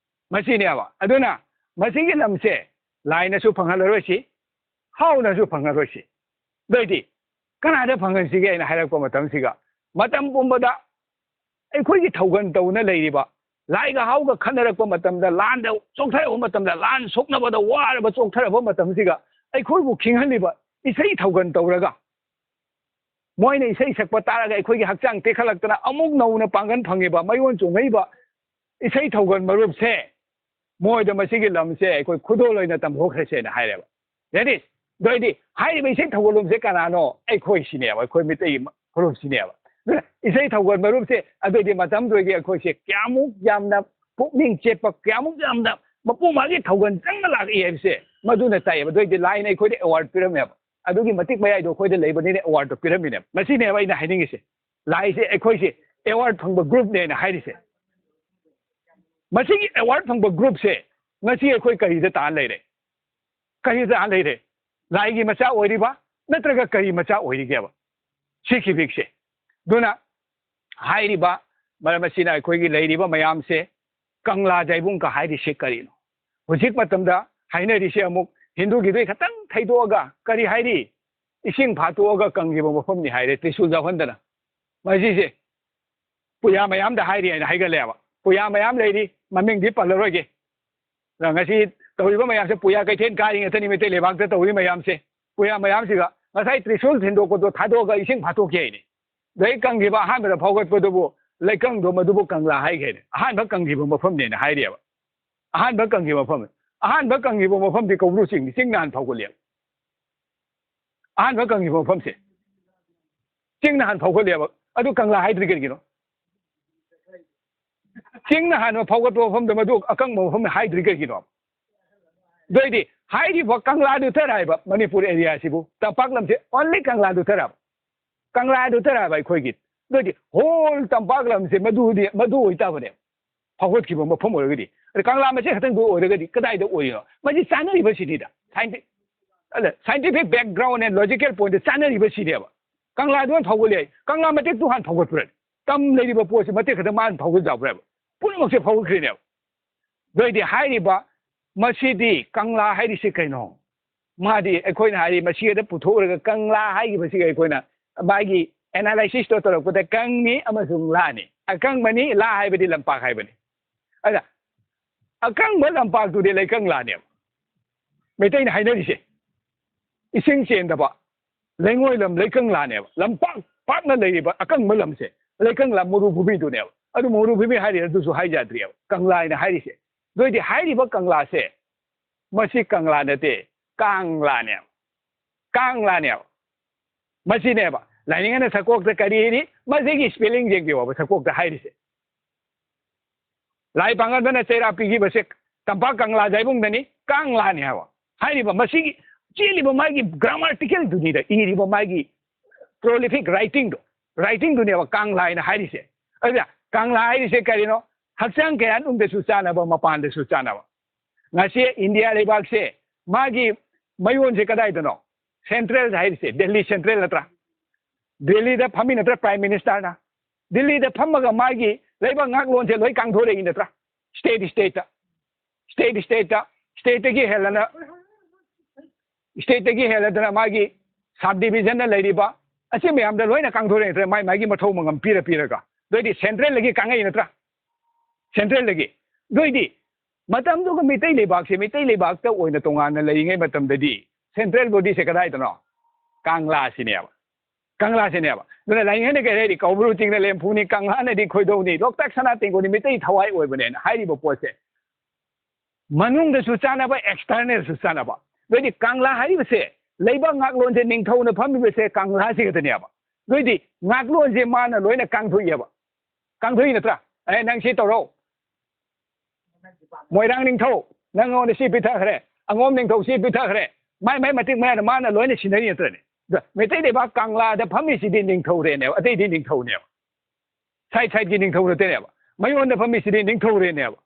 ꯃꯁꯤꯅꯦꯕ꯫ ꯑꯗꯨꯅ ꯃꯁꯤꯒꯤ ꯂꯝꯁꯦ ꯂꯥꯏꯅꯁꯨ ꯐꯪꯍꯜꯂꯔꯣꯏꯁꯤ, ꯍꯥꯎꯅꯁꯨ ꯐꯪꯉꯔꯣꯏꯁꯤ꯫ ꯑꯗꯨ ꯑꯣꯏꯗꯤ ꯀꯅꯥꯗ ꯐꯪꯍꯟꯁꯤꯒꯦ ꯍꯥꯏꯅ ꯍꯥꯏꯔꯛꯄ ꯃꯇꯝꯁꯤꯒ, ꯃꯇꯝ ꯄꯨꯝꯕꯗ ꯑꯩꯈꯣꯏꯒꯤ ꯊꯧꯒꯜ ꯇꯧꯅ ꯂꯩꯔꯤꯕ ꯂꯥꯏꯒ ꯍꯥꯎꯒ ꯈꯠꯅꯔꯛꯄ ꯃꯇꯝꯗ, ꯂꯥꯟꯗ ꯆꯣꯛꯊꯔꯛꯄ ꯃꯇꯝꯗ, ꯂꯥꯟ ꯁꯣꯛꯅꯕꯗ ꯋꯥꯔꯕ ꯆꯣꯛꯊꯔꯛꯄ ꯃꯇꯝꯁꯤꯒ ꯑꯩꯈꯣꯏꯕꯨ ꯈꯤꯡꯍꯜꯂꯤꯕ ꯏꯁꯩ ꯊꯧꯒꯜ ꯇꯧꯔꯒ ꯃꯣꯏꯅ ꯏꯁꯩ ꯁꯛꯄ ꯇꯥꯔꯒ ꯑꯩꯈꯣꯏꯒꯤ ꯍꯛꯆꯥꯡ ꯇꯦꯛꯈꯠꯂꯛꯇꯅ ꯑꯃꯨꯛ ꯅꯧꯅ ꯄꯥꯡꯒꯜ ꯐꯪꯉꯤꯕ, ꯃꯌꯣꯟ ꯆꯣꯡꯉꯛꯏꯕ ꯏꯁꯩ ꯊꯧꯒꯜ ꯃꯔꯨꯞꯁꯦ ꯃꯣꯏꯗ ꯃꯁꯤꯒꯤ ꯂꯝꯁꯦ ꯑꯩꯈꯣꯏ ꯈꯨꯗꯣꯜ ꯑꯣꯏꯅ ꯇꯝꯊꯣꯛꯈ꯭ꯔꯁꯦꯅ ꯍꯥꯏꯔꯦꯕ꯫ That is, ꯑꯗꯨ ꯑꯣꯏꯗꯤ ꯍꯥꯏꯔꯤꯕ ꯏꯁꯩ ꯊꯧꯒꯜ ꯂꯣꯝꯁꯦ ꯀꯅꯥꯅꯣ? ꯑꯩꯈꯣꯏ ꯁꯤꯅꯦꯕ, ꯑꯩꯈꯣꯏ ꯃꯤꯇꯩ ꯐꯨꯔꯨꯞ ꯁꯤꯅꯦꯕ꯫ ꯑꯗꯨꯅ ꯏꯁꯩ ꯊꯧꯒꯜ ꯃꯔꯨꯞꯁꯦ ꯑꯗꯨꯑꯣꯏꯗꯤ ꯃꯇꯝꯗꯨꯒꯤ ꯑꯩꯈꯣꯏꯁꯦ ꯀꯌꯥꯃꯨꯛ ꯌꯥꯝꯅ ꯄꯨꯛꯅꯤꯡ ꯆꯦꯠꯄ, ꯀꯌꯥꯃꯨꯛ ꯌꯥꯝꯅ ꯃꯄꯨ ꯃꯥꯒꯤ ꯊꯧꯒꯜ ꯆꯪꯅ ꯂꯥꯛꯏ ꯍꯥꯏꯕꯁꯦ ꯃꯗꯨꯅ ꯇꯥꯛꯑꯦꯕ꯫ ꯑꯗꯨꯑꯣꯏꯗꯤ ꯂꯥꯏꯅ ꯑꯩꯈꯣꯏꯗ ꯑꯦꯋꯥꯔꯗ ꯄꯤꯔꯝꯃꯦꯕ꯫ ꯑꯗꯨꯒꯤ ꯃꯇꯤꯛ ꯃꯌꯥꯏꯗꯣ ꯑꯩꯈꯣꯏꯗ ꯂꯩꯕꯅꯤꯅ ꯑꯦꯋꯥꯔꯗꯇꯣ ꯄꯤꯔꯝꯃꯤꯅꯦꯕ꯫ ꯃꯁꯤꯅꯦꯕ ꯑꯩꯅ ꯍꯥꯏꯅꯤꯡꯉꯤꯁꯦ꯫ ꯂꯥꯏꯁꯦ ꯑꯩꯈꯣꯏꯁꯦ ꯑꯦꯋꯥꯔꯗ ꯐꯪꯕ ꯒ꯭ꯔꯨꯞꯅꯦꯅ ꯍꯥꯏꯔꯤꯁꯦ꯫ ꯃꯁꯤꯒꯤ ꯑꯦꯋꯥꯔꯗ ꯐꯪꯕ ꯒ꯭ꯔꯨꯞꯁꯦ ꯉꯁꯤ ꯑꯩꯈꯣꯏ ꯀꯔꯤꯗ ꯇꯥ ꯂꯩꯔꯦ? ꯀꯔꯤꯗ ꯇꯥ ꯂꯩꯔꯦ? ꯂꯥꯏꯒꯤ ꯃꯆꯥ ꯑꯣꯏꯔꯤꯕ ꯅꯠꯇ꯭ꯔꯒ ꯀꯔꯤ ꯃꯆꯥ ꯑꯣꯏꯔꯤꯒꯦꯕ? ꯁꯤ ꯈꯤꯕꯤꯛꯁꯦ꯫ ꯑꯗꯨꯅ ꯍꯥꯏꯔꯤꯕ ꯃꯔꯝ ꯑꯁꯤꯅ ꯑꯩꯈꯣꯏꯒꯤ ꯂꯩꯔꯤꯕ ꯃꯌꯥꯝꯁꯦ ꯀꯪꯂꯥ ꯖꯥꯏꯕꯨꯡꯒ ꯍꯥꯏꯔꯤꯁꯦ ꯀꯔꯤꯅꯣ? ꯍꯧꯖꯤꯛ ꯃꯇꯝꯗ ꯍꯥꯏꯅꯔꯤꯁꯦ ꯑꯃꯨꯛ ꯍꯤꯟꯗꯨꯒꯤꯗꯨ ꯈꯛꯇꯪ ꯊꯩꯗꯣꯛꯑꯒ ꯀꯔꯤ ꯍꯥꯏꯔꯤ? ꯏꯁꯤꯡ ꯐꯥꯠꯇꯣꯛꯑꯒ ꯀꯪꯈꯤꯕ ꯃꯐꯝꯅꯤ ꯍꯥꯏꯔꯦ, ꯇ꯭ꯔꯤꯁꯨꯜ ꯌꯥꯎꯍꯟꯗꯅ꯫ ꯃꯁꯤꯁꯦ ꯄꯨꯌꯥ ꯃꯌꯥꯝꯗ ꯍꯥꯏꯔꯤ ꯍꯥꯏꯅ ꯍꯥꯏꯒꯠꯂꯦꯕ꯫ ꯄꯨꯌꯥ ꯃꯌꯥꯝ ꯂꯩꯔꯤ, ꯃꯃꯤꯡꯗꯤ ꯄꯜꯂꯔꯣꯏꯒꯦ꯫ ꯑꯗ ꯉꯁꯤ ꯇꯧꯔꯤꯕ ꯃꯌꯥꯝꯁꯦ ꯄꯨꯌꯥ ꯀꯩꯊꯦꯜ ꯀꯥꯔꯤ ꯉꯥꯛꯇꯅꯤ, ꯃꯩꯇꯩ ꯂꯩꯕꯥꯛꯇ ꯇꯧꯔꯤ ꯃꯌꯥꯝꯁꯦ꯫ ꯄꯨꯌꯥ ꯃꯌꯥꯝꯁꯤꯒ ꯉꯁꯥꯏ ꯇ꯭ꯔꯤꯁꯨꯜ ꯊꯤꯟꯗꯣꯛꯄꯗꯣ ꯊꯥꯗꯣꯛꯑꯒ ꯏꯁꯤꯡ ꯐꯥꯠꯇꯣꯛꯈꯤ ꯍꯥꯏꯅꯤ꯫ ꯑꯗꯩ ꯀꯪꯈꯤꯕ ꯑꯍꯥꯟꯕꯗ ꯐꯥꯎꯒꯠꯄꯗꯨꯕꯨ ꯂꯩꯀꯪꯗꯣ ꯃꯗꯨꯕꯨ ꯀꯪꯂꯥ ꯍꯥꯏꯈ꯭ꯔꯦꯅꯦ꯫ ꯑꯍꯥꯟꯕ ꯀꯪꯈꯤꯕ ꯃꯐꯝꯅꯦꯅ ꯍꯥꯏꯔꯤꯑꯕ꯫ ꯑꯍꯥꯟꯕ ꯀꯪꯈꯤꯕ ꯃꯐꯝ, ꯑꯍꯥꯟꯕ ꯀꯪꯈꯤꯕ ꯃꯐꯝꯗꯤ ꯀꯧꯕ꯭ꯔꯨ ꯆꯤꯡꯅꯤ, ꯆꯤꯡꯅ ꯍꯥꯟꯅ ꯐꯥꯎꯒꯠꯂꯦꯕ꯫ ꯑꯍꯥꯟꯕ ꯀꯪꯈꯤꯕ ꯃꯐꯝꯁꯦ ꯆꯤꯡꯅ ꯍꯥꯟꯅ ꯐꯥꯎꯒꯠꯂꯦꯕ꯫ ꯑꯗꯨ ꯀꯪꯂꯥ ꯍꯥꯏꯗ꯭ꯔꯤ ꯀꯔꯤꯒꯤꯅꯣ? ꯆꯤꯡꯅ ꯍꯥꯟꯅ ꯐꯥꯎꯒꯠꯄ ꯃꯐꯝꯗ ꯃꯗꯨ ꯑꯀꯪꯕ ꯃꯐꯝ ꯍꯥꯏꯗ꯭ꯔꯤ ꯀꯩꯒꯤꯅꯣ? ꯑꯗꯨꯏꯗꯤ ꯍꯥꯏꯔꯤꯕ ꯀꯪꯂꯥꯗꯨ ꯊꯔ ꯍꯥꯏꯕ ꯃꯅꯤꯄꯨꯔ ꯑꯦꯔꯤꯌꯥꯁꯤꯕꯨ, ꯇꯝꯄꯥꯛ ꯂꯝꯁꯦ only ꯀꯪꯂꯥꯗꯨ ꯊꯔ ꯍꯥꯏꯕ꯫ ꯀꯪꯂꯥꯗꯨ ꯊꯔ ꯍꯥꯏꯕ ꯑꯩꯈꯣꯏꯒꯤ꯫ ꯑꯗꯨꯏꯗꯤ whole ꯇꯝꯄꯥꯛ ꯂꯝꯁꯦ ꯃꯗꯨꯗꯤ, ꯃꯗꯨ ꯑꯣꯏꯇꯥꯕꯅꯦ꯫ ꯐꯥꯎꯒꯠꯈꯤꯕ ꯃꯐꯝ ꯑꯣꯏꯔꯒꯗꯤ, ꯑꯗ ꯀꯪꯂꯥ ꯃꯆꯦ ꯈꯛꯇꯪꯗꯨ ꯑꯣꯏꯔꯒꯗꯤ ꯀꯗꯥꯏꯗ ꯑꯣꯏꯔꯤꯅꯣ? ꯃꯁꯤ ꯆꯥꯅꯔꯤꯕꯁꯤꯅꯤꯗ꯫ Scienti-, ꯑꯗ scientific background and logical point ꯆꯥꯅꯔꯤꯕꯁꯤꯅꯦꯕ꯫ ꯀꯪꯂꯥꯗꯨ ꯍꯥꯟꯅ ꯐꯥꯎꯒꯠꯂꯦ ꯍꯥꯏ, ꯀꯪꯂꯥ ꯃꯇꯦꯛꯇꯨ ꯍꯥꯟꯅ ꯐꯥꯎꯒꯠꯄ꯭ꯔꯥ? ꯇꯝ ꯂꯩꯔꯤꯕ ꯄꯣꯠꯁꯤ ꯃꯇꯦꯛ ꯈꯛꯇꯪ ꯃꯥꯅ ꯐꯥꯎꯒꯠ ꯌꯥꯕ꯭ꯔꯥꯕ? ꯄꯨꯝꯅꯃꯛꯁꯦ ꯐꯥꯎꯒꯠꯈ꯭ꯔꯤꯅꯦꯕ꯫ ꯑꯗꯨꯏꯗꯤ ꯍꯥꯏꯔꯤꯕ ꯃꯁꯤꯗꯤ ꯀꯪꯂꯥ ꯍꯥꯏꯔꯤꯁꯤ ꯀꯩꯅꯣ? ꯃꯥꯗꯤ ꯑꯩꯈꯣꯏꯅ ꯍꯥꯏꯔꯤ ꯃꯁꯤꯗ ꯄꯨꯊꯣꯛꯎꯔꯒ ꯀꯪꯂꯥ ꯍꯥꯏꯈꯤꯕꯁꯤꯒ ꯑꯩꯈꯣꯏꯅ ꯃꯥꯒꯤ analysis ꯇꯣ ꯇꯧꯔꯛꯄꯗ ꯀꯪꯅꯤ ꯑꯃꯁꯨꯡ ꯂꯥꯅꯤ꯫ ꯑꯀꯪꯕꯅꯤ, ꯂꯥ ꯍꯥꯏꯕꯗꯤ ꯂꯝꯄꯥꯛ ꯍꯥꯏꯕꯅꯤ꯫ ꯑꯗ ꯑꯀꯪꯕ ꯂꯝꯄꯥꯛꯇꯨꯗꯤ ꯂꯩꯀꯪꯂꯥꯅꯦꯕ꯫ ꯃꯩꯇꯩꯅ ꯍꯥꯏꯅꯔꯤꯁꯦ ꯏꯁꯤꯡ ꯆꯦꯟꯗꯕ ꯂꯩꯉꯣꯏ ꯂꯝ ꯂꯩꯀꯪꯂꯥꯅꯦꯕ꯫ ꯂꯝꯄꯥꯛ ꯄꯥꯛꯅ ꯂꯩꯔꯤꯕ ꯑꯀꯪꯕ ꯂꯝꯁꯦ ꯂꯩꯀꯪꯂꯥ ꯃꯔꯨꯚꯨꯃꯤꯗꯨꯅꯦꯕ꯫ ꯑꯗꯨ ꯃꯔꯨꯚꯨꯃꯤ ꯍꯥꯏꯔꯤ ꯑꯗꯨꯁꯨ ꯍꯥꯏ ꯌꯥꯗ꯭ꯔꯤꯑꯕ ꯀꯪꯂꯥ ꯍꯥꯏꯅ ꯍꯥꯏꯔꯤꯁꯦ꯫ ꯑꯗꯨꯏꯗꯤ ꯍꯥꯏꯔꯤꯕ ꯀꯪꯂꯥꯁꯦ ꯃꯁꯤ ꯀꯪꯂꯥ ꯅꯠꯇꯦ, ꯀꯥꯡꯂꯥꯅꯦꯕ꯫ ꯀꯥꯡꯂꯥꯅꯦꯕ꯫ ꯃꯁꯤꯅꯦꯕ ꯂꯥꯏꯅꯤꯡ ꯑꯅ ꯁꯛꯀꯣꯛꯇ ꯀꯔꯤ ꯏꯔꯤ? ꯃꯁꯤꯒꯤ spelling ꯌꯦꯡꯕꯤꯌꯣꯕ, ꯁꯛꯀꯣꯛꯇ ꯍꯥꯏꯔꯤꯁꯦ꯫ ꯂꯥꯏ ꯄꯥꯡꯒꯟꯕꯅ ꯆꯩꯔꯥꯛ ꯄꯤꯈꯤꯕꯁꯦ ꯇꯝꯄꯥꯛ ꯀꯪꯂꯥ ꯖꯥꯏꯕꯨꯡꯗꯅꯤ, ꯀꯥꯡꯂꯥꯅꯤ ꯍꯥꯏꯕ꯫ ꯍꯥꯏꯔꯤꯕ ꯃꯁꯤꯒꯤ ꯆꯦꯜꯂꯤꯕ ꯃꯥꯒꯤ ꯒ꯭ꯔꯥꯃꯥꯔꯇꯤꯀꯦꯜꯗꯨꯅꯤꯗ ꯏꯔꯤꯕ ꯃꯥꯒꯤ ꯄ꯭ꯔꯣꯂꯤꯐꯤꯛ ꯔꯥꯏꯇꯤꯡꯗꯣ, ꯔꯥꯏꯇꯤꯡꯗꯨꯅꯦꯕ ꯀꯪꯂꯥ ꯍꯥꯏꯅ ꯍꯥꯏꯔꯤꯁꯦ꯫ ꯑꯗꯨꯗ ꯀꯪꯂꯥ ꯍꯥꯏꯔꯤꯁꯦ ꯀꯔꯤꯅꯣ? ꯍꯛꯆꯥꯡ ꯀꯌꯥ ꯃꯅꯨꯡꯗꯁꯨ ꯆꯥꯟꯅꯕ, ꯃꯄꯥꯟꯗꯁꯨ ꯆꯥꯟꯅꯕ꯫ ꯉꯁꯤ ꯏꯟꯗꯤꯌꯥ ꯂꯩꯕꯥꯛꯁꯦ ꯃꯥꯒꯤ ꯃꯌꯣꯟꯁꯦ ꯀꯗꯥꯏꯗꯅꯣ? ꯁꯦꯟꯇ꯭ꯔꯦꯜ ꯍꯥꯏꯔꯤꯁꯦ ꯗꯦꯜꯂꯤ ꯁꯦꯟꯇ꯭ꯔꯦꯜ ꯅꯠꯇ꯭ꯔꯥ? ꯗꯦꯜꯂꯤꯗ ꯐꯝꯃꯤ ꯅꯠꯇ꯭ꯔꯥ ꯄ꯭ꯔꯥꯏꯝ ꯃꯤꯅꯤꯁꯇꯔꯅ? ꯗꯦꯜꯂꯤꯗ ꯐꯝꯃꯒ ꯃꯥꯒꯤ ꯂꯩꯕꯥꯛ ꯉꯥꯛꯂꯣꯟꯁꯦ ꯂꯣꯏ ꯀꯥꯡꯊꯣꯔꯛꯏ ꯅꯠꯇ꯭ꯔꯥ? ꯁ꯭ꯇꯦꯠ ꯁ꯭ꯇꯦꯠꯇ, ꯁ꯭ꯇꯦꯠ ꯁ꯭ꯇꯦꯠꯇ, ꯁ꯭ꯇꯦꯠꯇꯒꯤ ꯍꯦꯜꯂꯅ, ꯁ꯭ꯇꯦꯠꯇꯒꯤ ꯍꯦꯜꯂꯗꯅ ꯃꯥꯒꯤ ꯁꯕ ꯗꯤꯕꯤꯖꯟꯗ ꯂꯩꯔꯤꯕ ꯑꯁꯤ ꯃꯌꯥꯝꯗ ꯂꯣꯏꯅ ꯀꯥꯡꯊꯣꯔꯛꯏ ꯅꯠꯇ꯭ꯔꯥ? ꯃꯥꯏ ꯃꯥꯒꯤ ꯃꯊꯧ ꯃꯉꯝ ꯄꯤꯔ ꯄꯤꯔꯒ꯫ ꯑꯗꯨꯑꯣꯏꯗꯤ ꯁꯦꯟꯇ꯭ꯔꯦꯜꯗꯒꯤ ꯀꯥꯡꯉꯛꯏ ꯅꯠꯇ꯭ꯔꯥ? ꯁꯦꯟꯇ꯭ꯔꯦꯜꯗꯒꯤ꯫ ꯑꯗꯨꯑꯣꯏꯗꯤ ꯃꯇꯝꯗꯨꯒ ꯃꯩꯇꯩ ꯂꯩꯕꯥꯛꯁꯦ ꯃꯩꯇꯩ ꯂꯩꯕꯥꯛꯇ ꯑꯣꯏꯅ ꯇꯣꯉꯥꯟꯅ ꯂꯩꯔꯤꯉꯩ ꯃꯇꯝꯗꯗꯤ ꯁꯦꯟꯇ꯭ꯔꯦꯜ ꯕꯣꯗꯤꯁꯦ ꯀꯗꯥꯏꯗꯅꯣ? ꯀꯪꯂꯥꯁꯤꯅꯦꯕ꯫ ꯀꯪꯂꯥꯁꯤꯅꯦꯕ꯫ ꯑꯗꯨꯅ ꯂꯥꯏꯅꯤꯡꯊꯧꯅ ꯀꯔꯤ ꯍꯥꯏꯔꯤ? "ꯀꯧꯕ꯭ꯔꯨ ꯆꯤꯡꯅ ꯂꯦꯝꯐꯨꯅꯤ, ꯀꯪꯂꯥꯅꯗꯤ ꯈꯣꯏꯗꯧꯅꯤ, ꯂꯣꯛꯇꯥꯛ ꯁꯅꯥ ꯇꯦꯡꯀꯣꯠꯅꯤ", ꯃꯩꯇꯩ ꯊꯋꯥꯏ ꯑꯣꯏꯕꯅꯦꯅ ꯍꯥꯏꯔꯤꯕ ꯄꯣꯠꯁꯦ ꯃꯅꯨꯡꯗꯁꯨ ꯆꯥꯟꯅꯕ, ꯑꯦꯛꯁꯇꯔꯅꯦꯜꯁꯨ ꯆꯥꯟꯅꯕ꯫ ꯑꯗꯨꯑꯣꯏꯗꯤ ꯀꯪꯂꯥ ꯍꯥꯏꯔꯤꯕꯁꯦ, ꯂꯩꯕꯥꯛ ꯉꯥꯛꯂꯣꯟꯁꯦ ꯅꯤꯡꯊꯧꯅ ꯐꯝꯃꯤꯕꯁꯦ ꯀꯪꯂꯥꯁꯤ ꯈꯛꯇꯅꯦꯕ꯫ ꯑꯗꯨꯑꯣꯏꯗꯤ ꯉꯥꯛꯂꯣꯟꯁꯦ ꯃꯥꯅ ꯂꯣꯏꯅ ꯀꯥꯡꯊꯣꯛꯏꯑꯕ꯫ ꯀꯥꯡꯊꯣꯛꯏ ꯅꯠꯇ꯭ꯔꯥ? "ꯑꯦ, ꯅꯪ ꯁꯤ ꯇꯧꯔꯣ, ꯃꯣꯏꯔꯥꯡ ꯅꯤꯡꯊꯧ, ꯅꯪꯉꯣꯟꯗ ꯁꯤ ꯄꯤꯊꯈ꯭ꯔꯦ, ꯑꯉꯣꯝ ꯅꯤꯡꯊꯧ ꯁꯤ ꯄꯤꯊꯈ꯭ꯔꯦ", ꯃꯥꯏ ꯃꯥꯏ ꯃꯇꯤꯛ ꯃꯌꯥꯗ ꯃꯥꯅ ꯂꯣꯏꯅ ꯁꯤꯟꯅꯔꯤ ꯅꯠꯇ꯭ꯔꯅꯦ? ꯑꯗ ꯃꯩꯇꯩ ꯂꯩꯕꯥꯛ ꯀꯪꯂꯥꯗ ꯐꯝꯃꯤꯁꯤꯗꯤ ꯅꯤꯡꯊꯧꯔꯦꯅꯦꯕ, ꯑꯇꯩꯗꯤ ꯅꯤꯡꯊꯧꯅꯦꯕ꯫ ꯁꯥꯏꯠ ꯁꯥꯏꯠꯀꯤ ꯅꯤꯡꯊꯧ ꯅꯠꯇꯦꯅꯦꯕ꯫ ꯃꯌꯣꯟꯗ ꯐꯝꯃꯤꯁꯤꯗꯤ ꯅꯤꯡꯊꯧꯔꯦꯅꯦꯕ꯫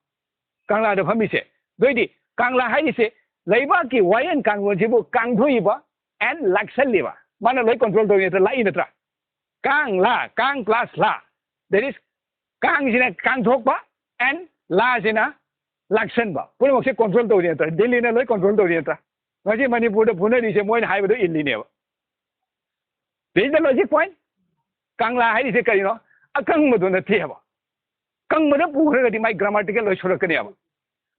ꯀꯪꯂꯥꯗ ꯐꯝꯃꯤꯁꯦ꯫ ꯑꯗꯨꯑꯣꯏꯗꯤ ꯀꯪꯂꯥ ꯍꯥꯏꯔꯤꯁꯦ ꯂꯩꯕꯥꯛꯀꯤ ꯋꯥꯌꯦꯜ ꯀꯥꯡꯂꯣꯟꯁꯤꯕꯨ ꯀꯥꯡꯊꯣꯛꯏꯕ and ꯂꯥꯛꯁꯜꯂꯤꯕ꯫ ꯃꯥꯅ ꯂꯣꯏ ꯀꯟꯇ꯭ꯔꯣꯜ ꯇꯧꯔꯤ ꯅꯠꯇ꯭ꯔꯥ? ꯂꯥꯛꯏ ꯅꯠꯇ꯭ꯔꯥ? ꯀꯥꯡ, ꯂꯥ, ꯀꯥꯡ plus ꯂꯥ꯫ That is, ꯀꯥꯡꯁꯤꯅ ꯀꯥꯡꯊꯣꯛꯄ and ꯂꯥꯁꯤꯅ ꯂꯥꯛꯁꯟꯕ꯫ ꯄꯨꯝꯅꯃꯛꯁꯦ ꯀꯟꯇ꯭ꯔꯣꯜ ꯇꯧꯔꯤ ꯅꯠꯇ꯭ꯔꯥ? ꯗꯤꯜꯂꯤꯅ ꯂꯣꯏ ꯀꯟꯇ꯭ꯔꯣꯜ ꯇꯧꯔꯤ ꯅꯠꯇ꯭ꯔꯥ? ꯉꯁꯤ ꯃꯅꯤꯄꯨꯔꯗ ꯐꯨꯅꯔꯤꯁꯦ ꯃꯣꯏꯅ ꯍꯥꯏꯕꯗꯣ ꯏꯜꯂꯤꯅꯦꯕ꯫ This is the logic point. ꯀꯪꯂꯥ ꯍꯥꯏꯔꯤꯁꯦ ꯀꯔꯤꯅꯣ? ꯑꯀꯪꯕꯗꯣ ꯅꯠꯇꯦꯕ꯫ ꯀꯪꯕꯗ ꯄꯨꯈ꯭ꯔꯒꯗꯤ ꯃꯥꯏ ꯒ꯭ꯔꯥꯃꯥꯔꯇꯤꯀꯦꯜ ꯂꯣꯏ ꯁꯣꯏꯔꯛꯀꯅꯦꯕ꯫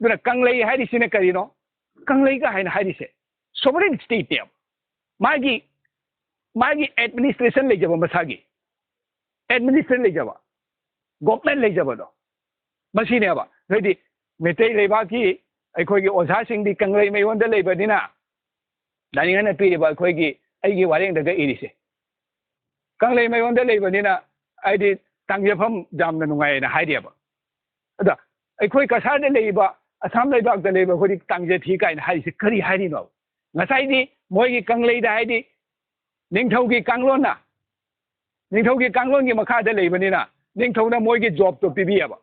ꯑꯗꯨꯅ ꯀꯪꯂꯩ ꯍꯥꯏꯔꯤꯁꯤꯅ ꯀꯔꯤꯅꯣ? ꯀꯪꯂꯩꯒ ꯍꯥꯏꯅ ꯍꯥꯏꯔꯤꯁꯦ ꯁꯣꯚꯔꯦꯟ ꯁ꯭ꯇꯦꯠꯅꯦꯕ꯫ ꯃꯥꯒꯤ, ꯃꯥꯒꯤ ꯑꯦꯗꯃꯤꯅꯤꯁꯇ꯭ꯔꯦꯁꯟ ꯂꯩꯖꯕ, ꯃꯁꯥꯒꯤ ꯑꯦꯗꯃꯤꯅꯤꯁꯇ꯭ꯔꯦꯁꯟ ꯂꯩꯖꯕ, ꯒꯣꯚꯔꯟꯃꯦꯟ ꯂꯩꯖꯕꯗꯣ ꯃꯁꯤꯅꯦꯕ꯫ ꯅꯣꯏꯗꯤ ꯃꯩꯇꯩ ꯂꯩꯕꯥꯛꯀꯤ ꯑꯩꯈꯣꯏꯒꯤ ꯑꯣꯖꯥꯁꯤꯡꯗꯤ ꯀꯪꯂꯩ ꯃꯌꯣꯟꯗ ꯂꯩꯕꯅꯤꯅ, ꯂꯥꯏꯅꯤꯡꯊꯧꯅ ꯄꯤꯔꯤꯕ ꯑꯩꯈꯣꯏꯒꯤ, ꯑꯩꯒꯤ ꯋꯥꯔꯦꯡꯗꯒ ꯏꯔꯤꯁꯦ, ꯀꯪꯂꯩ ꯃꯌꯣꯟꯗ ꯂꯩꯕꯅꯤꯅ ꯑꯩꯗꯤ ꯇꯥꯡꯖꯐꯝ ꯌꯥꯝꯅ ꯅꯨꯡꯉꯥꯏꯌꯦꯅ ꯍꯥꯏꯔꯤꯑꯕ꯫ ꯑꯗ ꯑꯩꯈꯣꯏ ꯀꯁꯥꯔꯗ ꯂꯩꯔꯤꯕ, ꯑꯁꯥꯝ ꯂꯩꯕꯥꯛꯇ ꯂꯩꯕ ꯑꯩꯈꯣꯏꯗꯤ ꯇꯥꯡꯖ ꯊꯤ ꯀꯥꯏꯅ ꯍꯥꯏꯔꯤꯁꯦ ꯀꯔꯤ ꯍꯥꯏꯔꯤꯅꯣ? ꯉꯁꯥꯏꯗꯤ ꯃꯣꯏꯒꯤ ꯀꯪꯂꯩꯗ ꯍꯥꯏꯗꯤ ꯅꯤꯡꯊꯧꯒꯤ ꯀꯥꯡꯂꯣꯟꯅ, ꯅꯤꯡꯊꯧꯒꯤ ꯀꯥꯡꯂꯣꯟꯒꯤ ꯃꯈꯥꯗ ꯂꯩꯕꯅꯤꯅ ꯅꯤꯡꯊꯧꯅ ꯃꯣꯏꯒꯤ ꯖꯣꯕꯇꯣ ꯄꯤꯕꯤꯌꯦꯕ꯫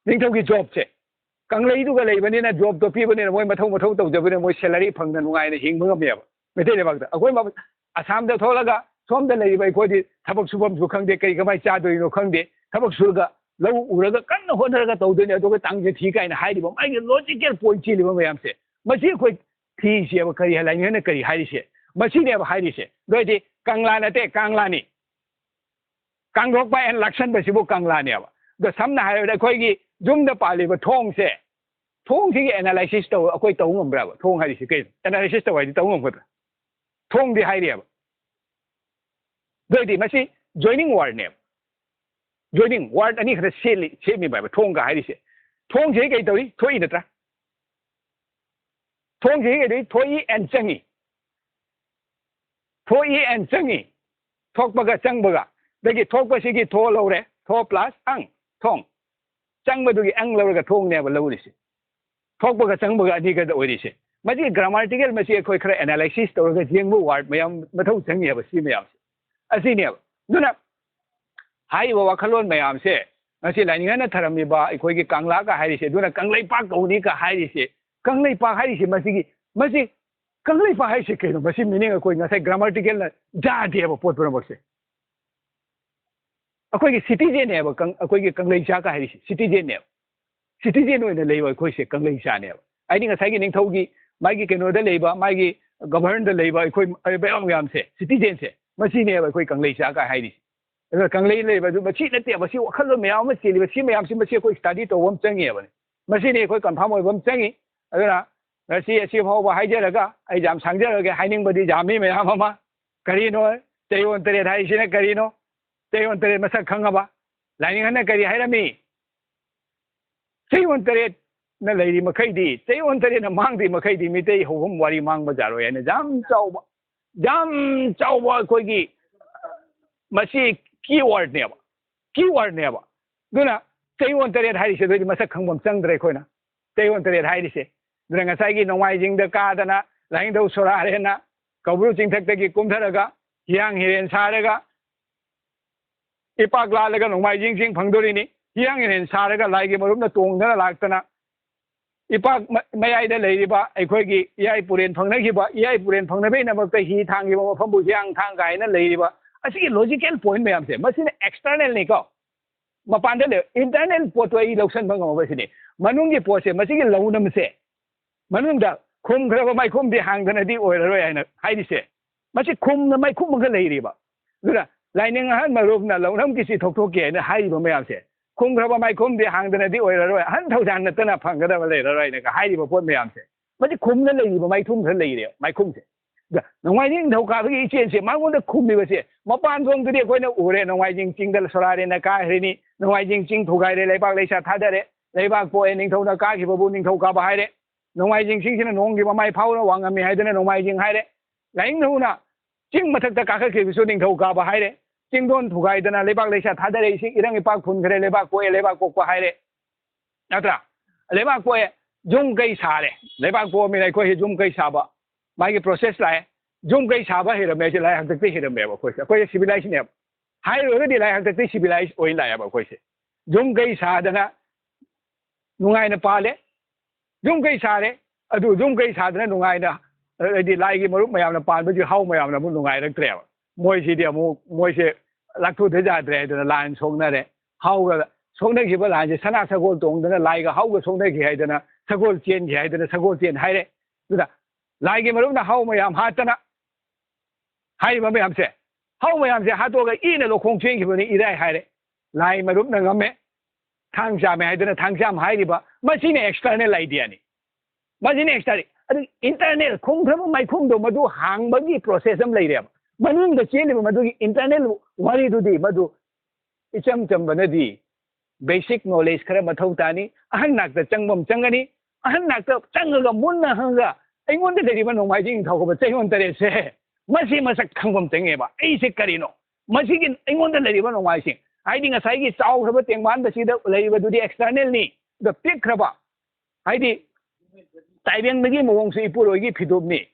ꯅꯤꯡꯊꯧꯒꯤ ꯖꯣꯕꯁꯦ ꯀꯪꯂꯩꯗꯨꯒ ꯂꯩꯕꯅꯤꯅ, ꯖꯣꯕꯇꯣ ꯄꯤꯕꯅꯤꯅ ꯃꯣꯏ ꯃꯊꯧ ꯃꯊꯧ ꯇꯧꯖꯕꯅꯤꯅ ꯃꯣꯏ ꯁꯦꯂꯔꯤ ꯐꯪꯅ ꯅꯨꯡꯉꯥꯏꯅ ꯍꯤꯡꯕ ꯉꯝꯃꯦꯕ꯫ ꯃꯩꯇꯩ ꯂꯩꯕꯥꯛꯇ ꯑꯩꯈꯣꯏ ꯃ-, ꯑꯁꯥꯝꯗ ꯊꯣꯛꯂꯒ ꯁꯣꯝꯗ ꯂꯩꯔꯤꯕ ꯑꯩꯈꯣꯏꯗꯤ ꯊꯕꯛ ꯁꯨꯐꯝꯁꯨ ꯈꯪꯗꯦ, ꯀꯔꯤ ꯀꯃꯥꯏꯅ ꯆꯥꯗꯣꯏꯅꯣ ꯈꯪꯗꯦ, ꯊꯕꯛ ꯁꯨꯔꯒ ꯂꯧ ꯎꯔꯒ ꯀꯟꯅ ꯍꯣꯠꯅꯔꯒ ꯇꯧꯗꯣꯏꯅꯦ, ꯑꯗꯨꯒ ꯇꯥꯡꯖ ꯊꯤ ꯀꯥꯏꯅ ꯍꯥꯏꯔꯤꯕ ꯃꯥꯒꯤ ꯂꯣꯖꯤꯀꯦꯜ ꯄꯣꯏꯟꯠ ꯆꯦꯜꯂꯤꯕ ꯃꯌꯥꯝꯁꯦ, ꯃꯁꯤ ꯑꯩꯈꯣꯏ ꯊꯤꯁꯦꯕ꯫ ꯀꯔꯤ ꯍꯥꯏ, ꯂꯥꯏꯅꯤꯡꯅ ꯀꯔꯤ ꯍꯥꯏꯔꯤꯁꯦ? ꯃꯁꯤꯅꯦꯕ ꯍꯥꯏꯔꯤꯁꯦ꯫ ꯑꯗꯨ ꯑꯣꯏꯔꯗꯤ ꯀꯪꯂꯥ ꯅꯠꯇꯦ, ꯀꯥꯡꯂꯥꯅꯤ꯫ ꯀꯥꯡꯊꯣꯛꯄ and ꯂꯥꯛꯁꯟꯕꯁꯤꯕꯨ ꯀꯪꯂꯥꯅꯦꯕ꯫ ꯑꯗꯣ ꯁꯝꯅ ꯍꯥꯏꯔꯕꯗ ꯑꯩꯈꯣꯏꯒꯤ ꯌꯨꯝꯗ ꯄꯥꯜꯂꯤꯕ ꯊꯣꯡꯁꯦ, ꯊꯣꯡꯁꯤꯒꯤ ꯑꯦꯅꯥꯂꯥꯏꯁꯤꯁ ꯇꯧ, ꯑꯩꯈꯣꯏ ꯇꯧ ꯉꯝꯕ꯭ꯔꯕ? ꯊꯣꯡ ꯍꯥꯏꯔꯤꯁꯤ ꯀꯩꯅꯣ? ꯑꯦꯅꯥꯂꯥꯏꯁꯤꯁ ꯇꯧ ꯍꯥꯏꯗꯤ ꯇꯧ ꯉꯝꯒꯗ꯭ꯔꯥ? ꯊꯣꯡꯗꯤ ꯍꯥꯏꯔꯤꯑꯕ꯫ ꯑꯗꯨ ꯑꯣꯏꯔꯗꯤ ꯃꯁꯤ ꯖꯣꯏꯅꯤꯡ ꯋꯥꯔꯗꯅꯦꯕ꯫ ꯖꯣꯏꯅꯤꯡ ꯋꯥꯔꯗ ꯑꯅꯤ ꯈꯛꯇ ꯁꯦꯝꯃꯤ-, ꯁꯦꯝꯃꯤꯕ ꯍꯥꯏꯕ ꯊꯣꯡꯒ ꯍꯥꯏꯔꯤꯁꯦ꯫ ꯊꯣꯡꯁꯤ ꯀꯩ ꯇꯧꯏ? ꯊꯣꯛꯏ ꯅꯠꯇ꯭ꯔꯥ? ꯊꯣꯡꯁꯤ ꯀꯩꯗꯧꯏ? ꯊꯣꯛꯏ and ꯆꯪꯉꯤ꯫ ꯊꯣꯛꯏ and ꯆꯪꯉꯤ꯫ ꯊꯣꯛꯄꯒ ꯆꯪꯕꯒ꯫ ꯑꯗꯒꯤ ꯊꯣꯛꯄꯁꯤꯒꯤ ꯊꯣ ꯂꯧꯔꯦ꯫ ꯊꯣ plus ꯑꯪ, ꯊꯣꯡ꯫ ꯆꯪꯕꯗꯨꯒꯤ ꯑꯪ ꯂꯧꯔꯒ ꯊꯣꯡꯅꯦꯕ ꯂꯧꯔꯤꯁꯦ꯫ ꯊꯣꯛꯄꯒ ꯆꯪꯕꯒ ꯑꯅꯤꯒꯗ ꯑꯣꯏꯔꯤꯁꯦ꯫ ꯃꯁꯤ ꯒ꯭ꯔꯥꯃꯥꯔꯇꯤꯀꯦꯜ, ꯃꯁꯤ ꯑꯩꯈꯣꯏ ꯈꯔ ꯑꯦꯅꯥꯂꯥꯏꯁꯤꯁ ꯇꯧꯔꯒ ꯌꯦꯡꯕ ꯋꯥꯔꯗ ꯃꯌꯥꯝ ꯃꯊꯧ ꯆꯪꯉꯦꯕ ꯁꯤ ꯃꯌꯥꯝꯁꯦ꯫ ꯑꯁꯤꯅꯦꯕ꯫ ꯑꯗꯨꯅ ꯍꯥꯏꯔꯤꯕ ꯋꯥꯈꯜꯂꯣꯟ ꯃꯌꯥꯝꯁꯦ ꯉꯁꯤ ꯂꯥꯏꯅꯤꯡꯉꯥꯏꯅ ꯊꯔꯝꯃꯤꯕ ꯑꯩꯈꯣꯏꯒꯤ ꯀꯪꯂꯥꯒ ꯍꯥꯏꯔꯤꯁꯦ, ꯑꯗꯨꯅ ꯀꯪꯂꯩꯄꯥꯛ ꯀꯧꯅꯤꯒ ꯍꯥꯏꯔꯤꯁꯦ, ꯀꯪꯂꯩꯄꯥꯛ ꯍꯥꯏꯔꯤꯁꯦ ꯃꯁꯤꯒꯤ, ꯃꯁꯤ ꯀꯪꯂꯩꯄꯥꯛ ꯍꯥꯏꯔꯤꯁꯦ ꯀꯩꯅꯣ? ꯃꯁꯤ ꯃꯤꯅꯤꯡ ꯑꯩꯈꯣꯏ ꯉꯁꯥꯏ ꯒ꯭ꯔꯥꯃꯥꯔꯇꯤꯀꯦꯜꯅ ꯌꯥꯗꯦꯕ ꯄꯣꯠ ꯄꯨꯝꯅꯃꯛꯁꯦ꯫ ꯑꯩꯈꯣꯏꯒꯤ ꯁꯤꯇꯤꯖꯦꯟꯅꯦꯕ, ꯀꯪ-, ꯑꯩꯈꯣꯏꯒꯤ ꯀꯪꯂꯩꯆꯥꯒ ꯍꯥꯏꯔꯤꯁꯦ ꯁꯤꯇꯤꯖꯦꯟꯅꯦꯕ꯫ ꯁꯤꯇꯤꯖꯦꯟ ꯑꯣꯏꯅ ꯂꯩꯕ ꯑꯩꯈꯣꯏꯁꯦ ꯀꯪꯂꯩꯆꯥꯅꯦꯕ꯫ ꯍꯥꯏꯗꯤ ꯉꯁꯥꯏꯒꯤ ꯅꯤꯡꯊꯧꯒꯤ ꯃꯥꯒꯤ ꯀꯩꯅꯣꯗ ꯂꯩꯕ, ꯃꯥꯒꯤ ꯒꯚꯔꯟꯗ ꯂꯩꯕ ꯑꯩꯈꯣꯏ ꯃꯌꯥꯝ ꯃꯌꯥꯝꯁꯦ ꯁꯤꯇꯤꯖꯦꯟꯁꯦ, ꯃꯁꯤꯅꯦꯕ ꯑꯩꯈꯣꯏ ꯀꯪꯂꯩꯆꯥꯒ ꯍꯥꯏꯔꯤꯁꯦ꯫ ꯑꯗꯨꯅ ꯀꯪꯂꯩ ꯂꯩꯕ ꯑꯗꯨ ꯃꯁꯤ ꯅꯠꯇꯦ, ꯃꯁꯤ ꯋꯥꯈꯜꯂꯣꯟ ꯃꯌꯥꯝ ꯑꯃ ꯆꯦꯜꯂꯤꯕ, ꯁꯤ ꯃꯌꯥꯝꯁꯤ ꯃꯁꯤ ꯑꯩꯈꯣꯏ ꯁ꯭ꯇꯗꯤ ꯇꯧꯕ ꯑꯃ ꯆꯪꯉꯦꯕꯅꯦ꯫ ꯃꯁꯤꯅꯤ ꯑꯩꯈꯣꯏ ꯀꯟꯐꯥꯔꯝ ꯑꯣꯏꯕ ꯑꯃ ꯆꯪꯉꯤ꯫ ꯑꯗꯨꯅ ꯉꯁꯤ ꯑꯁꯤ ꯐꯥꯎꯕ ꯍꯥꯏꯖꯔꯒ ꯑꯩ ꯌꯥꯝ ꯁꯥꯡꯖꯔꯒꯦ, ꯍꯥꯏꯅꯤꯡꯕꯗꯤ ꯌꯥꯝꯃꯤ ꯃꯌꯥꯝ ꯑꯃ꯫ ꯀꯔꯤꯅꯣ ꯆꯌꯣꯜ ꯇꯔꯦꯠ ꯍꯥꯏꯁꯤꯅ ꯀꯔꯤꯅꯣ? ꯆꯌꯣꯜ ꯇꯔꯦꯠ ꯃꯁꯛ ꯈꯪꯉꯕ? ꯂꯥꯏꯅꯤꯡ ꯑꯍꯟꯅ ꯀꯔꯤ ꯍꯥꯏꯔꯝꯃꯤ? ꯆꯌꯣꯜ ꯇꯔꯦꯠꯅ ꯂꯩꯔꯤ ꯃꯈꯩꯗꯤ, ꯆꯌꯣꯜ ꯇꯔꯦꯠꯅ ꯃꯥꯡꯗ꯭ꯔꯤ ꯃꯈꯩꯗꯤ ꯃꯤꯇꯩ ꯍꯧꯐꯝ ꯋꯥꯔꯤ ꯃꯥꯡꯕ ꯌꯥꯔꯣꯏ ꯍꯥꯏꯅ ꯌꯥꯝ ꯆꯥꯎꯕ, ꯌꯥꯝ ꯆꯥꯎꯕ ꯑꯩꯈꯣꯏꯒꯤ ꯃꯁꯤ ꯀꯤ ꯋꯥꯔꯗꯅꯦꯕ, ꯀꯤ ꯋꯥꯔꯗꯅꯦꯕ꯫ ꯑꯗꯨꯅ ꯆꯌꯣꯜ ꯇꯔꯦꯠ ꯍꯥꯏꯔꯤꯁꯦ ꯑꯗꯨꯗꯤ ꯃꯁꯛ ꯈꯪꯕ ꯑꯃ ꯆꯪꯗ꯭ꯔꯦ ꯑꯩꯈꯣꯏꯅ꯫ ꯆꯌꯣꯜ ꯇꯔꯦꯠ ꯍꯥꯏꯔꯤꯁꯦ꯫ ꯑꯗꯨꯅ ꯉꯁꯥꯏꯒꯤ ꯅꯣꯡꯃꯥꯏꯖꯤꯡꯗ ꯀꯥꯗꯅ ꯂꯥꯏꯅꯤꯡꯊꯧ ꯁꯣꯔꯥꯔꯦꯟꯅ ꯀꯧꯕ꯭ꯔꯨ ꯆꯤꯡꯊꯛꯇꯒꯤ ꯀꯨꯝꯊꯔꯒ ꯍꯤꯌꯥꯡ ꯍꯤꯔꯦꯟ ꯁꯥꯔꯒ ꯏꯄꯥꯛ ꯂꯥꯜꯂꯒ ꯅꯣꯡꯃꯥꯏꯖꯤꯡ ꯆꯤꯡ ꯐꯪꯗꯣꯔꯤꯅꯤ꯫ ꯍꯤꯌꯥꯡ ꯍꯤꯔꯦꯟ ꯁꯥꯔꯒ ꯂꯥꯏꯒꯤ ꯃꯔꯨꯞꯅ ꯇꯣꯡꯗꯅ ꯂꯥꯛꯇꯅ ꯏꯄꯥꯛ ꯃ-, ꯃꯌꯥꯏꯗ ꯂꯩꯔꯤꯕ ꯑꯩꯈꯣꯏꯒꯤ ꯏꯌꯥꯏ ꯄꯨꯔꯦꯟ ꯐꯪꯅꯈꯤꯕ, ꯏꯌꯥꯏ ꯄꯨꯔꯦꯟ ꯐꯪꯅꯕꯒꯤꯗꯃꯛꯇ ꯍꯤ ꯊꯥꯡꯈꯤꯕ ꯃꯐꯝꯕꯨ ꯍꯤꯌꯥꯡ ꯊꯥꯡ ꯀꯥꯏꯅ ꯂꯩꯔꯤꯕ ꯑꯁꯤꯒꯤ logical point ꯃꯌꯥꯝꯁꯦ, ꯃꯁꯤꯅ externalꯅꯤꯀꯣ꯫ ꯃꯄꯥꯟꯗ ꯂꯩ, internal ꯄꯣꯠꯇꯣ ꯑꯩ ꯂꯧꯁꯟꯕ ꯉꯝꯃꯕ ꯁꯤꯅꯤ꯫ ꯃꯅꯨꯡꯒꯤ ꯄꯣꯠꯁꯦ, ꯃꯁꯤꯒꯤ ꯂꯧꯅꯝꯁꯦ, ꯃꯅꯨꯡꯗ ꯈꯨꯝꯈ꯭ꯔꯕ ꯃꯥꯏꯈꯨꯝꯗꯤ ꯍꯥꯡꯗꯅꯗꯤ ꯑꯣꯏꯔꯔꯣꯏ ꯍꯥꯏꯅ ꯍꯥꯏꯔꯤꯁꯦ, ꯃꯁꯤ ꯈꯨꯝꯅ ꯃꯥꯏꯈꯨꯝꯃꯒ ꯂꯩꯔꯤꯕ꯫ ꯑꯗꯨꯅ ꯂꯥꯏꯅꯤꯡ ꯑꯍꯜ ꯃꯔꯨꯞꯅ ꯂꯧꯅꯝꯒꯤ ꯆꯤ ꯊꯣꯛꯊꯣꯛꯀꯦ ꯍꯥꯏꯅ ꯍꯥꯏꯔꯤꯕ ꯃꯌꯥꯝꯁꯦ, ꯈꯨꯝꯈ꯭ꯔꯕ ꯃꯥꯏꯈꯨꯝꯗꯤ ꯍꯥꯡꯗꯅꯗꯤ ꯑꯣꯏꯔꯔꯣꯏ, ꯑꯍꯟ ꯊꯧꯖꯥꯟ ꯅꯠꯇꯅ ꯐꯪꯒꯗꯕ ꯂꯩꯔꯔꯣꯏꯅꯒ ꯍꯥꯏꯔꯤꯕ ꯄꯣꯠ ꯃꯌꯥꯝꯁꯦ, ꯃꯁꯤ ꯈꯨꯝꯅ ꯂꯩꯔꯤꯕ ꯃꯥꯏꯈꯨꯝ ꯈꯔ ꯂꯩꯔꯦ, ꯃꯥꯏꯈꯨꯝꯁꯦ꯫ ꯑꯗ ꯅꯣꯡꯃꯥꯏꯖꯤꯡ ꯅꯤꯡꯊꯧꯀꯥꯕꯒꯤ ꯏꯆꯦꯜꯁꯦ ꯃꯉꯣꯟꯗ ꯈꯨꯝꯃꯤꯕꯁꯦ, ꯃꯄꯥꯟ ꯊꯣꯡꯗꯨꯗꯤ ꯑꯩꯈꯣꯏꯅ ꯎꯔꯦ, ꯅꯣꯡꯃꯥꯏꯖꯤꯡ ꯆꯤꯡꯗ ꯁꯣꯔꯥꯔꯦꯟꯅ ꯀꯥꯈ꯭ꯔꯤꯅꯤ, ꯅꯣꯡꯃꯥꯏꯖꯤꯡ ꯆꯤꯡ ꯊꯨꯒꯥꯏꯔꯦ, ꯂꯩꯕꯥꯛ ꯂꯩꯁꯥ ꯊꯥꯗꯔꯦ, ꯂꯩꯕꯥꯛ ꯄꯣꯛꯑꯦ, ꯅꯤꯡꯊꯧꯅ ꯀꯥꯈꯤꯕꯕꯨ ꯅꯤꯡꯊꯧꯀꯥꯕ ꯍꯥꯏꯔꯦ, ꯅꯣꯡꯃꯥꯏꯖꯤꯡ ꯆꯤꯡꯁꯤꯅ ꯅꯣꯡꯒꯤ ꯃꯃꯥꯏ ꯐꯥꯎꯅ ꯋꯥꯡꯉꯝꯃꯤ ꯍꯥꯏꯗꯅ ꯅꯣꯡꯃꯥꯏꯖꯤꯡ ꯍꯥꯏꯔꯦ, ꯂꯥꯏꯅꯤꯡꯊꯧꯅ ꯆꯤꯡ ꯃꯊꯛꯇ ꯀꯥꯈꯠꯈꯤꯕꯁꯨ ꯅꯤꯡꯊꯧꯀꯥꯕ ꯍꯥꯏꯔꯦ, ꯆꯤꯡꯗꯣꯟ ꯊꯨꯒꯥꯏꯗꯅ ꯂꯩꯕꯥꯛ ꯂꯩꯁꯥ ꯊꯥꯗꯔꯦ, ꯏꯁꯤꯡ ꯏꯔꯪ ꯏꯄꯥꯛ ꯐꯨꯟꯈ꯭ꯔꯦ, ꯂꯩꯕꯥꯛ ꯄꯣꯛꯑꯦ, ꯂꯩꯕꯥꯛ ꯄꯣꯛꯄ ꯍꯥꯏꯔꯦ꯫ ꯅꯠꯇ꯭ꯔꯥ? ꯂꯩꯕꯥꯛ ꯄꯣꯛꯑꯦ, ꯌꯨꯝ ꯀꯩ ꯁꯥꯔꯦ, ꯂꯩꯕꯥꯛ ꯄꯣꯛꯑꯃꯤꯅ ꯑꯩꯈꯣꯏꯁꯦ ꯌꯨꯝ ꯀꯩ ꯁꯥꯕ, ꯃꯥꯒꯤ process ꯂꯥꯛꯑꯦ꯫ ꯌꯨꯝ ꯀꯩ ꯁꯥꯕ ꯍꯩꯔꯝꯃꯦ ꯍꯥꯏꯁꯦ ꯂꯥꯏ ꯍꯥꯛꯇꯛꯇ ꯍꯩꯔꯝꯃꯦꯕ ꯑꯩꯈꯣꯏꯁꯦ, ꯑꯩꯈꯣꯏꯁꯦ civilizedꯅꯦꯕ꯫ ꯍꯥꯏꯔꯨꯔꯒꯗꯤ ꯂꯥꯏ ꯍꯥꯛꯇꯛꯇ civilized ꯑꯣꯏꯅ ꯂꯥꯛꯑꯦꯕ ꯑꯩꯈꯣꯏꯁꯦ꯫ ꯌꯨꯝ ꯀꯩ ꯁꯥꯗꯅ ꯅꯨꯡꯉꯥꯏꯅ ꯄꯥꯜꯂꯦ, ꯌꯨꯝ ꯀꯩ ꯁꯥꯔꯦ, ꯑꯗꯨ ꯌꯨꯝ ꯀꯩ ꯁꯥꯗꯅ ꯅꯨꯡꯉꯥꯏꯅ, ꯍꯥꯏꯗꯤ ꯂꯥꯏꯒꯤ ꯃꯔꯨꯞ ꯃꯌꯥꯝꯅ ꯄꯥꯟꯕꯒꯤ ꯍꯥꯎ ꯃꯌꯥꯝꯅ ꯑꯃꯨꯛ ꯅꯨꯡꯉꯥꯏꯔꯛꯇ꯭ꯔꯦꯕ꯫ ꯃꯣꯏꯁꯤꯗꯤ ꯑꯃꯨꯛ ꯃꯣꯏꯁꯦ ꯂꯥꯛꯊꯣꯛꯇ ꯌꯥꯗ꯭ꯔꯦ ꯍꯥꯏꯗꯅ ꯂꯥꯟ ꯁꯣꯛꯅꯔꯦ꯫ ꯍꯥꯎꯒ ꯁꯣꯛꯅꯈꯤꯕ ꯂꯥꯟꯁꯦ ꯁꯅꯥ ꯁꯒꯣꯜ ꯇꯣꯡꯗꯅ ꯂꯥꯏꯒ ꯍꯥꯎꯒ ꯁꯣꯛꯅꯈꯤ ꯍꯥꯏꯗꯅ ꯁꯒꯣꯜ ꯆꯦꯟꯈꯤ ꯍꯥꯏꯗꯅ ꯁꯒꯣꯜ ꯆꯦꯟ ꯍꯥꯏꯔꯦ꯫ ꯑꯗꯨꯗ ꯂꯥꯏꯒꯤ ꯃꯔꯨꯞꯅ ꯍꯥꯎ ꯃꯌꯥꯝ ꯍꯥꯠꯇꯅ ꯍꯥꯏꯔꯤꯕ ꯃꯌꯥꯝꯁꯦ, ꯍꯥꯎ ꯃꯌꯥꯝꯁꯦ ꯍꯥꯠꯇꯣꯛꯑꯒ ꯏꯅ ꯂꯧꯈꯣꯡ ꯆꯦꯟꯈꯤꯕꯅꯤ ꯏꯔꯥꯏ ꯍꯥꯏꯔꯦ꯫ ꯂꯥꯏ ꯃꯔꯨꯞꯅ ꯉꯝꯃꯦ꯫ ꯊꯥꯡ ꯆꯥꯝꯃꯦ ꯍꯥꯏꯗꯅ ꯊꯥꯡ ꯆꯥꯝ ꯍꯥꯏꯔꯤꯕ, ꯃꯁꯤꯅ external ideaꯅꯤ꯫ ꯃꯁꯤꯅ external꯫ ꯑꯗꯨ internal ꯈꯨꯝꯈ꯭ꯔꯕ ꯃꯥꯏꯈꯨꯝꯗꯣ ꯃꯗꯨ ꯍꯥꯡꯕꯒꯤ process ꯑꯃ ꯂꯩꯔꯦꯕ꯫ ꯃꯅꯨꯡꯗ ꯆꯦꯜꯂꯤꯕ ꯃꯗꯨꯒꯤ internal ꯋꯥꯔꯤꯗꯨꯗꯤ ꯃꯗꯨ ꯏꯆꯝ ꯆꯝꯕꯅꯗꯤ basic knowledge ꯈꯔ ꯃꯊꯧ ꯇꯥꯅꯤ꯫ ꯑꯍꯟ ꯅꯥꯛꯇ ꯆꯪꯕ ꯑꯃ ꯆꯪꯒꯅꯤ꯫ ꯑꯍꯟ ꯅꯥꯛꯇ ꯆꯪꯉꯒ ꯃꯨꯟꯅ ꯍꯪꯉꯒ ꯑꯩꯉꯣꯟꯗ ꯂꯩꯔꯤꯕ ꯅꯣꯡꯃꯥꯏꯖꯤꯡ ꯅꯤꯡꯊꯧꯀꯥꯕ ꯆꯌꯣꯜ ꯇꯔꯦꯠꯁꯦ ꯃꯁꯤ ꯃꯁꯛ ꯈꯪꯕ ꯑꯃ ꯆꯪꯉꯦꯕ꯫ ꯑꯩꯁꯦ ꯀꯔꯤꯅꯣ? ꯃꯁꯤꯒꯤ ꯑꯩꯉꯣꯟꯗ ꯂꯩꯔꯤꯕ ꯅꯣꯡꯃꯥꯏꯁꯤꯡ, ꯍꯥꯏꯗꯤ ꯉꯁꯥꯏꯒꯤ ꯆꯥꯎꯈ꯭ꯔꯕ ꯇꯦꯡꯕꯥꯟꯕꯁꯤꯗ ꯂꯩꯔꯤꯕꯗꯨꯗꯤ externalꯅꯤ꯫ ꯑꯗ ꯄꯤꯛꯈ꯭ꯔꯕ, ꯍꯥꯏꯗꯤ ꯇꯥꯏꯕꯪꯗꯒꯤ ꯃꯑꯣꯡꯁꯨ ꯏꯄꯨꯔꯣꯏꯒꯤ ꯐꯤꯗꯨꯞꯅꯤ꯫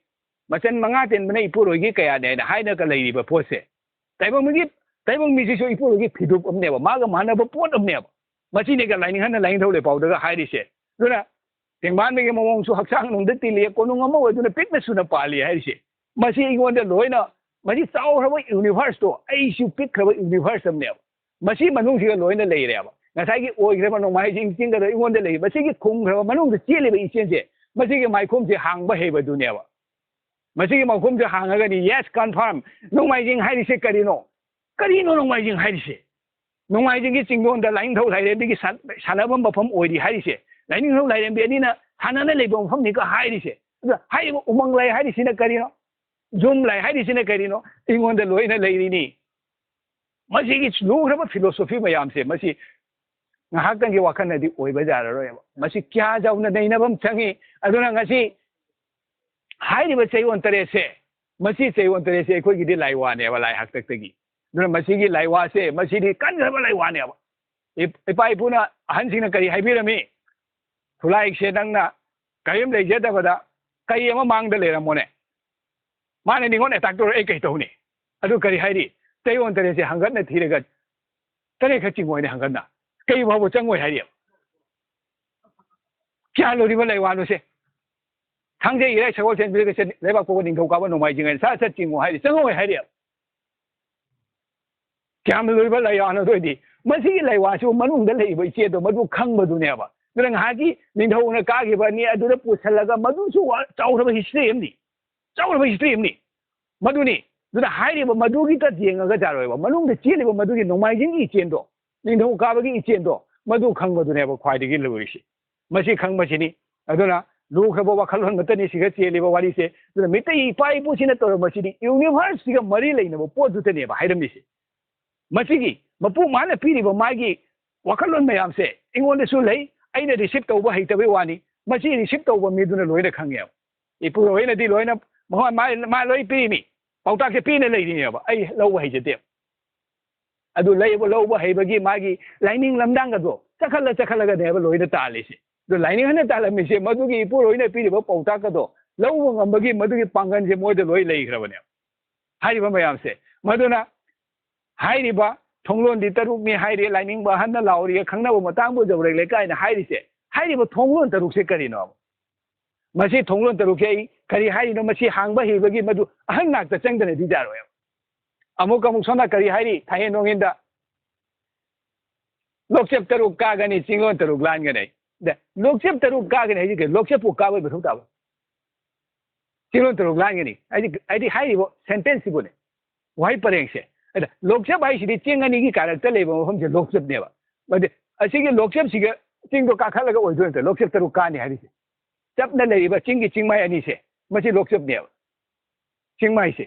ꯃꯆꯟ ꯃꯉꯥ ꯇꯦꯟꯕꯅ ꯏꯄꯨꯔꯣꯏꯒꯤ ꯀꯌꯥꯅꯤ ꯍꯥꯏꯅ ꯍꯥꯏꯅꯒ ꯂꯩꯔꯤꯕ ꯄꯣꯠꯁꯦ꯫ ꯇꯥꯏꯕꯪ ꯃꯤꯒꯤ, ꯇꯥꯏꯕꯪ ꯃꯤꯁꯤꯁꯨ ꯏꯄꯨꯔꯣꯏꯒꯤ ꯐꯤꯗꯨꯞ ꯑꯃꯅꯦꯕ, ꯃꯥꯒ ꯃꯥꯟꯅꯕ ꯄꯣꯠ ꯑꯃꯅꯦꯕ꯫ ꯃꯁꯤꯅꯦꯒ ꯂꯥꯏꯅꯤꯡꯍꯟꯅ ꯂꯥꯏꯅꯤꯡꯊꯧ ꯂꯩꯄꯥꯎꯗꯒ ꯍꯥꯏꯔꯤꯁꯦ꯫ ꯑꯗꯨꯅ ꯇꯦꯡꯕꯥꯟꯕꯒꯤ ꯃꯑꯣꯡꯁꯨ ꯍꯛꯆꯥꯡ ꯃꯅꯨꯡꯗ ꯇꯤꯜꯂꯤ, ꯀꯣꯅꯨꯡ ꯑꯃ ꯑꯣꯏꯗꯨꯅ ꯄꯤꯛꯅ ꯁꯨꯅ ꯄꯥꯜꯂꯤ ꯍꯥꯏꯔꯤꯁꯦ꯫ ꯃꯁꯤ ꯑꯩꯉꯣꯟꯗ ꯂꯣꯏꯅ, ꯃꯁꯤ ꯆꯥꯎꯈ꯭ꯔꯕ ꯌꯨꯅꯤꯚꯔꯁꯇꯣ ꯑꯩꯁꯨ ꯄꯤꯛꯈ꯭ꯔꯕ ꯌꯨꯅꯤꯚꯔꯁ ꯑꯃꯅꯦꯕ꯫ ꯃꯁꯤ ꯃꯅꯨꯡꯁꯤꯒ ꯂꯣꯏꯅ ꯂꯩꯔꯦꯕ꯫ ꯉꯁꯥꯏꯒꯤ ꯑꯣꯏꯈ꯭ꯔꯕ ꯅꯣꯡꯃꯥꯏꯖꯤꯡ ꯆꯤꯡꯒꯗꯣ ꯑꯩꯉꯣꯟꯗ ꯂꯩ꯫ ꯃꯁꯤꯒꯤ ꯈꯨꯝꯈ꯭ꯔꯕ ꯃꯅꯨꯡꯗ ꯆꯦꯜꯂꯤꯕ ꯏꯆꯦꯜꯁꯦ, ꯃꯁꯤꯒꯤ ꯃꯥꯏꯈꯨꯝꯁꯦ ꯍꯥꯡꯕ ꯍꯩꯕꯗꯨꯅꯦꯕ꯫ ꯃꯁꯤꯒꯤ ꯃꯥꯏꯈꯨꯝꯁꯦ ꯍꯥꯡꯉꯒꯅꯤ, yes, confirm꯫ ꯅꯣꯡꯃꯥꯏꯖꯤꯡ ꯍꯥꯏꯔꯤꯁꯦ ꯀꯔꯤꯅꯣ? ꯀꯔꯤꯅꯣ ꯅꯣꯡꯃꯥꯏꯖꯤꯡ ꯍꯥꯏꯔꯤꯁꯦ? ꯅꯣꯡꯃꯥꯏꯖꯤꯡꯒꯤ ꯆꯤꯡꯗꯣꯟꯗ ꯂꯥꯏꯅꯤꯡꯊꯧ ꯂꯥꯏꯔꯦꯝꯕꯤꯒꯤ ꯁꯥꯟ-, ꯁꯥꯟꯅꯐꯝ ꯃꯐꯝ ꯑꯣꯏꯔꯤ ꯍꯥꯏꯔꯤꯁꯦ, ꯂꯥꯏꯅꯤꯡꯊꯧ ꯂꯥꯏꯔꯦꯝꯕꯤ ꯑꯅꯤꯅ ꯁꯥꯟꯅꯅ ꯂꯩꯕ ꯃꯐꯝꯅꯤꯒ ꯍꯥꯏꯔꯤꯁꯦ꯫ ꯑꯗ ꯍꯥꯏꯔꯤꯕ ꯎꯃꯪ ꯂꯩ ꯍꯥꯏꯔꯤꯁꯤꯅ ꯀꯔꯤꯅꯣ? ꯖꯨꯝ ꯂꯩ ꯍꯥꯏꯔꯤꯁꯤꯅ ꯀꯔꯤꯅꯣ? ꯑꯩꯉꯣꯟꯗ ꯂꯣꯏꯅ ꯂꯩꯔꯤꯅꯤ꯫ ꯃꯁꯤꯒꯤ ꯂꯨꯈ꯭ꯔꯕ ꯐꯤꯂꯣꯁꯣꯐꯤ ꯃꯌꯥꯝꯁꯦ, ꯃꯁꯤ ꯉꯥꯏꯍꯥꯛꯇꯪꯒꯤ ꯋꯥꯈꯜꯅꯗꯤ ꯑꯣꯏꯕ ꯌꯥꯔꯔꯣꯏꯕ꯫ ꯃꯁꯤ ꯀꯌꯥ ꯆꯥꯎꯅ ꯅꯩꯅꯕ ꯑꯃ ꯆꯪꯉꯤ꯫ ꯑꯗꯨꯅ ꯉꯁꯤ ꯍꯥꯏꯔꯤꯕ ꯆꯌꯣꯜ ꯇꯔꯦꯠꯁꯦ, ꯃꯁꯤ ꯆꯌꯣꯜ ꯇꯔꯦꯠꯁꯦ ꯑꯩꯈꯣꯏꯒꯤꯗꯤ ꯂꯥꯏꯋꯥꯅꯦꯕ, ꯂꯥꯏ ꯍꯥꯛꯇꯛꯇꯒꯤ꯫ ꯑꯗꯨꯅ ꯃꯁꯤꯒꯤ ꯂꯥꯏꯋꯥꯁꯦ, ꯃꯁꯤꯗꯤ ꯀꯟꯈ꯭ꯔꯕ ꯂꯥꯏꯋꯥꯅꯦꯕ꯫ ꯏꯞ-, ꯏꯄꯥ ꯏꯄꯨꯅ, ꯑꯍꯟꯁꯤꯡꯅ ꯀꯔꯤ ꯍꯥꯏꯕꯤꯔꯝꯃꯤ? ꯈꯨꯠꯂꯥꯏꯁꯦ ꯅꯪꯅ ꯀꯔꯤꯝ ꯂꯩꯖꯗꯕꯗ ꯀꯩ ꯑꯃ ꯃꯥꯡꯗ ꯂꯩꯔꯝꯃꯣꯅꯦ꯫ ꯃꯥꯅ ꯅꯤꯉꯣꯜ ꯑꯦꯇꯥꯛ ꯇꯧꯔ ꯑꯩ ꯀꯩ ꯇꯧꯅꯤ? ꯑꯗꯨ ꯀꯔꯤ ꯍꯥꯏꯔꯤ? ꯆꯌꯣꯜ ꯇꯔꯦꯠꯁꯦ ꯍꯪꯒꯠꯅ ꯊꯤꯔꯒ ꯇꯔꯦꯠ ꯈꯛ ꯆꯤꯡꯉꯣꯏꯅꯦ ꯍꯪꯒꯠꯅ꯫ ꯀꯩ ꯐꯥꯎꯕ ꯆꯪꯉꯣꯏ ꯍꯥꯏꯔꯤ꯫ ꯀꯌꯥ ꯂꯨꯔꯤꯕ ꯂꯩꯋꯥꯅꯣꯁꯦ꯫ ꯊꯥꯡꯖ, ꯏꯔꯥꯏ, ꯁꯒꯣꯜꯁꯦꯟ, ꯂꯩꯕꯥꯛꯄꯣꯛꯄ, ꯅꯤꯡꯊꯧꯀꯥꯕ, ꯅꯣꯡꯃꯥꯏꯖꯤꯡ ꯍꯥꯏꯅ ꯁꯠ ꯁꯠ ꯆꯤꯡꯉꯣ ꯍꯥꯏꯔꯤ, ꯆꯪꯉꯣꯏ ꯍꯥꯏꯔꯤ꯫ ꯀꯌꯥꯝ ꯂꯨꯔꯤꯕ ꯂꯩꯋꯥꯅꯣ ꯑꯗꯨ ꯑꯣꯏꯗꯤ? ꯃꯁꯤꯒꯤ ꯂꯩꯋꯥꯁꯤꯕꯨ ꯃꯅꯨꯡꯗ ꯂꯩꯔꯤꯕ ꯏꯆꯦꯗꯣ ꯃꯗꯨ ꯈꯪꯕꯗꯨꯅꯦꯕ꯫ ꯑꯗꯨꯅ ꯉꯥꯏꯍꯥꯛꯀꯤ ꯅꯤꯡꯊꯧꯅ ꯀꯥꯈꯤꯕꯅꯤ, ꯑꯗꯨꯗ ꯄꯨꯁꯜꯂꯒ ꯃꯗꯨꯁꯨ ꯋꯥ-, ꯆꯥꯎꯔꯕ ꯍꯤꯁꯇ꯭ꯔꯤ ꯑꯃꯅꯤ꯫ ꯆꯥꯎꯔꯕ ꯍꯤꯁꯇ꯭ꯔꯤ ꯑꯃꯅꯤ꯫ ꯃꯗꯨꯅꯤ꯫ ꯑꯗꯨꯅ ꯍꯥꯏꯔꯤꯕ ꯃꯗꯨꯒꯤꯇ ꯌꯦꯡꯉꯒ ꯌꯥꯔꯣꯏꯕ꯫ ꯃꯅꯨꯡꯗ ꯆꯦꯜꯂꯤꯕ ꯃꯗꯨꯒꯤ ꯅꯣꯡꯃꯥꯏꯖꯤꯡꯒꯤ ꯏꯆꯦꯜꯗꯣ, ꯅꯤꯡꯊꯧ ꯀꯥꯕꯒꯤ ꯏꯆꯦꯜꯗꯣ, ꯃꯗꯨ ꯈꯪꯕꯗꯨꯅꯦꯕ ꯈ꯭ꯋꯥꯏꯗꯒꯤ ꯂꯨꯔꯤꯁꯤ꯫ ꯃꯁꯤ ꯈꯪꯕꯁꯤꯅꯤ꯫ ꯑꯗꯨꯅ ꯂꯨꯈ꯭ꯔꯕ ꯋꯥꯈꯜꯂꯣꯟ ꯑꯃꯠꯇꯅꯤ ꯁꯤꯒ ꯆꯦꯜꯂꯤꯕ ꯋꯥꯔꯤꯁꯦ꯫ ꯑꯗꯨꯅ ꯃꯤꯇꯩ ꯏꯄꯥ ꯏꯄꯨꯁꯤꯅ ꯇꯧꯔꯝꯕꯁꯤꯗꯤ ꯌꯨꯅꯤꯚꯔꯁꯁꯤꯒ ꯃꯔꯤ ꯂꯩꯅꯕ ꯄꯣꯠꯇꯨꯇꯅꯦꯕ ꯍꯥꯏꯔꯝꯃꯤꯁꯦ꯫ ꯃꯁꯤꯒꯤ ꯃꯄꯨ ꯃꯥꯅ ꯄꯤꯔꯤꯕ ꯃꯥꯒꯤ ꯋꯥꯈꯜꯂꯣꯟ ꯃꯌꯥꯝꯁꯦ ꯑꯩꯉꯣꯟꯗꯁꯨ ꯂꯩ, ꯑꯩꯅ ꯔꯤꯁꯤꯞ ꯇꯧꯕ ꯍꯩꯇꯕꯩ ꯋꯥꯅꯤ, ꯃꯁꯤ ꯔꯤꯁꯤꯞ ꯇꯧꯕ ꯃꯤꯗꯨꯅ ꯂꯣꯏꯅ ꯈꯪꯉꯦꯕ꯫ ꯏꯄꯨꯔꯣꯏꯅꯗꯤ ꯂꯣꯏꯅ ꯃꯉꯣꯟ-, ꯃꯥ, ꯃꯥ ꯂꯣꯏ ꯄꯤꯔꯤꯃꯤ, ꯄꯥꯎꯇꯥꯛꯁꯦ ꯄꯤꯅ ꯂꯩꯔꯤꯅꯦꯕ, ꯑꯩ ꯂꯧꯕ ꯍꯩꯖꯗꯦꯕ꯫ ꯑꯗꯨ ꯂꯩꯕ, ꯂꯧꯕ ꯍꯩꯕꯒꯤ ꯃꯥꯒꯤ ꯂꯥꯏꯅꯤꯡ ꯂꯝꯗꯥꯡꯒꯗꯣ ꯆꯈꯠꯂ ꯆꯈꯠꯂꯒꯅꯦꯕ ꯂꯣꯏꯅ ꯇꯥꯜꯂꯤꯁꯦ꯫ ꯑꯗꯣ ꯂꯥꯏꯅꯤꯡ ꯍꯟꯅ ꯇꯥꯜꯂꯝꯃꯤꯁꯦ ꯃꯗꯨꯒꯤ ꯏꯄꯨꯔꯣꯏꯅ ꯄꯤꯔꯤꯕ ꯄꯥꯎꯇꯥꯛ ꯑꯗꯣ ꯂꯧꯕ ꯉꯝꯕꯒꯤ ꯃꯗꯨꯒꯤ ꯄꯥꯡꯒꯜꯁꯦ ꯃꯣꯏꯗ ꯂꯣꯏ ꯂꯩꯈ꯭ꯔꯕꯅꯦꯕ꯫ ꯍꯥꯏꯔꯤꯕ ꯃꯌꯥꯝꯁꯦ꯫ ꯃꯗꯨꯅ ꯍꯥꯏꯔꯤꯕ ꯊꯣꯡꯂꯣꯟꯗꯤ ꯇꯔꯨꯛꯅꯤ ꯍꯥꯏꯔꯤ, ꯂꯥꯏꯅꯤꯡꯕ ꯑꯍꯟꯅ ꯂꯥꯎꯔꯤ, ꯈꯪꯅꯕ ꯃꯇꯥꯡꯕꯨ ꯌꯧꯔꯛꯂꯦ ꯀꯥꯏꯅ ꯍꯥꯏꯔꯤꯁꯦ, ꯍꯥꯏꯔꯤꯕ ꯊꯣꯡꯂꯣꯟ ꯇꯔꯨꯛꯁꯦ ꯀꯔꯤꯅꯣ? ꯃꯁꯤ ꯊꯣꯡꯂꯣꯟ ꯇꯔꯨꯛꯁꯦ ꯑꯩ ꯀꯔꯤ ꯍꯥꯏꯔꯤꯅꯣ? ꯃꯁꯤ ꯍꯥꯡꯕ ꯍꯩꯕꯒꯤ ꯃꯗꯨ ꯑꯍꯟ ꯉꯥꯛꯇ ꯆꯪꯗꯅꯗꯤ ꯌꯥꯔꯣꯏꯕ꯫ ꯑꯃꯨꯛ ꯑꯃꯨꯛ ꯁꯣꯝꯅ ꯀꯔꯤ ꯍꯥꯏꯔꯤ? ꯊꯥꯏꯅ ꯅꯣꯡꯉꯤꯟꯗ ꯂꯣꯛꯆꯦꯞ ꯇꯔꯨꯛ ꯀꯥꯒꯅꯤ, ꯆꯤꯡꯂꯣꯟ ꯇꯔꯨꯛ ꯂꯥꯟꯒꯅꯤ꯫ ꯗ, ꯂꯣꯛꯆꯦꯞ ꯇꯔꯨꯛ ꯀꯥꯒꯅꯤ ꯍꯥꯏꯁꯤ ꯀꯩ? ꯂꯣꯛꯆꯦꯞꯄꯨ ꯀꯥꯕꯒꯤ ꯃꯊꯧ ꯇꯥꯕ? ꯆꯤꯡꯂꯣꯟ ꯇꯔꯨꯛ ꯂꯥꯟꯒꯅꯤ ꯍꯥꯏꯗꯤ, ꯍꯥꯏꯗꯤ ꯍꯥꯏꯔꯤꯕ ꯁꯦꯟꯇꯦꯟꯁꯁꯤꯕꯨꯅꯦ, ꯋꯥꯍꯩ ꯄꯔꯦꯡꯁꯦ꯫ ꯑꯗ ꯂꯣꯛꯆꯦꯞ ꯍꯥꯏꯁꯤꯗꯤ ꯆꯤꯡ ꯑꯅꯤꯒꯤ ꯀꯥꯔꯛꯇ ꯂꯩꯕ ꯃꯐꯝꯁꯦ ꯂꯣꯛꯆꯦꯞꯅꯦꯕ꯫ ꯑꯗ ꯑꯁꯤꯒꯤ ꯂꯣꯛꯆꯦꯞꯁꯤꯒ ꯆꯤꯡꯗꯣ ꯀꯥꯈꯠꯂꯒ ꯑꯣꯏꯗꯣꯏ ꯅꯠꯇ꯭ꯔꯣ ꯂꯣꯛꯆꯦꯞ ꯇꯔꯨꯛ ꯀꯥꯅꯤ ꯍꯥꯏꯔꯤꯁꯦ? ꯆꯞꯅ ꯂꯩꯔꯤꯕ ꯆꯤꯡꯒꯤ ꯆꯤꯡꯃꯥꯏ ꯑꯅꯤꯁꯦ, ꯃꯁꯤ ꯂꯣꯛꯆꯦꯞꯅꯦꯕ꯫ ꯆꯤꯡꯃꯥꯏꯁꯦ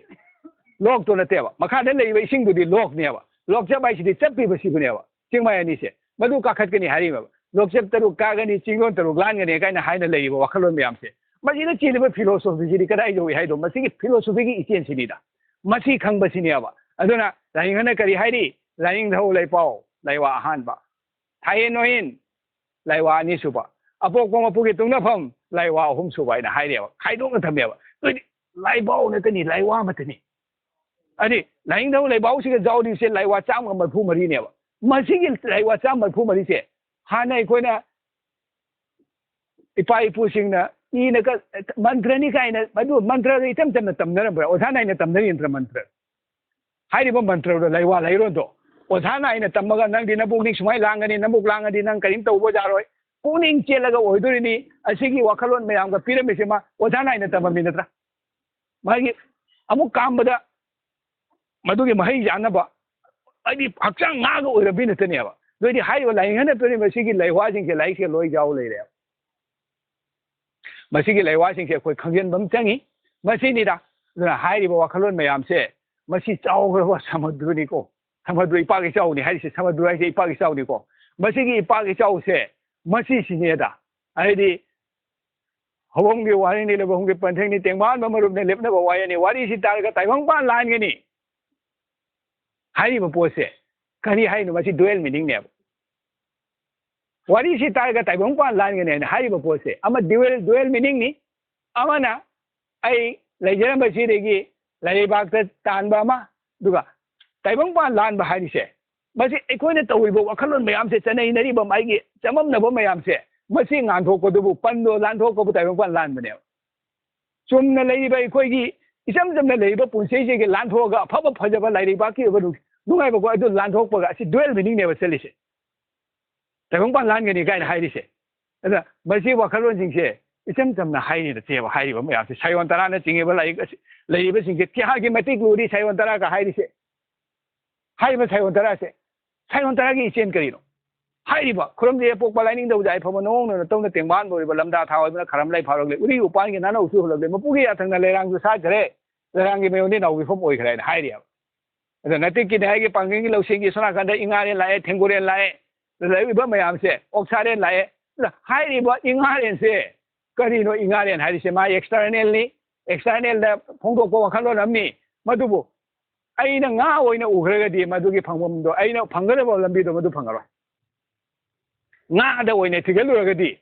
ꯂꯣꯛꯇꯣ ꯅꯠꯇꯦꯕ, ꯃꯈꯥꯗ ꯂꯩꯔꯤꯕ ꯏꯁꯤꯡꯗꯨꯗꯤ ꯂꯣꯛꯅꯦꯕ꯫ ꯂꯣꯛꯆꯦꯞ ꯍꯥꯏꯁꯤꯗꯤ ꯆꯞꯄꯤꯕ ꯁꯤꯕꯨꯅꯦꯕ꯫ ꯆꯤꯡꯃꯥꯏ ꯑꯅꯤꯁꯦ ꯃꯗꯨ ꯀꯥꯈꯠꯀꯅꯤ ꯍꯥꯏꯔꯤꯕ꯫ ꯂꯣꯛꯆꯦꯞ ꯇꯔꯨꯛ ꯀꯥꯒꯅꯤ, ꯆꯤꯡꯂꯣꯟ ꯇꯔꯨꯛ ꯂꯥꯟꯒꯅꯤ ꯀꯥꯏꯅ ꯍꯥꯏꯅ ꯂꯩꯔꯤꯕ ꯋꯥꯈꯜꯂꯣꯟ ꯃꯌꯥꯝꯁꯦ, ꯃꯁꯤꯗ ꯆꯦꯜꯂꯤꯕ ꯐꯤꯂꯣꯁꯣꯐꯤꯁꯤꯗꯤ ꯀꯗꯥꯏ ꯌꯧꯏ ꯍꯥꯏꯗꯣ, ꯃꯁꯤꯒꯤ ꯐꯤꯂꯣꯁꯣꯐꯤꯒꯤ ꯏꯆꯦꯜꯁꯤꯅꯤꯗ꯫ ꯃꯁꯤ ꯈꯪꯕꯁꯤꯅꯦꯕ꯫ ꯑꯗꯨꯅ ꯂꯥꯏꯅꯤꯡ ꯍꯟꯅ ꯀꯔꯤ ꯍꯥꯏꯔꯤ? ꯂꯥꯏꯅꯤꯡꯊꯧ ꯂꯩꯄꯥꯎ, ꯂꯩꯋꯥ ꯑꯍꯥꯟꯕ꯫ ꯊꯥꯌꯦꯟ ꯅꯣꯌꯤꯟ, ꯂꯥꯏꯋꯥ ꯑꯅꯤꯁꯨꯕ꯫ ꯑꯄꯣꯛꯄ ꯃꯄꯨꯒꯤ ꯇꯨꯡꯅꯐꯝ, ꯂꯥꯏꯋꯥ ꯑꯍꯨꯝꯁꯨꯕ ꯍꯥꯏꯅ ꯍꯥꯏꯔꯦꯕ, ꯈꯥꯏꯗꯣꯛꯅ ꯊꯝꯃꯦꯕ꯫ ꯑꯗꯨꯗꯤ ꯂꯥꯏꯕꯥꯎ ꯅꯠꯇꯅꯤ, ꯂꯥꯏꯋꯥ ꯑꯃꯠꯇꯅꯤ꯫ ꯑꯗꯤ ꯂꯥꯏꯅꯤꯡꯊꯧ ꯂꯩꯕꯥꯎꯁꯤꯒ ꯌꯥꯎꯔꯤꯁꯦ ꯂꯥꯏꯋꯥ ꯆꯥꯝꯃꯒ ꯃꯔꯤꯐꯨ ꯃꯔꯤꯅꯦꯕ꯫ ꯃꯁꯤꯒꯤ ꯂꯥꯏꯋꯥ ꯆꯥꯝꯃ ꯃꯔꯤꯐꯨ ꯃꯔꯤꯁꯦ ꯍꯥꯟꯅ ꯑꯩꯈꯣꯏꯅ ꯏꯄꯥ ꯏꯄꯨꯁꯤꯡꯅ ꯏꯅ ꯀ-, ꯃꯟꯇ꯭ꯔꯅꯤ ꯀꯥꯏꯅ, ꯃꯗꯨ ꯃꯟꯇ꯭ꯔꯗ ꯏꯆꯝ ꯆꯝꯅ ꯇꯝꯅꯔꯝꯕ꯭ꯔꯥ? ꯑꯣꯖꯥ ꯅꯥꯏꯅ ꯇꯝꯅꯔꯤ ꯅꯠꯇ꯭ꯔꯥ ꯃꯟꯇ꯭ꯔ? ꯍꯥꯏꯔꯤꯕ ꯃꯟꯇ꯭ꯔꯗꯣ ꯂꯩꯋꯥ ꯂꯩꯔꯣꯟꯗꯣ ꯑꯣꯖꯥ ꯅꯥꯏꯅ ꯇꯝꯃꯒ, "ꯅꯪꯗꯤ ꯅꯕꯨꯛꯅꯤꯡ ꯁꯨꯃꯥꯏꯅ ꯂꯥꯡꯒꯅꯤ, ꯅꯕꯨꯛ ꯂꯥꯡꯉꯗꯤ ꯅꯪ ꯀꯔꯤꯝ ꯇꯧꯕ ꯌꯥꯔꯣꯏ, ꯄꯨꯛꯅꯤꯡ ꯆꯦꯜꯂꯒ ꯑꯣꯏꯗꯣꯔꯤꯅꯤ", ꯑꯁꯤꯒꯤ ꯋꯥꯈꯜꯂꯣꯟ ꯃꯌꯥꯝꯒ ꯄꯤꯔꯝꯃꯤꯁꯦ ꯃꯥ ꯑꯣꯖꯥ ꯅꯥꯏꯅ ꯇꯝꯃꯝꯃꯤ ꯅꯠꯇ꯭ꯔꯥ? ꯃꯥꯒꯤ ꯑꯃꯨꯛ ꯀꯥꯝꯕꯗ ꯃꯗꯨꯒꯤ ꯃꯍꯩ ꯌꯥꯅꯕ, ꯍꯥꯏꯗꯤ ꯍꯛꯆꯥꯡ ꯉꯥꯒ ꯑꯣꯏꯔꯝꯃꯤ ꯅꯠꯇꯅꯦꯕ꯫ ꯑꯗꯨ ꯑꯣꯏꯗꯤ ꯍꯥꯏꯔꯤꯕ ꯂꯥꯏꯅꯤꯡ ꯍꯟꯅ ꯄꯤꯔꯝꯃꯤꯕ ꯁꯤꯒꯤ ꯂꯩꯋꯥꯁꯤꯡꯁꯦ ꯂꯥꯏꯔꯤꯛꯁꯦ ꯂꯣꯏ ꯌꯥꯎ ꯂꯩꯔꯦꯕ꯫ ꯃꯁꯤꯒꯤ ꯂꯩꯋꯥꯁꯤꯡꯁꯦ ꯑꯩꯈꯣꯏ ꯈꯪꯖꯤꯟꯕ ꯑꯃ ꯆꯪꯉꯤ꯫ ꯃꯁꯤꯅꯤꯗ꯫ ꯑꯗꯨꯅ ꯍꯥꯏꯔꯤꯕ ꯋꯥꯈꯜꯂꯣꯟ ꯃꯌꯥꯝꯁꯦ, ꯃꯁꯤ ꯆꯥꯎꯈ꯭ꯔꯕ ꯁꯃꯨꯗ꯭ꯔꯅꯤꯀꯣ꯫ ꯁꯃꯨꯗ꯭ꯔ ꯏꯄꯥꯛ ꯏꯆꯥꯎꯅꯤ ꯍꯥꯏꯔꯤꯁꯦ, ꯁꯃꯨꯗ꯭ꯔ ꯍꯥꯏꯁꯦ ꯏꯄꯥꯛ ꯏꯆꯥꯎꯅꯤꯀꯣ꯫ ꯃꯁꯤꯒꯤ ꯏꯄꯥꯛ ꯏꯆꯥꯎꯁꯦ, ꯃꯁꯤꯁꯤꯅꯦꯗ꯫ ꯍꯥꯏꯗꯤ ꯍꯧꯕꯝꯒꯤ ꯋꯥꯔꯤꯅꯤ, ꯂꯩꯕꯐꯝꯒꯤ ꯄꯟꯊꯦꯡꯅꯤ, ꯇꯦꯡꯕꯥꯟꯕ ꯃꯔꯨꯞꯅ ꯂꯦꯞꯅꯕ ꯋꯥꯌꯦꯜꯅꯤ, ꯋꯥꯔꯤꯁꯤ ꯇꯥꯔꯒ ꯇꯥꯏꯕꯪꯄꯥꯟ ꯂꯥꯟꯒꯅꯤ꯫ ꯍꯥꯏꯔꯤꯕ ꯄꯣꯠꯁꯦ ꯀꯔꯤ ꯍꯥꯏꯅꯣ? ꯃꯁꯤ ꯗꯨꯋꯦꯜ ꯃꯤꯅꯤꯡꯅꯦꯕ꯫ ꯋꯥꯔꯤꯁꯤ ꯇꯥꯔꯒ ꯇꯥꯏꯕꯪꯄꯥꯟ ꯂꯥꯟꯒꯅꯤ ꯍꯥꯏꯅ ꯍꯥꯏꯔꯤꯕ ꯄꯣꯠꯁꯦ ꯑꯃ dual, dual meaningꯅꯤ꯫ ꯑꯃꯅ ꯑꯩ ꯂꯩꯖꯔꯝꯕꯁꯤꯗꯒꯤ ꯂꯩꯕꯥꯛꯇ ꯇꯥꯟꯕ ꯑꯃ, ꯑꯗꯨꯒ ꯇꯥꯏꯕꯪꯄꯥꯟ ꯂꯥꯟꯕ ꯍꯥꯏꯔꯤꯁꯦ, ꯃꯁꯤ ꯑꯩꯈꯣꯏꯅ ꯇꯧꯔꯤꯕ ꯋꯥꯈꯜꯂꯣꯟ ꯃꯌꯥꯝꯁꯦ, ꯆꯠꯅꯩꯅꯔꯤꯕ ꯃꯥꯒꯤ ꯆꯃꯝꯅꯕ ꯃꯌꯥꯝꯁꯦ, ꯃꯁꯤ ꯉꯥꯟꯊꯣꯛꯄꯗꯨꯕꯨ ꯄꯟꯗꯣ ꯂꯥꯟꯊꯣꯛꯄꯕꯨ ꯇꯥꯏꯕꯪꯄꯥꯟ ꯂꯥꯟꯕꯅꯦꯕ꯫ ꯆꯨꯝꯅ ꯂꯩꯔꯤꯕ ꯑꯩꯈꯣꯏꯒꯤ ꯏꯆꯝ ꯆꯝꯅ ꯂꯩꯔꯤꯕ ꯄꯨꯟꯁꯤꯁꯤꯒꯤ ꯂꯥꯟꯊꯣꯛꯑꯒ ꯑꯐꯕ ꯐꯖꯕ ꯂꯥꯏꯔꯩꯕꯥꯛꯀꯤ ꯑꯣꯏꯕ ꯅꯨꯡ-, ꯅꯨꯡꯉꯥꯏꯕꯀꯣ, ꯑꯗꯨ ꯂꯥꯟꯊꯣꯛꯄꯒ ꯑꯁꯤ dual meaningꯅꯦꯕ ꯆꯠꯂꯤꯁꯦ꯫ ꯇꯥꯏꯕꯪꯄꯥꯟ ꯂꯥꯟꯒꯅꯤ ꯀꯥꯏꯅ ꯍꯥꯏꯔꯤꯁꯦ꯫ ꯑꯗ ꯃꯁꯤ ꯋꯥꯈꯜꯂꯣꯟꯁꯤꯡꯁꯦ ꯏꯆꯝ ꯆꯝꯅ ꯍꯥꯏꯔꯤꯅ ꯆꯦꯕ ꯍꯥꯏꯔꯤꯕ ꯃꯌꯥꯝꯁꯦ꯫ ꯁꯥꯏꯑꯣꯟ ꯇꯔꯥꯅ ꯆꯤꯡꯉꯤꯕ ꯂꯥꯏꯔꯤꯛ ꯑꯁꯤ, ꯂꯩꯔꯤꯕꯁꯤꯡꯁꯦ ꯀꯌꯥꯒꯤ ꯃꯇꯤꯛ ꯂꯨꯔꯤ ꯁꯥꯏꯑꯣꯟ ꯇꯔꯥꯒ ꯍꯥꯏꯔꯤꯁꯦ꯫ ꯍꯥꯏꯔꯤꯕ ꯁꯥꯏꯑꯣꯟ ꯇꯔꯥꯁꯦ, ꯁꯥꯏꯑꯣꯟ ꯇꯔꯥꯒꯤ ꯏꯆꯦꯜ ꯀꯔꯤꯅꯣ? ꯍꯥꯏꯔꯤꯕ ꯈꯨꯔꯝꯗꯦ ꯄꯣꯛꯄ ꯂꯥꯏꯅꯤꯡꯗꯧꯗ ꯌꯥꯏꯐꯕ ꯅꯣꯡꯅ ꯇꯧꯅ ꯇꯦꯡꯕꯥꯟ ꯂꯣꯏꯔꯤꯕ ꯂꯝꯗꯥ ꯊꯥ ꯑꯣꯏꯕꯅ ꯈꯔꯝ ꯂꯩ ꯐꯥꯔꯣꯛꯂꯦ ꯎꯔꯤ ꯎꯄꯥꯟꯒꯤ ꯅꯥꯅꯧꯁꯨ ꯍꯨꯜꯂꯛꯂꯦ ꯃꯄꯨꯒꯤ ꯌꯥꯊꯪꯅ ꯂꯩꯔꯥꯡꯁꯨ ꯁꯥꯠꯈ꯭ꯔꯦ꯫ ꯂꯩꯔꯥꯡꯒꯤ ꯃꯌꯣꯟꯗꯤ ꯅꯥꯎꯕꯤꯐꯝ ꯑꯣꯏꯈ꯭ꯔꯦ ꯍꯥꯏꯅ ꯍꯥꯏꯔꯤꯑꯕ꯫ ꯑꯗ ꯅꯥꯇꯤꯛꯀꯤ ꯅꯍꯥꯛꯀꯤ ꯄꯥꯡꯒꯜꯒꯤ ꯂꯧꯁꯤꯡꯒꯤ ꯁꯣꯝ ꯅꯥꯀꯟꯗ ꯏꯉꯥꯔꯦꯟ ꯂꯥꯛꯑꯦ, ꯊꯦꯡꯒꯨꯔꯦꯟ ꯂꯥꯛꯑꯦ, ꯑꯗ ꯂꯩꯔꯤꯕ ꯃꯌꯥꯝꯁꯦ, ꯑꯣꯛꯁꯥꯔꯦꯟ ꯂꯥꯛꯑꯦ꯫ ꯑꯗ ꯍꯥꯏꯔꯤꯕ ꯏꯉꯥꯔꯦꯟꯁꯦ ꯀꯔꯤꯅꯣ? ꯏꯉꯥꯔꯦꯟ ꯍꯥꯏꯔꯤꯁꯦ ꯃꯥ externalꯅꯤ, externalꯗ ꯐꯣꯡꯗꯣꯛꯄ ꯋꯥꯈꯜꯂꯣꯟ ꯑꯃꯅꯤ꯫ ꯃꯗꯨꯕꯨ ꯑꯩꯅ ꯉꯥ ꯑꯣꯏꯅ ꯎꯈ꯭ꯔꯒꯗꯤ ꯃꯗꯨꯒꯤ ꯐꯪꯐꯝꯗꯣ, ꯑꯩꯅ ꯐꯪꯒꯗꯕ ꯂꯝꯕꯤꯗꯣ ꯃꯗꯨ ꯐꯪꯉꯔꯣꯏ꯫ ꯉꯥꯗ ꯑꯣꯏꯅ ꯊꯤꯒꯠꯂꯨꯔꯒꯗꯤ,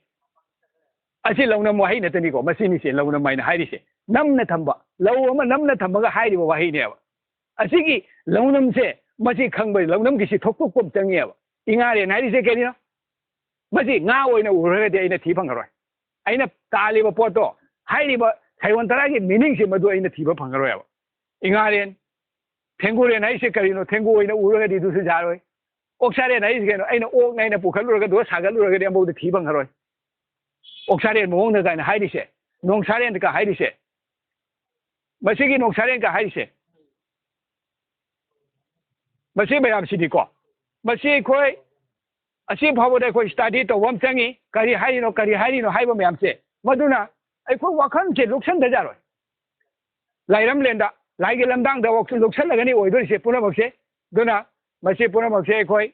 ꯑꯁꯤ ꯂꯧꯅꯝ ꯋꯥꯍꯩ ꯅꯠꯇꯅꯤꯀꯣ, ꯃꯁꯤꯅꯤꯁꯦ ꯂꯧꯅꯝ ꯍꯥꯏꯅ ꯍꯥꯏꯔꯤꯁꯦ꯫ ꯅꯝꯅ ꯊꯝꯕ, ꯂꯧ ꯑꯃ ꯅꯝꯅ ꯊꯝꯃꯒ ꯍꯥꯏꯔꯤꯕ ꯋꯥꯍꯩꯅꯦꯕ꯫ ꯑꯁꯤꯒꯤ ꯂꯧꯅꯝꯁꯦ, ꯃꯁꯤ ꯈꯪꯕ ꯂꯧꯅꯝꯒꯤꯁꯤ ꯊꯣꯛꯇꯣꯛꯄ ꯑꯃ ꯆꯪꯉꯦꯕ꯫ ꯏꯉꯥꯔꯦꯟ ꯍꯥꯏꯔꯤꯁꯦ ꯀꯔꯤꯅꯣ? ꯃꯁꯤ ꯉꯥ ꯑꯣꯏꯅ ꯎꯈ꯭ꯔꯒꯗꯤ ꯑꯩꯅ ꯊꯤ ꯐꯪꯉꯔꯣꯏ꯫ ꯑꯩꯅ ꯇꯥꯜꯂꯤꯕ ꯄꯣꯠꯇꯣ, ꯍꯥꯏꯔꯤꯕ ꯁꯥꯏꯑꯣꯟ ꯇꯔꯥꯒꯤ meaningꯁꯦ ꯃꯗꯨ ꯑꯩꯅ ꯊꯤꯕ ꯐꯪꯉꯔꯣꯏꯕ꯫ ꯏꯉꯥꯔꯦꯟ, ꯊꯦꯡꯒꯨꯔꯦꯟ ꯍꯥꯏꯁꯦ ꯀꯔꯤꯅꯣ? ꯊꯦꯡꯒꯨ ꯑꯣꯏꯅ ꯎꯔꯒꯗꯤ ꯑꯗꯨꯁꯨ ꯌꯥꯔꯣꯏ꯫ ꯑꯣꯛꯁꯥꯔꯦꯟ ꯍꯥꯏꯁꯦ ꯀꯩꯅꯣ? ꯑꯩꯅ ꯑꯣꯛꯅ ꯑꯩꯅ ꯄꯨꯈꯠꯂꯨꯔꯒ ꯑꯗꯨꯒ ꯁꯥꯒꯠꯂꯨꯔꯒꯗꯤ ꯑꯃꯐꯥꯎꯗ ꯊꯤ ꯐꯪꯉꯔꯣꯏ꯫ ꯑꯣꯛꯁꯥꯔꯦꯟ ꯃꯑꯣꯡꯗ ꯀꯥꯏꯅ ꯍꯥꯏꯔꯤꯁꯦ, ꯅꯣꯡꯁꯥꯔꯦꯟꯒ ꯍꯥꯏꯔꯤꯁꯦ, ꯃꯁꯤꯒꯤ ꯅꯣꯡꯁꯥꯔꯦꯟꯒ ꯍꯥꯏꯔꯤꯁꯦ, ꯃꯁꯤ ꯃꯌꯥꯝꯁꯤꯗꯤꯀꯣ, ꯃꯁꯤ ꯑꯩꯈꯣꯏ ꯑꯁꯤ ꯐꯥꯎꯕꯗ ꯑꯩꯈꯣꯏ study ꯇꯧꯕ ꯑꯃ ꯆꯪꯉꯤ꯫ ꯀꯔꯤ ꯍꯥꯏꯔꯤꯅꯣ, ꯀꯔꯤ ꯍꯥꯏꯔꯤꯅꯣ ꯍꯥꯏꯕ ꯃꯌꯥꯝꯁꯦ, ꯃꯗꯨꯅ ꯑꯩꯈꯣꯏ ꯋꯥꯈꯜꯁꯦ ꯂꯨꯞꯁꯟꯗ ꯌꯥꯔꯣꯏ꯫ ꯂꯥꯏꯔꯝꯂꯦꯟꯗ, ꯂꯥꯏꯒꯤ ꯂꯝꯗꯥꯡꯗ ꯋꯥꯈꯜ ꯂꯨꯞꯁꯜꯂꯒꯅꯤ ꯑꯣꯏꯗꯣꯏꯁꯦ ꯄꯨꯝꯅꯃꯛꯁꯦ꯫ ꯑꯗꯨꯅ ꯃꯁꯤ ꯄꯨꯝꯅꯃꯛꯁꯦ ꯑꯩꯈꯣꯏ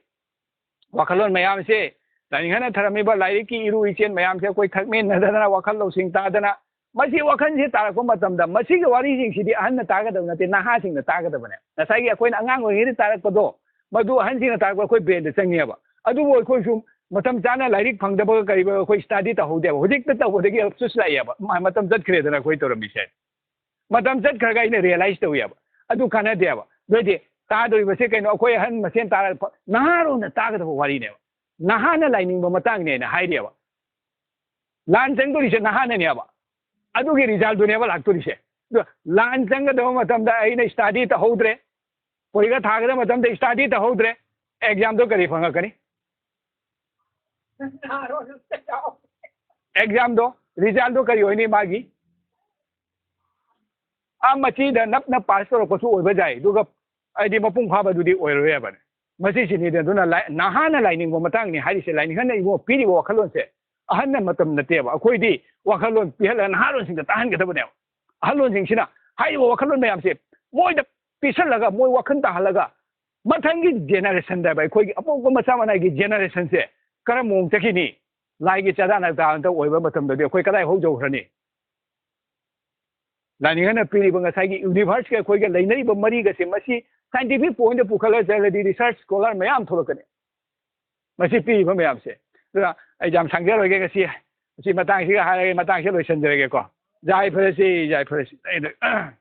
ꯋꯥꯈꯜꯂꯣꯟ ꯃꯌꯥꯝꯁꯦ, ꯂꯥꯏꯅꯤꯡꯍꯟꯅ ꯊꯔꯝꯃꯤꯕ ꯂꯥꯏꯔꯤꯛꯀꯤ ꯏꯔꯨ ꯏꯆꯦꯟ ꯃꯌꯥꯝꯁꯦ ꯑꯩꯈꯣꯏ ꯊꯛꯃꯤꯟꯅꯗꯅ, ꯋꯥꯈꯜ ꯂꯧꯁꯤꯡ ꯇꯥꯗꯅ, ꯃꯁꯤ ꯋꯥꯈꯜꯁꯦ ꯇꯥꯔꯛꯄ ꯃꯇꯝꯗ, ꯃꯁꯤꯒꯤ ꯋꯥꯔꯤꯁꯤꯡꯁꯤꯗꯤ ꯑꯍꯟꯅ ꯇꯥꯒꯗꯕ ꯅꯠꯇꯦ, ꯅꯍꯥꯁꯤꯡꯅ ꯇꯥꯒꯗꯕꯅꯦ꯫ ꯉꯁꯥꯏꯒꯤ ꯑꯩꯈꯣꯏꯅ ꯑꯉꯥꯡ ꯑꯣꯏꯔꯤꯉꯩꯗ ꯇꯥꯔꯛꯄꯗꯣ, ꯃꯗꯨ ꯑꯍꯟꯁꯤꯡꯅ ꯇꯥꯔꯛꯄ ꯑꯩꯈꯣꯏ brainꯗ ꯆꯪꯉꯦꯕ꯫ ꯑꯗꯨꯕꯨ ꯑꯩꯈꯣꯏꯁꯨ ꯃꯇꯝ ꯆꯥꯅ ꯂꯥꯏꯔꯤꯛ ꯐꯪꯗꯕꯒ ꯀꯔꯤꯕ ꯑꯩꯈꯣꯏ ꯁ꯭ꯇꯗꯤ ꯇꯧꯍꯧꯗꯦꯕ꯫ ꯍꯧꯖꯤꯛꯇ ꯇꯧꯕꯗꯒꯤ ꯑꯞꯁꯨꯁ ꯂꯥꯛꯑꯦꯕ꯫ ꯃ-, ꯃꯇꯝ ꯆꯠꯈ꯭ꯔꯦꯗꯅ ꯑꯩꯈꯣꯏ ꯇꯧꯔꯝꯃꯤꯁꯦ꯫ ꯃꯇꯝ ꯆꯠꯈ꯭ꯔꯒ ꯑꯩꯅ ꯔꯤꯌꯦꯂꯥꯏꯁ ꯇꯧꯋꯦꯕ꯫ ꯑꯗꯨ ꯀꯥꯟꯅꯗꯦꯕ꯫ ꯑꯗꯨ ꯑꯣꯏꯗꯤ ꯇꯥꯗꯣꯔꯤꯕꯁꯦ ꯀꯩꯅꯣ? ꯑꯩꯈꯣꯏ ꯑꯍꯟ ꯃꯁꯦꯟ ꯇꯥꯔ-, ꯅꯍꯥꯔꯣꯟꯅ ꯇꯥꯒꯗꯕ ꯋꯥꯔꯤꯅꯦꯕ꯫ ꯅꯍꯥꯅ ꯂꯥꯏꯅꯤꯡꯕ ꯃꯇꯥꯡꯅꯦꯅ ꯍꯥꯏꯔꯤꯑꯕ꯫ ꯂꯥꯟ ꯆꯪꯗꯣꯔꯤꯁꯦ ꯅꯍꯥꯅꯅꯦꯕ꯫ ꯑꯗꯨꯒꯤ ꯔꯤꯖꯜꯗꯨꯅꯦꯕ ꯂꯥꯛꯇꯣꯔꯤꯁꯦ꯫ ꯑꯗꯣ ꯂꯥꯟ ꯆꯪꯒꯗꯕ ꯃꯇꯝꯗ ꯑꯩꯅ ꯁ꯭ꯇꯗꯤ ꯇꯧꯍꯧꯗ꯭ꯔꯦ, ꯄꯔꯤꯈꯥ ꯊꯥꯒꯗꯕ ꯃꯇꯝꯗ ꯁ꯭ꯇꯗꯤ ꯇꯧꯍꯧꯗ꯭ꯔꯦ, ꯑꯦꯛꯖꯥꯝꯗꯣ ꯀꯔꯤ ꯐꯪꯉꯛꯀꯅꯤ? ꯑꯦꯛꯖꯥꯝꯗꯣ, ꯔꯤꯖꯜꯗꯣ ꯀꯔꯤ ꯑꯣꯏꯅꯤ ꯃꯥꯒꯤ? ꯑꯥ, ꯃꯆꯤꯗ ꯅꯞꯅ ꯄꯥꯁ ꯇꯧꯔꯛꯄꯁꯨ ꯑꯣꯏꯕ ꯌꯥꯏ, ꯑꯗꯨꯒ ꯍꯥꯏꯗꯤ ꯃꯄꯨꯡ ꯐꯥꯕꯗꯨꯗꯤ ꯑꯣꯏꯔꯣꯏ ꯍꯥꯏꯕꯅꯤ꯫ ꯃꯁꯤꯁꯤꯅꯤꯗ꯫ ꯑꯗꯨꯅ ꯂꯥꯏ-, ꯅꯍꯥꯅ ꯂꯥꯏꯅꯤꯡꯕ ꯃꯇꯥꯡꯅꯤ ꯍꯥꯏꯔꯤꯁꯦ꯫ ꯂꯥꯏꯅꯤꯡꯍꯟꯅ ꯏꯕꯨꯡꯉꯣ ꯄꯤꯔꯤꯕ ꯋꯥꯈꯜꯂꯣꯟꯁꯦ ꯑꯍꯟꯅ ꯃꯇꯝ ꯅꯠꯇꯦꯕ꯫ ꯑꯩꯈꯣꯏꯗꯤ ꯋꯥꯈꯜꯂꯣꯟ ꯄꯤꯍꯜꯂꯒ ꯅꯍꯥꯔꯣꯟꯁꯤꯡꯗ ꯇꯥꯍꯟꯒꯗꯕꯅꯦꯕ꯫ ꯑꯍꯜꯂꯣꯟꯁꯤꯡꯁꯤꯅ ꯍꯥꯏꯔꯤꯕ ꯋꯥꯈꯜꯂꯣꯟ ꯃꯌꯥꯝꯁꯦ ꯃꯣꯏꯗ ꯄꯤꯁꯜꯂꯒ, ꯃꯣꯏ ꯋꯥꯈꯜ ꯇꯥꯍꯜꯂꯒ, ꯃꯊꯪꯒꯤ ꯖꯦꯅꯦꯔꯦꯁꯟꯗ ꯍꯥꯏꯕ, ꯑꯩꯈꯣꯏꯒꯤ ꯑꯄꯣꯛꯄ ꯃꯆꯥ ꯃꯅꯥꯏꯒꯤ ꯖꯦꯅꯦꯔꯦꯁꯟꯁꯦ ꯀꯔꯝꯕ ꯃꯑꯣꯡ ꯆꯠꯈꯤꯅꯤ? ꯂꯥꯏꯒꯤ ꯆꯥꯗꯥ ꯅꯥꯗꯥ ꯑꯣꯏꯕ ꯃꯇꯝꯗꯗꯤ ꯑꯩꯈꯣꯏ ꯀꯗꯥꯏ ꯍꯧꯖꯧꯈ꯭ꯔꯅꯤ? ꯂꯥꯏꯅꯤꯡꯍꯟꯅ ꯄꯤꯔꯤꯕ ꯉꯁꯥꯏꯒꯤ ꯌꯨꯅꯤꯚꯔꯁꯀ ꯑꯩꯈꯣꯏꯒ ꯂꯩꯅꯔꯤꯕ ꯃꯔꯤꯒꯁꯦ, ꯃꯁꯤ ꯁꯥꯏꯟꯇꯤꯐꯤꯛ ꯄꯣꯏꯟꯗ ꯄꯨꯈꯠꯂꯒ ꯆꯠꯂꯗꯤ ꯔꯤꯁꯔꯁ ꯁ꯭ꯀꯣꯂꯔ ꯃꯌꯥꯝ ꯊꯣꯛꯂꯛꯀꯅꯤ꯫ ꯃꯁꯤ ꯄꯤꯔꯤꯕ ꯃꯌꯥꯝꯁꯦ꯫ ꯑꯗꯨꯅ ꯑꯩ ꯌꯥꯝ ꯁꯥꯡꯖꯔꯣꯏꯒꯦ ꯉꯁꯤ꯫ ꯃꯁꯤ ꯃꯇꯥꯡꯁꯤꯒ ꯍꯥꯏꯔꯒ ꯃꯇꯥꯡꯁꯤꯗ ꯂꯣꯏꯁꯤꯟꯖꯔꯒꯦꯀꯣ꯫ ꯌꯥꯏꯐꯔꯁꯤ, ꯌꯥꯏꯐꯔꯁꯤ꯫ ꯑꯩꯅ